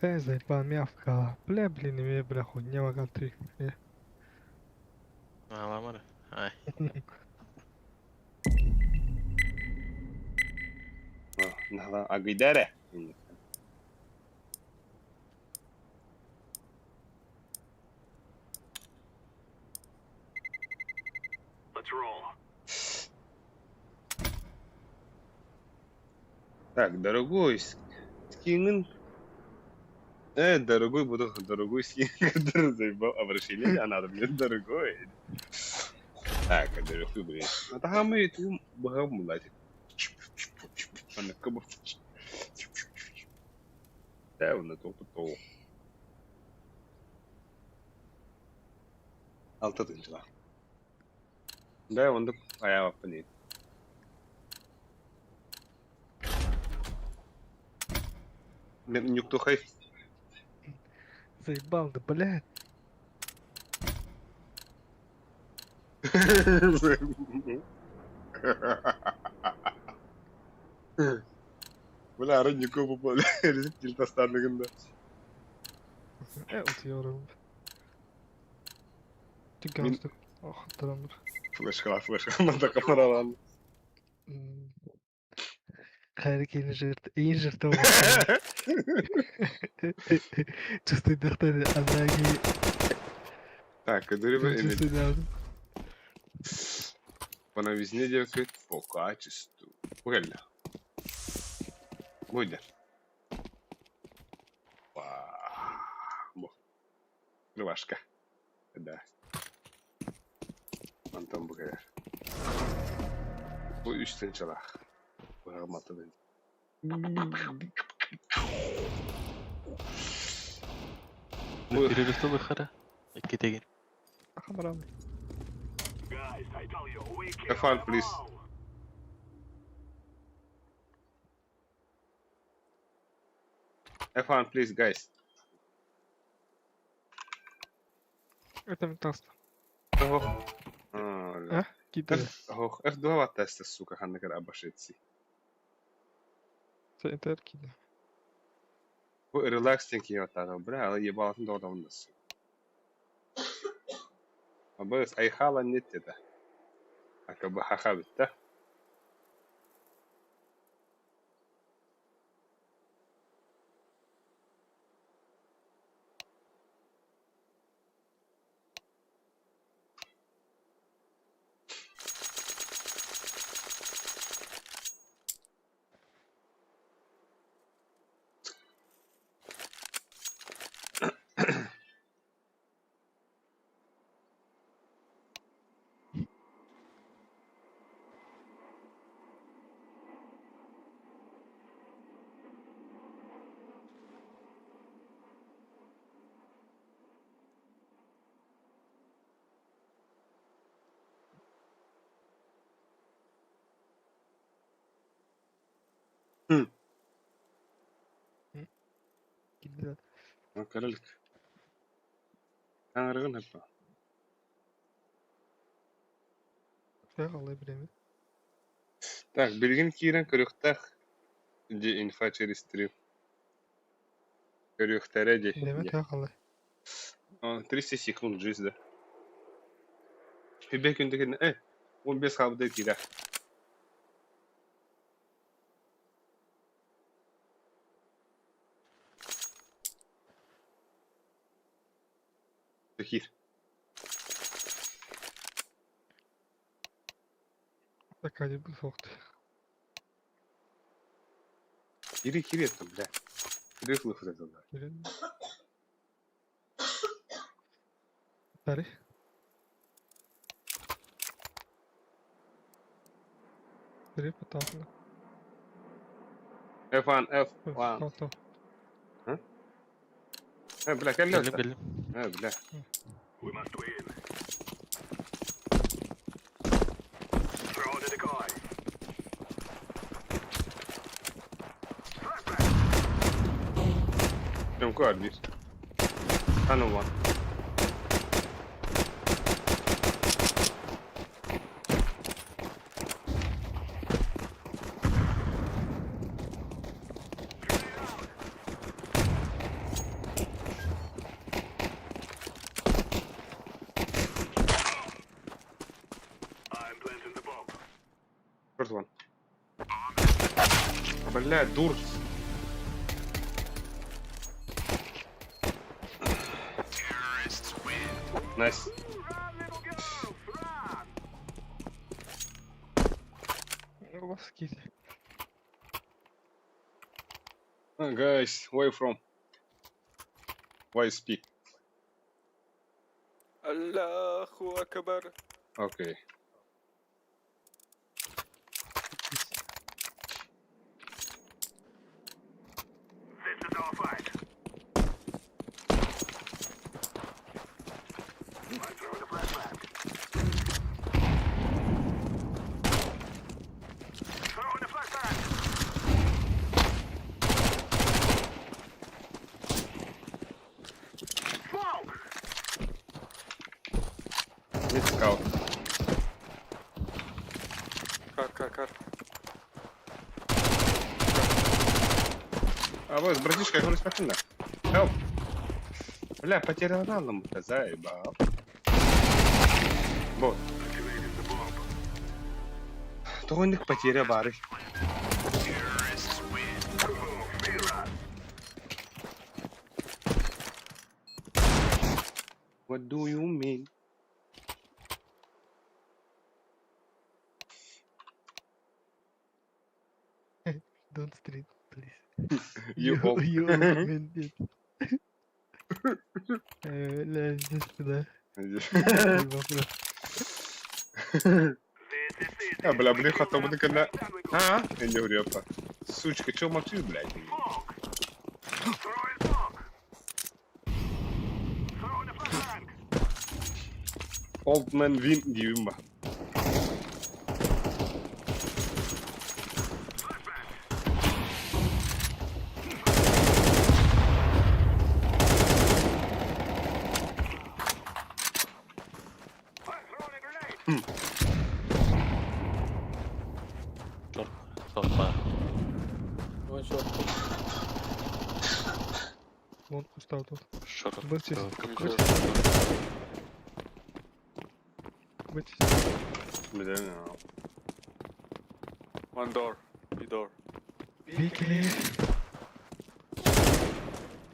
Э, заебал, мявка. Бля, блин, имею, бля, хуйня, ваган три. Аламар. Ай. Агыйдаре. Let's roll. Так, дорогой скин. Дорогой буду, дорогой скин, который заебал обращение, а надо мне дорогой. Так, дорогой, блин. А там мы тум бахам Да, он это то. Алта тынчла. Да, он аяппын. Мен нюктухай. Заебал, да, блядь. Бля, роднику попали. Килтастарныгында. Утуyorum. Түгән Охтарамыр. Флешка, флешка, мында камералан. Хайр кейин жырт, иин жырты Чувствуй дыхтады, анаги. Так, говорю, Чувствуй по новизне девка по качеству. Правильно. Будет. Рубашка. Да. Антон Бугайар. Бу үс тынчалах. Бу Бу Перевести хара. Икки Хамрам. Guys, I tell you, we F1, please. F1, please, guys. Это метаста. Ох. А? Кидай. Ох, F2 теста, сука, ханнакар абашетси. Это кидай. Бу релакс тенки ятары, бля, ал ебалатын додамнас. Абыс айхала нет это. Акабы хаха битта. Кидай. Каралык. Аңыргын хаппа. Алай время. Так, билгин киирен көрүөхтэх ди инфа через стрим. Көрүөхтэрэ ди. Время тахалай. 300 секунд жизнь, да. Хибе күндеген, 15 хабды кире. Кир. Такая факт. Кири кири это, бля. Кири слыхать это, да. Тари. Три потапна. F1, F1. Фото. Бля, кэллэ Кэллим это. кэллим. Бля. We must win. Throw the decoy. Прям кар здесь. А ну вон. I'm planting the bomb. First one. Бля, дур. Nice. Run, little girls, run! Лоски. Guys, where you from? Why you speak? Allahu Akbar. Okay. This is our fight. I'm throwing a flashbang. Throwing a flashbang. Smoke! Let's scout. Car, car, car. А вот, братишка, я говорю, спокойно. Help. Бля, потерял рану, заебал. Вот. Activating the bomb. Тоник потеря бары. Mira! What do you mean? Don't stream, please. You You, old. you old man did. Бля, иди сюда. Вопрос. This is easy. А, бля, блин, хотя бы когда... Down we go. А? Я не говорю, опа. Сучка, чё молчишь, блядь? Smoke! Throwing smoke! Throwing a flashbang! Old man win диибин ба. Flashbang! I'm throwing a grenade! Short. Short fire. One shot. Вон устал тут. Short. Вычисть. Какой? Вычисти. Бля, One door. B door. Be clear.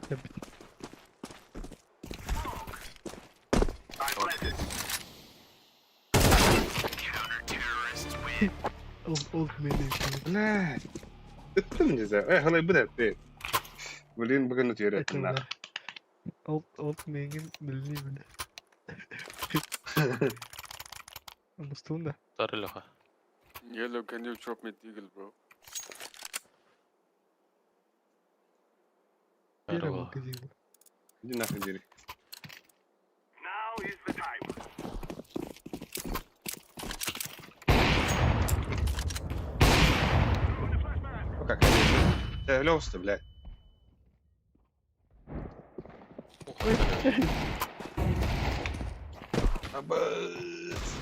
Я I'm planted. Old, old man is Блядь. Это мне за... Эй, галай, блядь, ты. Блин, бүгін өтері. Это На. да. Old, old man билни бля. Мустунда. Старый Леха. Yellow, can you drop me deagle, bro? Первый Здорово. магазин. Иди нахуй, дери. Now is the time. Throwing a flashbang! Ну как, конечно. Ты лёвся, блядь. Абас.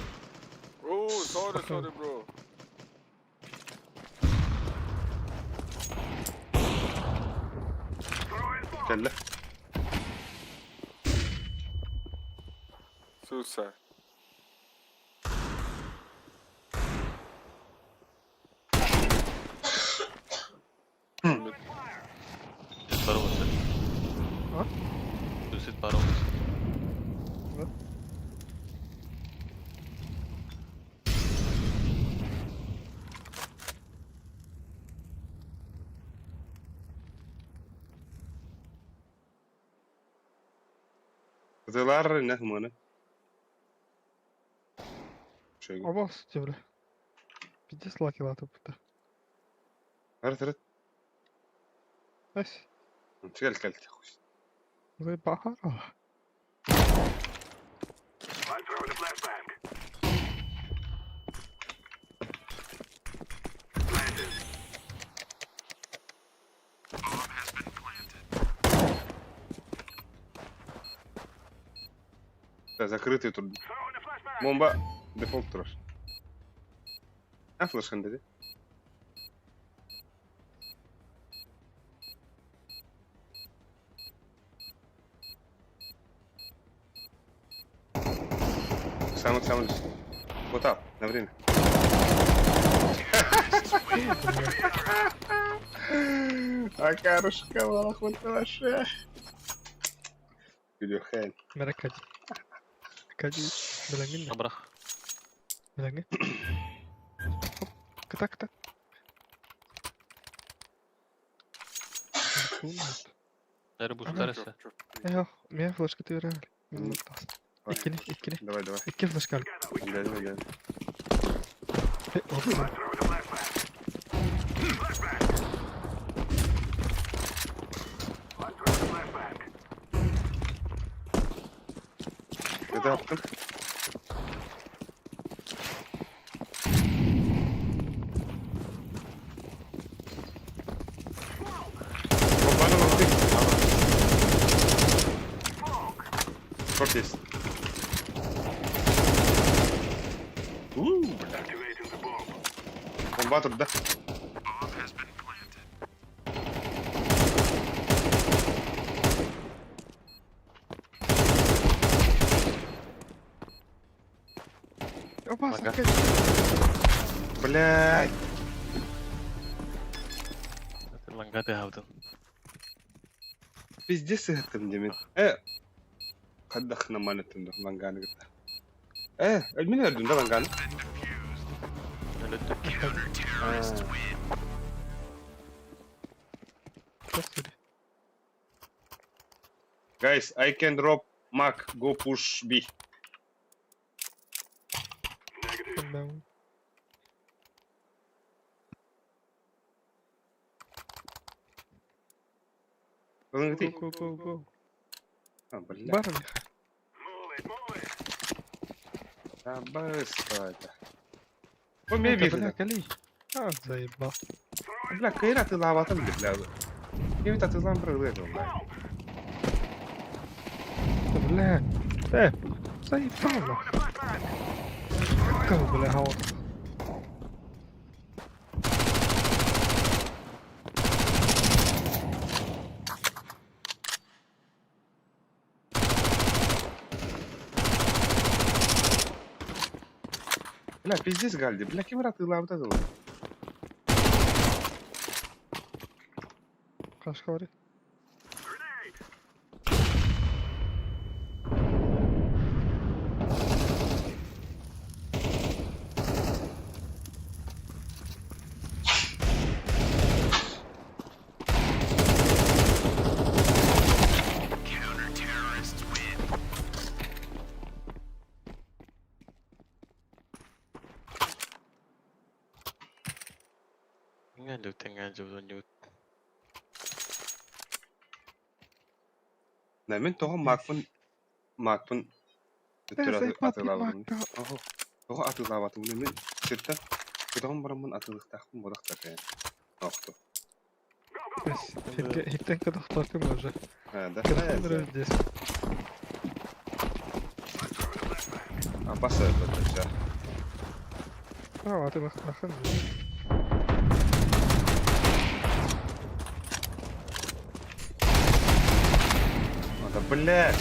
Oh, sorry, sorry, bro. Throwing smoke! Кэллэ. Suicide. Здорово, А? Suicide паровоз. Да? Атылар не хманы. Шойгу. Обос бля. Пиздец лаки латы будто. Арыт арыт. Ась, Кэл кэл хуй. заебала. I'm throwing a flashbang. Planted. Да, закрытый тут. Throwing a flashbang. Бомба. Дефолт турар. А флешкан dedi. Самый самый. Вот так, на время. Акарушка, балахваталаша. Күлүөхээн. Меракади. Кади. Билэҥҥин да? Абрах. Билэҥҥин? Хоп. Кыта кыта. Бары бустар эсэ. Эх, меня флешка ты верали. Иккини, иккини. Давай, давай. Икки флешка. Давай, давай, давай. Э, I'm throwing a flashbang. Flashbang. I'm throwing a flashbang. Это attım. Бомбаны vurdu. Short есть. Уу, бля. Activating the bomb. Бомба тут, да? Опа, Ага. Блядь. Лангаты хаудын. Пиздец ыһыттым димин. Э, хаддах наман эттим да ланганы кытта. Э, мин өлдүм да ланганы. Өлөттүк. Guys, I can drop Mac, go push B. Negative. Ылыҥ Go, go, go, go. А, бля. Бар Move it, move it. Да, быстро это. Ой, меня Бля, видно. кали. А, заебал. Бля, кайра ты лаватым, бля. Я ведь атылам прыгал, бля. Бля. Э, заебал нахуй. Как, бля, хаот. Бля, пиздец, Гальди. Бля, кем ты лаватым? Хаш говори. Grenade. Тэҥҥэ дьыбзон На мен тоҕо Макпын Макпын Э, заебал ты, атылаабытым. Мак. Оһо. Тоҕо атылаабатым мен сиртэн көтөҕөн бараммын атылыктаахпын бодохтар Охто. Хиттен кадахтаркым уже. А, да. Кадахтар здесь. А, баса это все. А, а ты нахуй. А, да, блядь.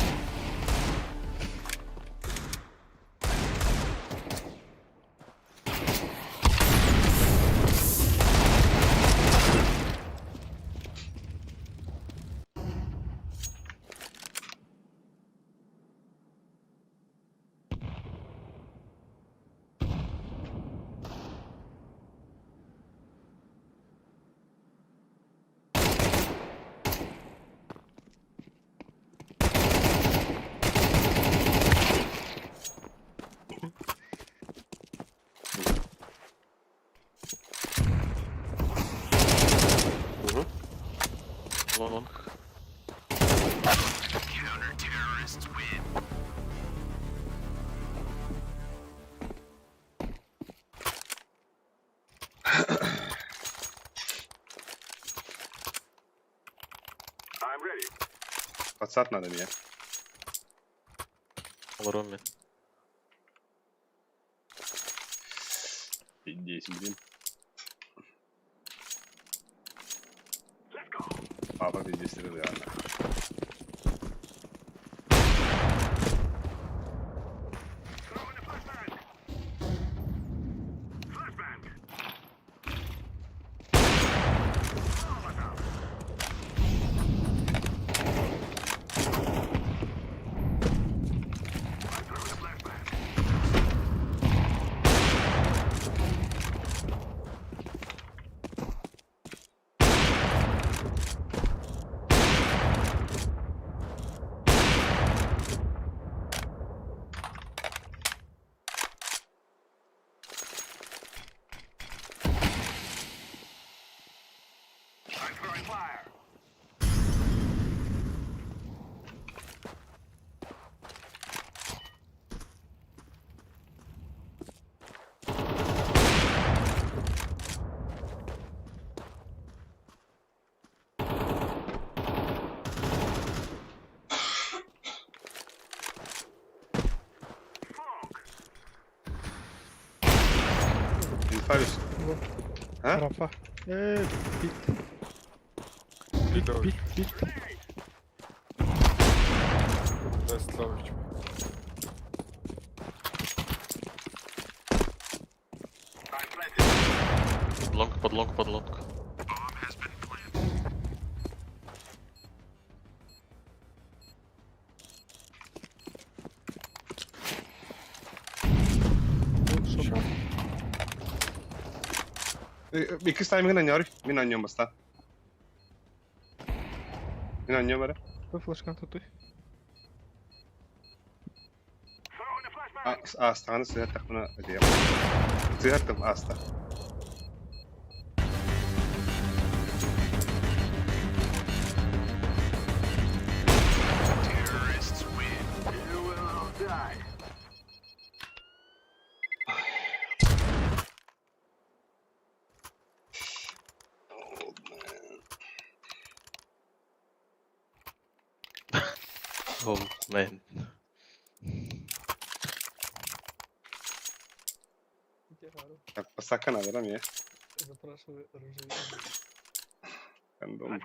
Подсад надо мне. Олором мин. Пиздец, блин. Папа пиздец реально. Инфа вис. А? Рампа. Бит. Бит, Low бит, бит. Last low HP. Под лонг, под лонг, под лонг. Еще. Иккис тайминг на ньори. Мин анньон баста. Мин анньон бара. Вы флешкан татуй. Астаны сыһар тахмына диэм. Сыһартым аста. Oh man. Так, басака надо да мне. Запрашиваю оружие. Кондом.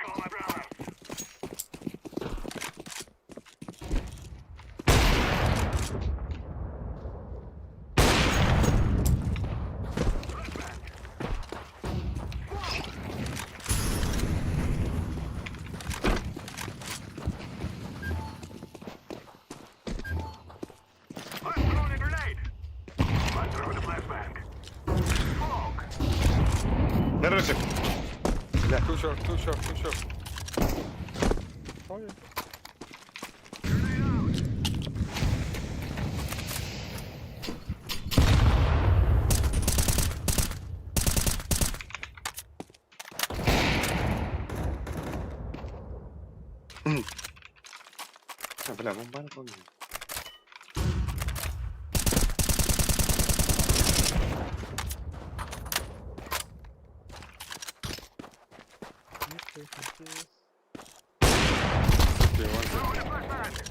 Короче, Two short, two short, two short. Ой. а, бля, бомба не помню. CT, one CT.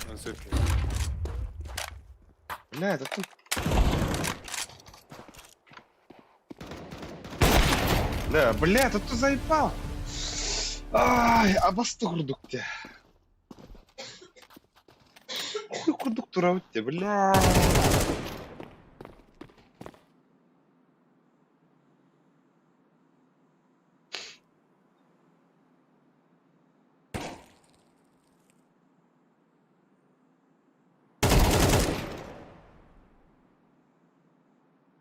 One CT. Бля, это тут. Да, бля, это ты заебал. Ай, абасты курдук те. Хуй курдук тура те, бля.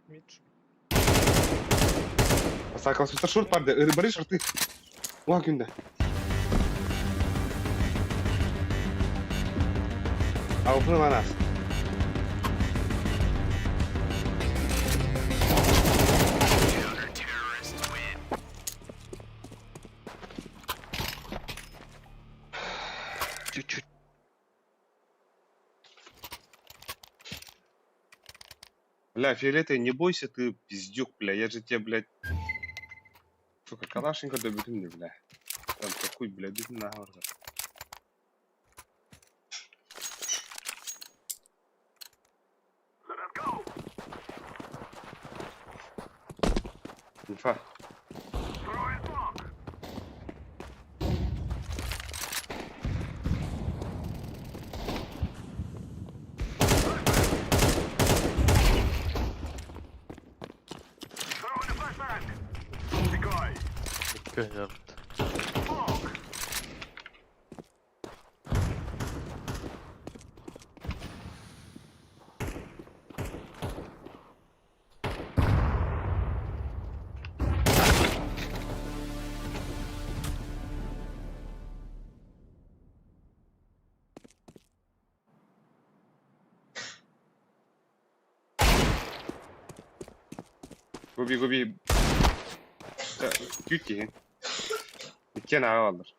Мидж. Басакал шурт парды, бары шорты. Уа күндә. А уплыла нас. Чуть-чуть. Бля, фиолетовый, не бойся ты, пиздюк, бля, я же тебе, блядь... Сука, калашенька добегни, бля. Там такой, бля, бить на горло. Инфа. Икки Губи губи. Күүт киһи. Иккиэн ааҕа баллар.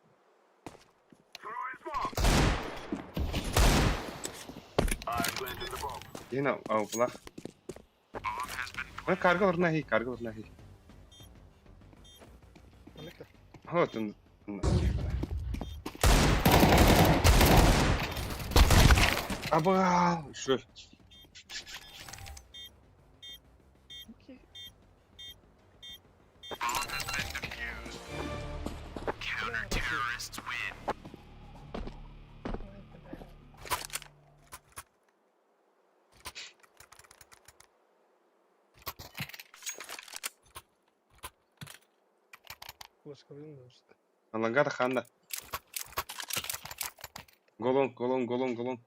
Киһин аупулах. Карга орна хи, карга орна хи. Хотун. Абаа, шо. Алангар ханда. Голон, голон, голон, голон.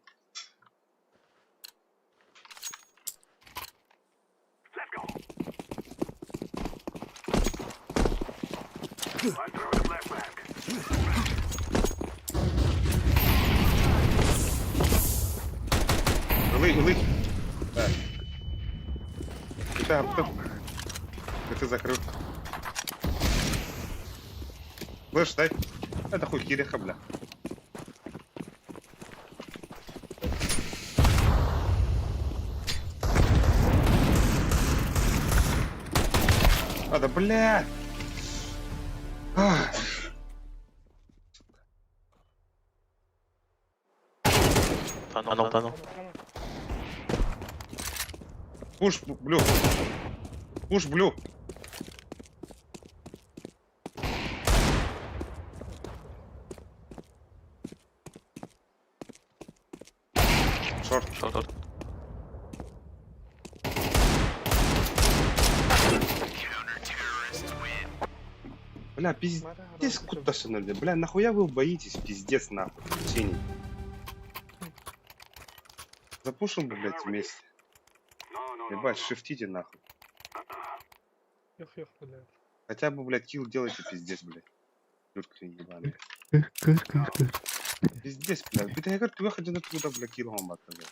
Ылый, ылый. Так. Это, это. Это закрыл. Слышь, дай. Это хуй кириха, бля. А, да, бля. Ах. Tunnel, tunnel. Push blue. Push blue. Short. Short. Бля, пиздец, куда все надо. Бля, нахуя вы боитесь, пиздец, нахуй, синий. Запушим бы, блядь, вместе. Ебать, шифтите нахуй. Хотя бы, блядь, килл делайте, пиздец, блядь. Юрка ебаный. Пиздец, блядь. Ты я говорю, ты выходи на туда, бля, килл вам блядь.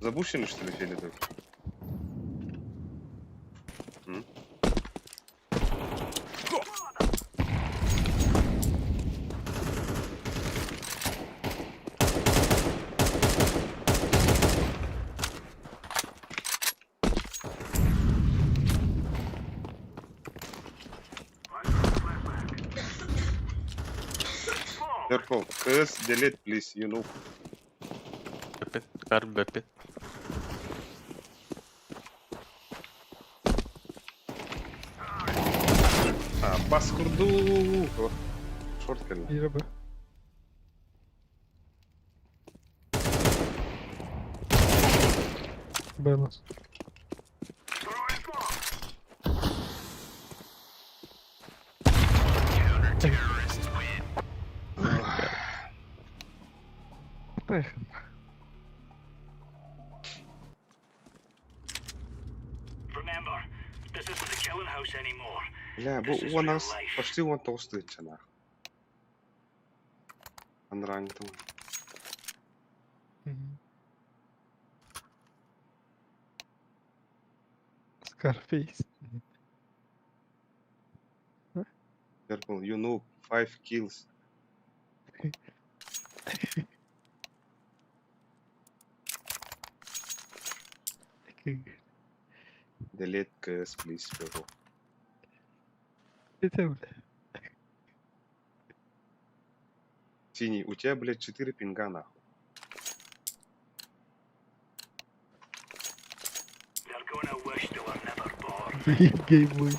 Забушили, что ли, фиолетовый? М? Therefore, curse delete, please, you know. Weapon. Carbon weapon. А, бас курду. Шорт кэллэ. Биирэ б. Баланс. Поехали. Remember, this isn't the killing house anymore. Бля, бу уонаас почти 19 тыһыынча нах. Анраҥтым. Мгм. Scarface. Purple, you know, 5 kills. Delete curse, please, purple. Это, бля. Синий, у тебя, блядь, 4 пинга нахуй. Геймбой.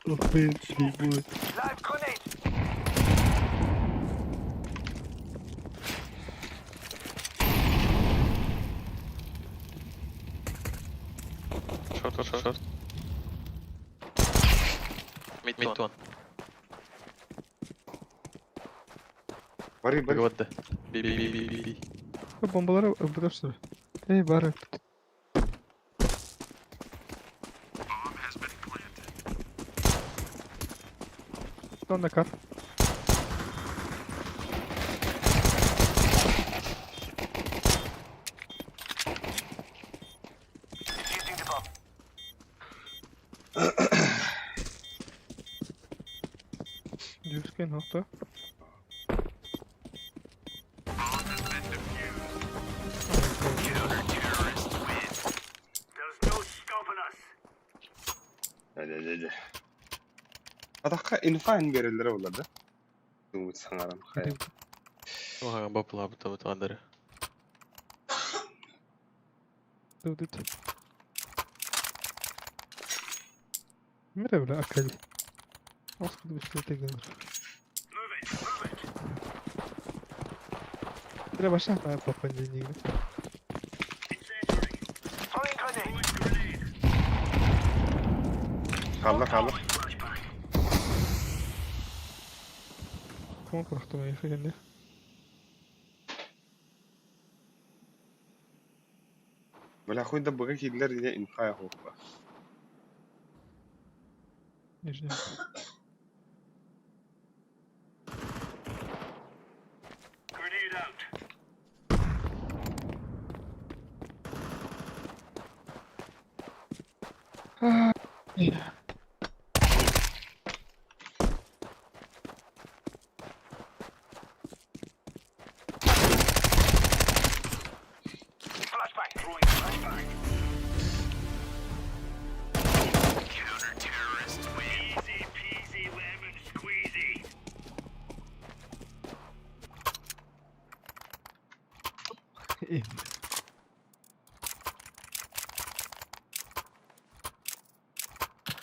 Охуеть, геймбой. Short, short, short. Mid, mid one. Бары, бары. What the? B, B, B, B, B, B. Bombaları öldürürsün. Ey bari. Son da kar. Düzgün nokta. Дэ, дэ, дэ. Атахха инфайн береллere буолла да? Думать саҥаран хайа. Ага, бапла, бата, бата, Dur. Mire bile akali. Nasıl bir şey gelir. Bire başla ben papanca gibi. Хаалла хаалла. Кому korktum ya kendi. Бля, хуй да быга киирдилэр диэн инфая хуоппа. Нижний.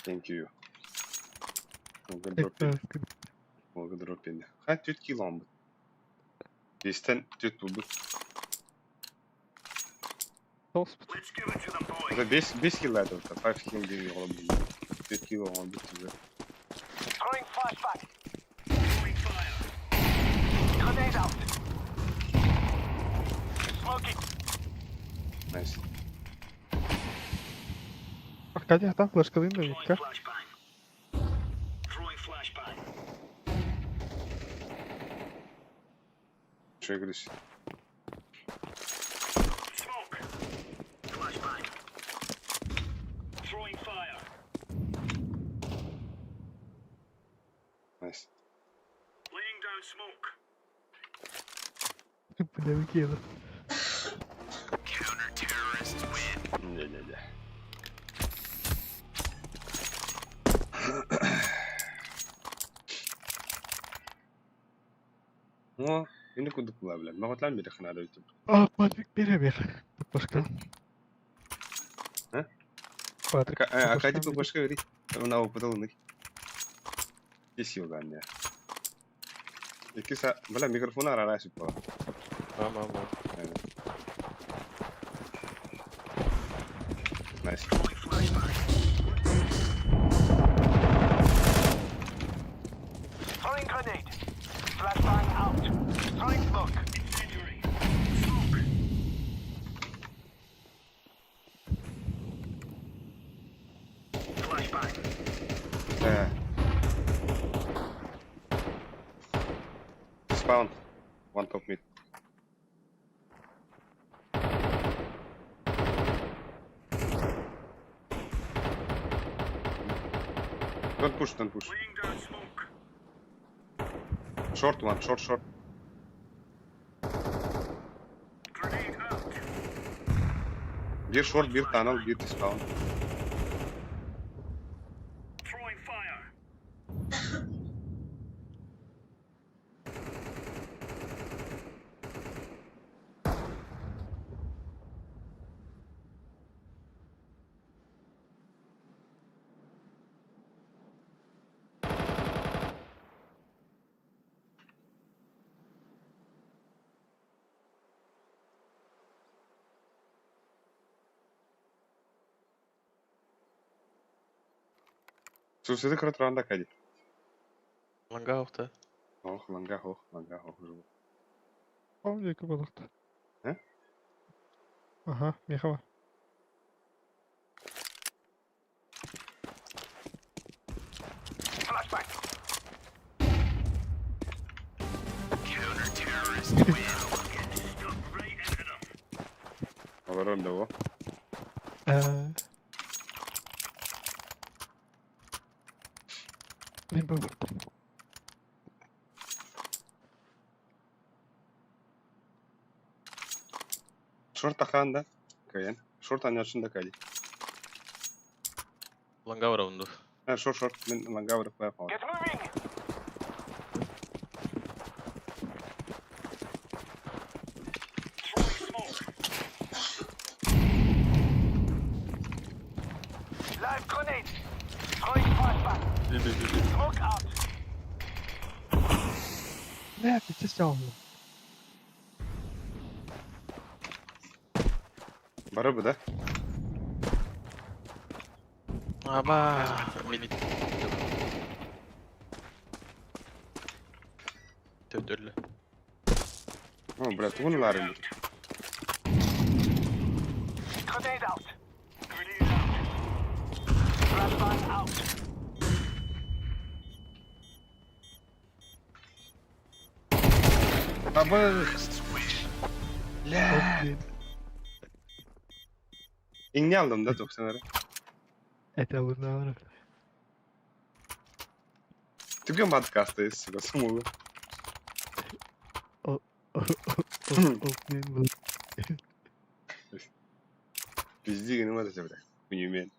Thank you. Могу дропин. Могу дропин. Хай түт кило бут. Бестен түт булбут. Это 5 кило это, 5 кило деген оҕо булбут. 4 кило оҕо бут. Nice. Аркадий, а там флешка дым Витька. Что я говорю? Nice. Бля, выкинула. Не-не-не. О, энэ кудук була бля. Мөгөдлөн бирэх надад YouTube. А, Патрик, бери бер. Башка. А? Патрик. Аркадий башка бери. Она опытал них. Кисил да. Икиса, бля, микрофон арара супа. Мама, мама. Nice. Spawn. One top mid. Don't push, don't push. Short one, short, short. Bir short, bir tunnel, bir spawn. Сусиды кыра туран да кади. Лангаухта. Ох, ланга, ох, ланга, ох, живу. Ол диэки буолуохта. Э? Аха, миэхэ бар. Олорон да о. Ээ. Мин бу Шорт ахан да. Кайен. Шорт анячын да кади. Лангаура унду. Э, шорт, шорт. Мин ланга вырып кая калды. Get moving. Throwing smoke. Live grenade. Throwing flashbang. Smoke out. Бля, пятисёлный. Бары бу да. Аба. Мини. Төтөллө. О, бля, тугун ларын. Grenade out. Grenade out. Flashbang out. Абы. Ля. Иңне алдым да 90 эрэ. Это лунара. Түгэн подкасты, сука, сумулу. Блин, Пизди генем это бля. Унимен.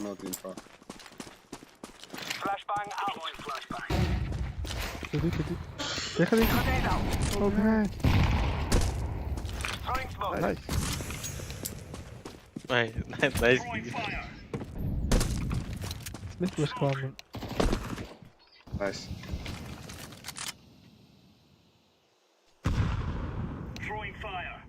Not info. Flashbang out. Flashbang. Иди, иди. Ехали. Grenade out. О, блядь. Throwing smoke. Найс. Ай, найс. Смит вышкламын. Nice. Throwing fire.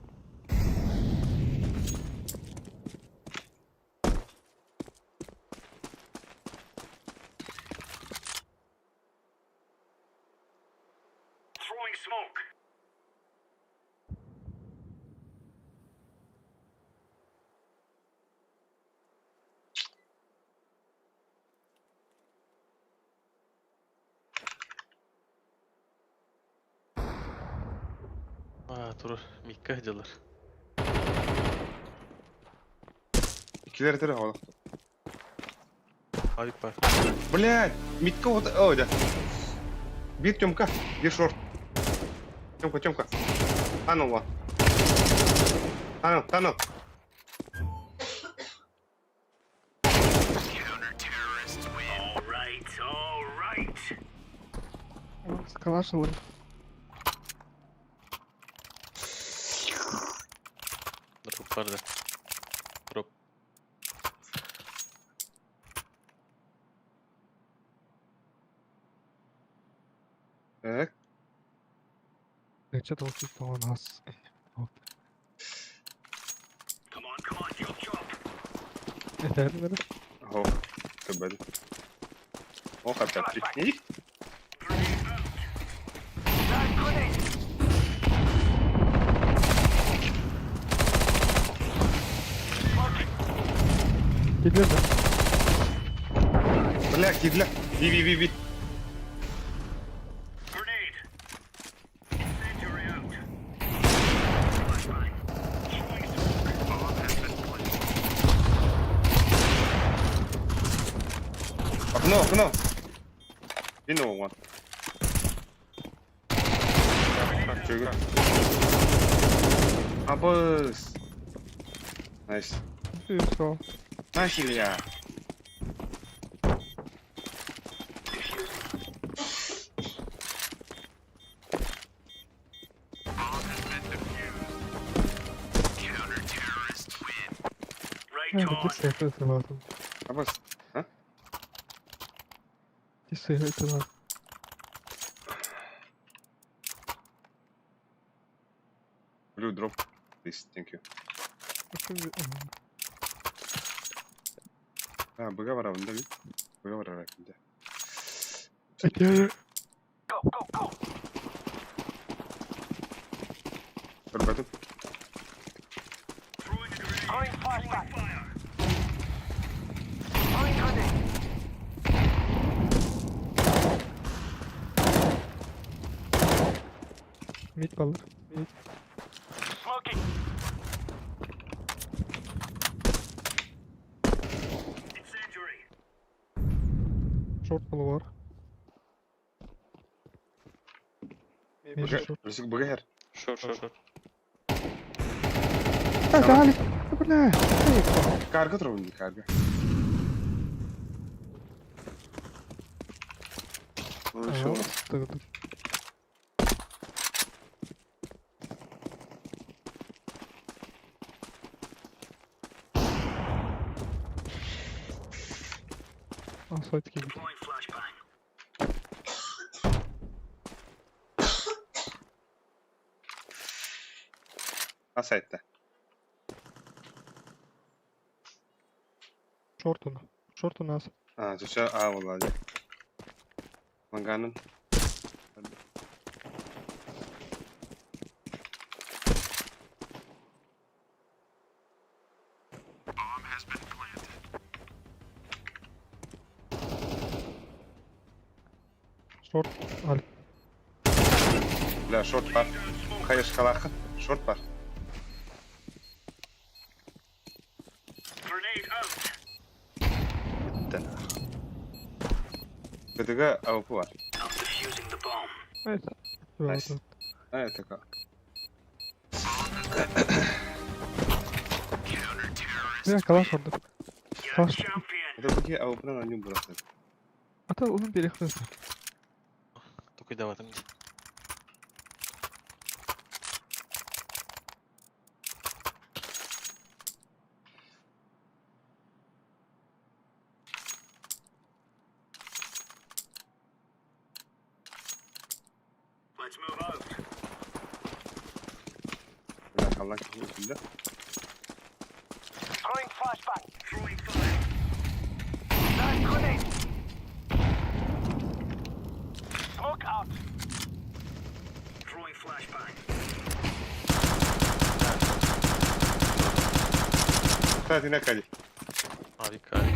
Throwing smoke. Аа, турар. Микка дьылар. Икилер төр холох. Авик бар. Блядь, митка вот, ой, да. Бир Тёмка, бир шорт. Тёмка, Тёмка. Танул ва. Танул, танул. All right, all right. Скалашил. Дроп бар да. Дроп. Так, Что-то вот тут у нас. Вот. Come on, come on, chop chop. Это это Ого, төбәді. Ох, опять три. Grenade out. Live grenade. Smoking. Тебе, да? Бля, кидля. Ви, ви, ви, ви. Grenade. Incendiary out. Flashbang. Throwing smoke. Bomb has been planted. Окно, окно. Вино вон. Так, чё игра? Абыз. Найс. Ты что? Найс, Илья. Right Это on. ты это ладно. Абыз. Ты это ладно. Blue drop. Please, thank you. А, быга барабын да бит. Быга барар да. Көрбөтүм. Mid balık. Mid. Short balı var. Mid Быга, short. быга хер. Шорт, шорт. А, дали! Бля! Карга турабын дии, карга. Ну еще. А, сайт киирбит. А сайтта. Шорт у нас. Шорт у нас. А, все, а, буолла дии. Манганын. Шорт. Аль. Бля, шорт бар. Хайышкалаах. Шорт бар. Бүттэ. КТГ АВП бар. Это. Nice. А, это как? Бля, калаш ордук. Калаш. Это такие АВП на нем бросают. А то он переходит. Токуйдаабатым. Бля, халлан киһи Кстати, на кади. Авик, авик.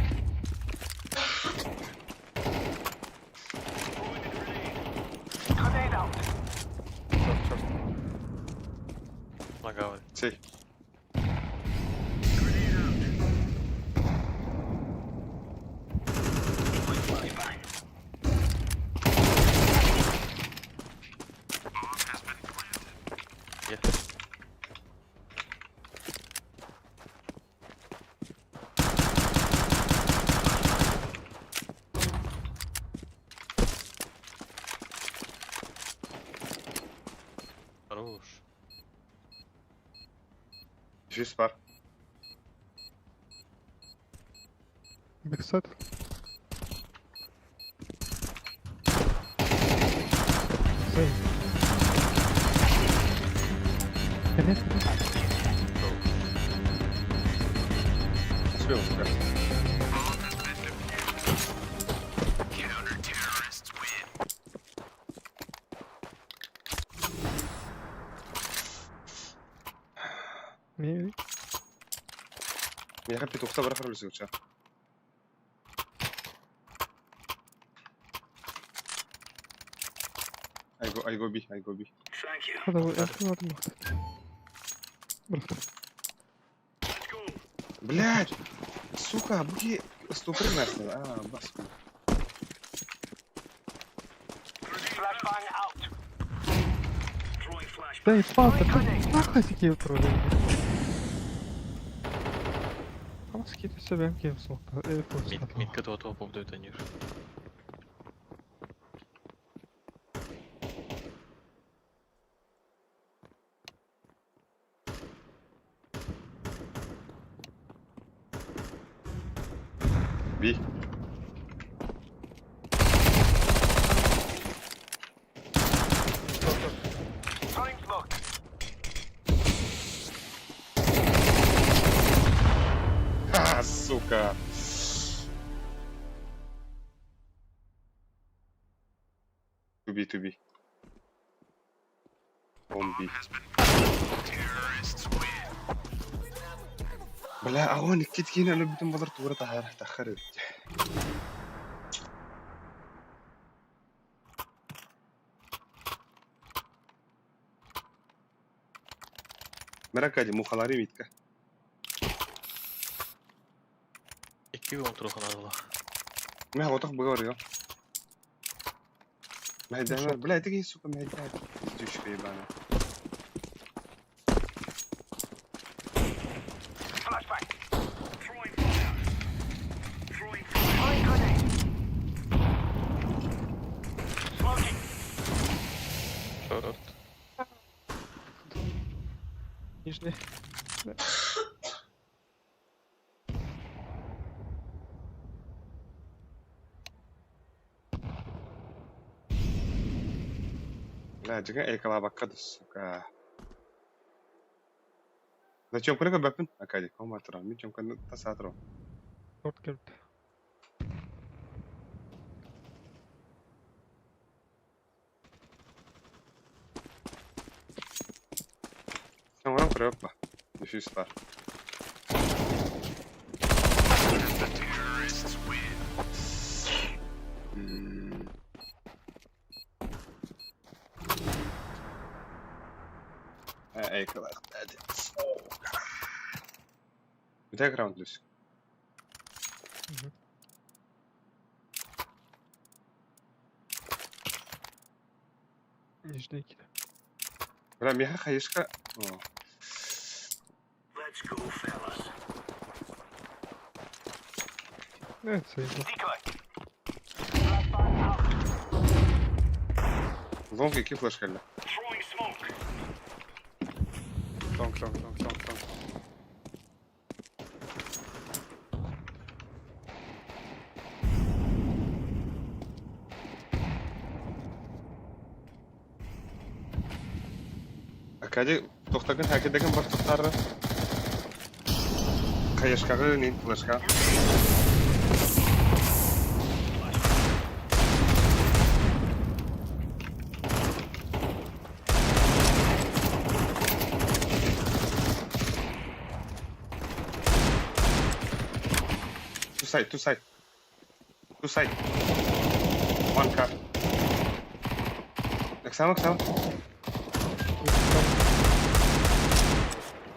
Шорт, шорт. Нога. Сей. Е. Хорош. Жүз бар. Бэксайд. Сей. Конец. Успел, сука. Ми. Миэхэ петухта барахар үлүсүгүчэ. I go B, I go B. هذا هو هذا المخطط. Блядь! Сука, буки ступор настал. А, бас. Да и папа, нахуй такие проблемы. Там скидывай себе МК Мид, мидка туа туа помдует анир. B. Сука. To be, to be. Bombi. Бля, аҕан икки киһини өлөрбүтүм буоллар туора таһаар таххар эбит. Мэракади мухалары Витка. Икки күн отурухан арылах. Мэ отох быга барыга. Мэйдэмэр, бля, это киһи, сука, мэйдэ. Пиздючка ебаная. Шорт. Нижний. Бля, дьиҥэ экалаабакка да, сука. Да чөмкөнү көрбөппүн, Акадик, ол туран, мин чөмкөнү тасаа турабын. Шорт кэлбит. Оҥорон көрүөк ба. Дефьюз баар. М. Э, экалаах, сука. Бүтэһик раунд Люсь. Мгм. Нижний кида. Бля, миэхэ хайышка. О. Э, заебал. Long икки флеш кэллэ. Long, long, long, long, long. Акади тохтагын хакедеген бар тохтары. Хайышкаҕы нин флешка. Two side, two side. Two side. One car. Оксана, Оксана.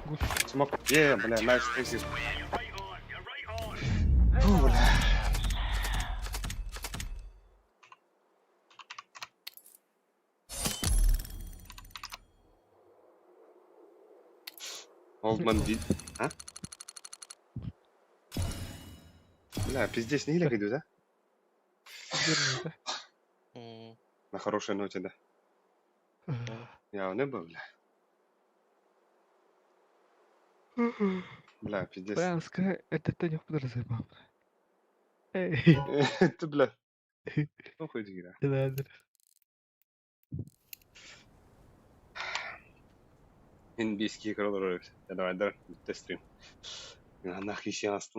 Гусь. Smoke. Yeah, бля, nice, thank you. Фу, бля. Old man did. А? Бля, пиздец, не идут, да? Верно, да? М, На хорошей ноте, да. Я не был, бля. Бля, пиздец. Бля, скажи, это ты не подразумевал. Эй, Ты, бля. Ну, хоть игра. да, да. Индийский король. Давай, давай, стрим. Нахуй сейчас,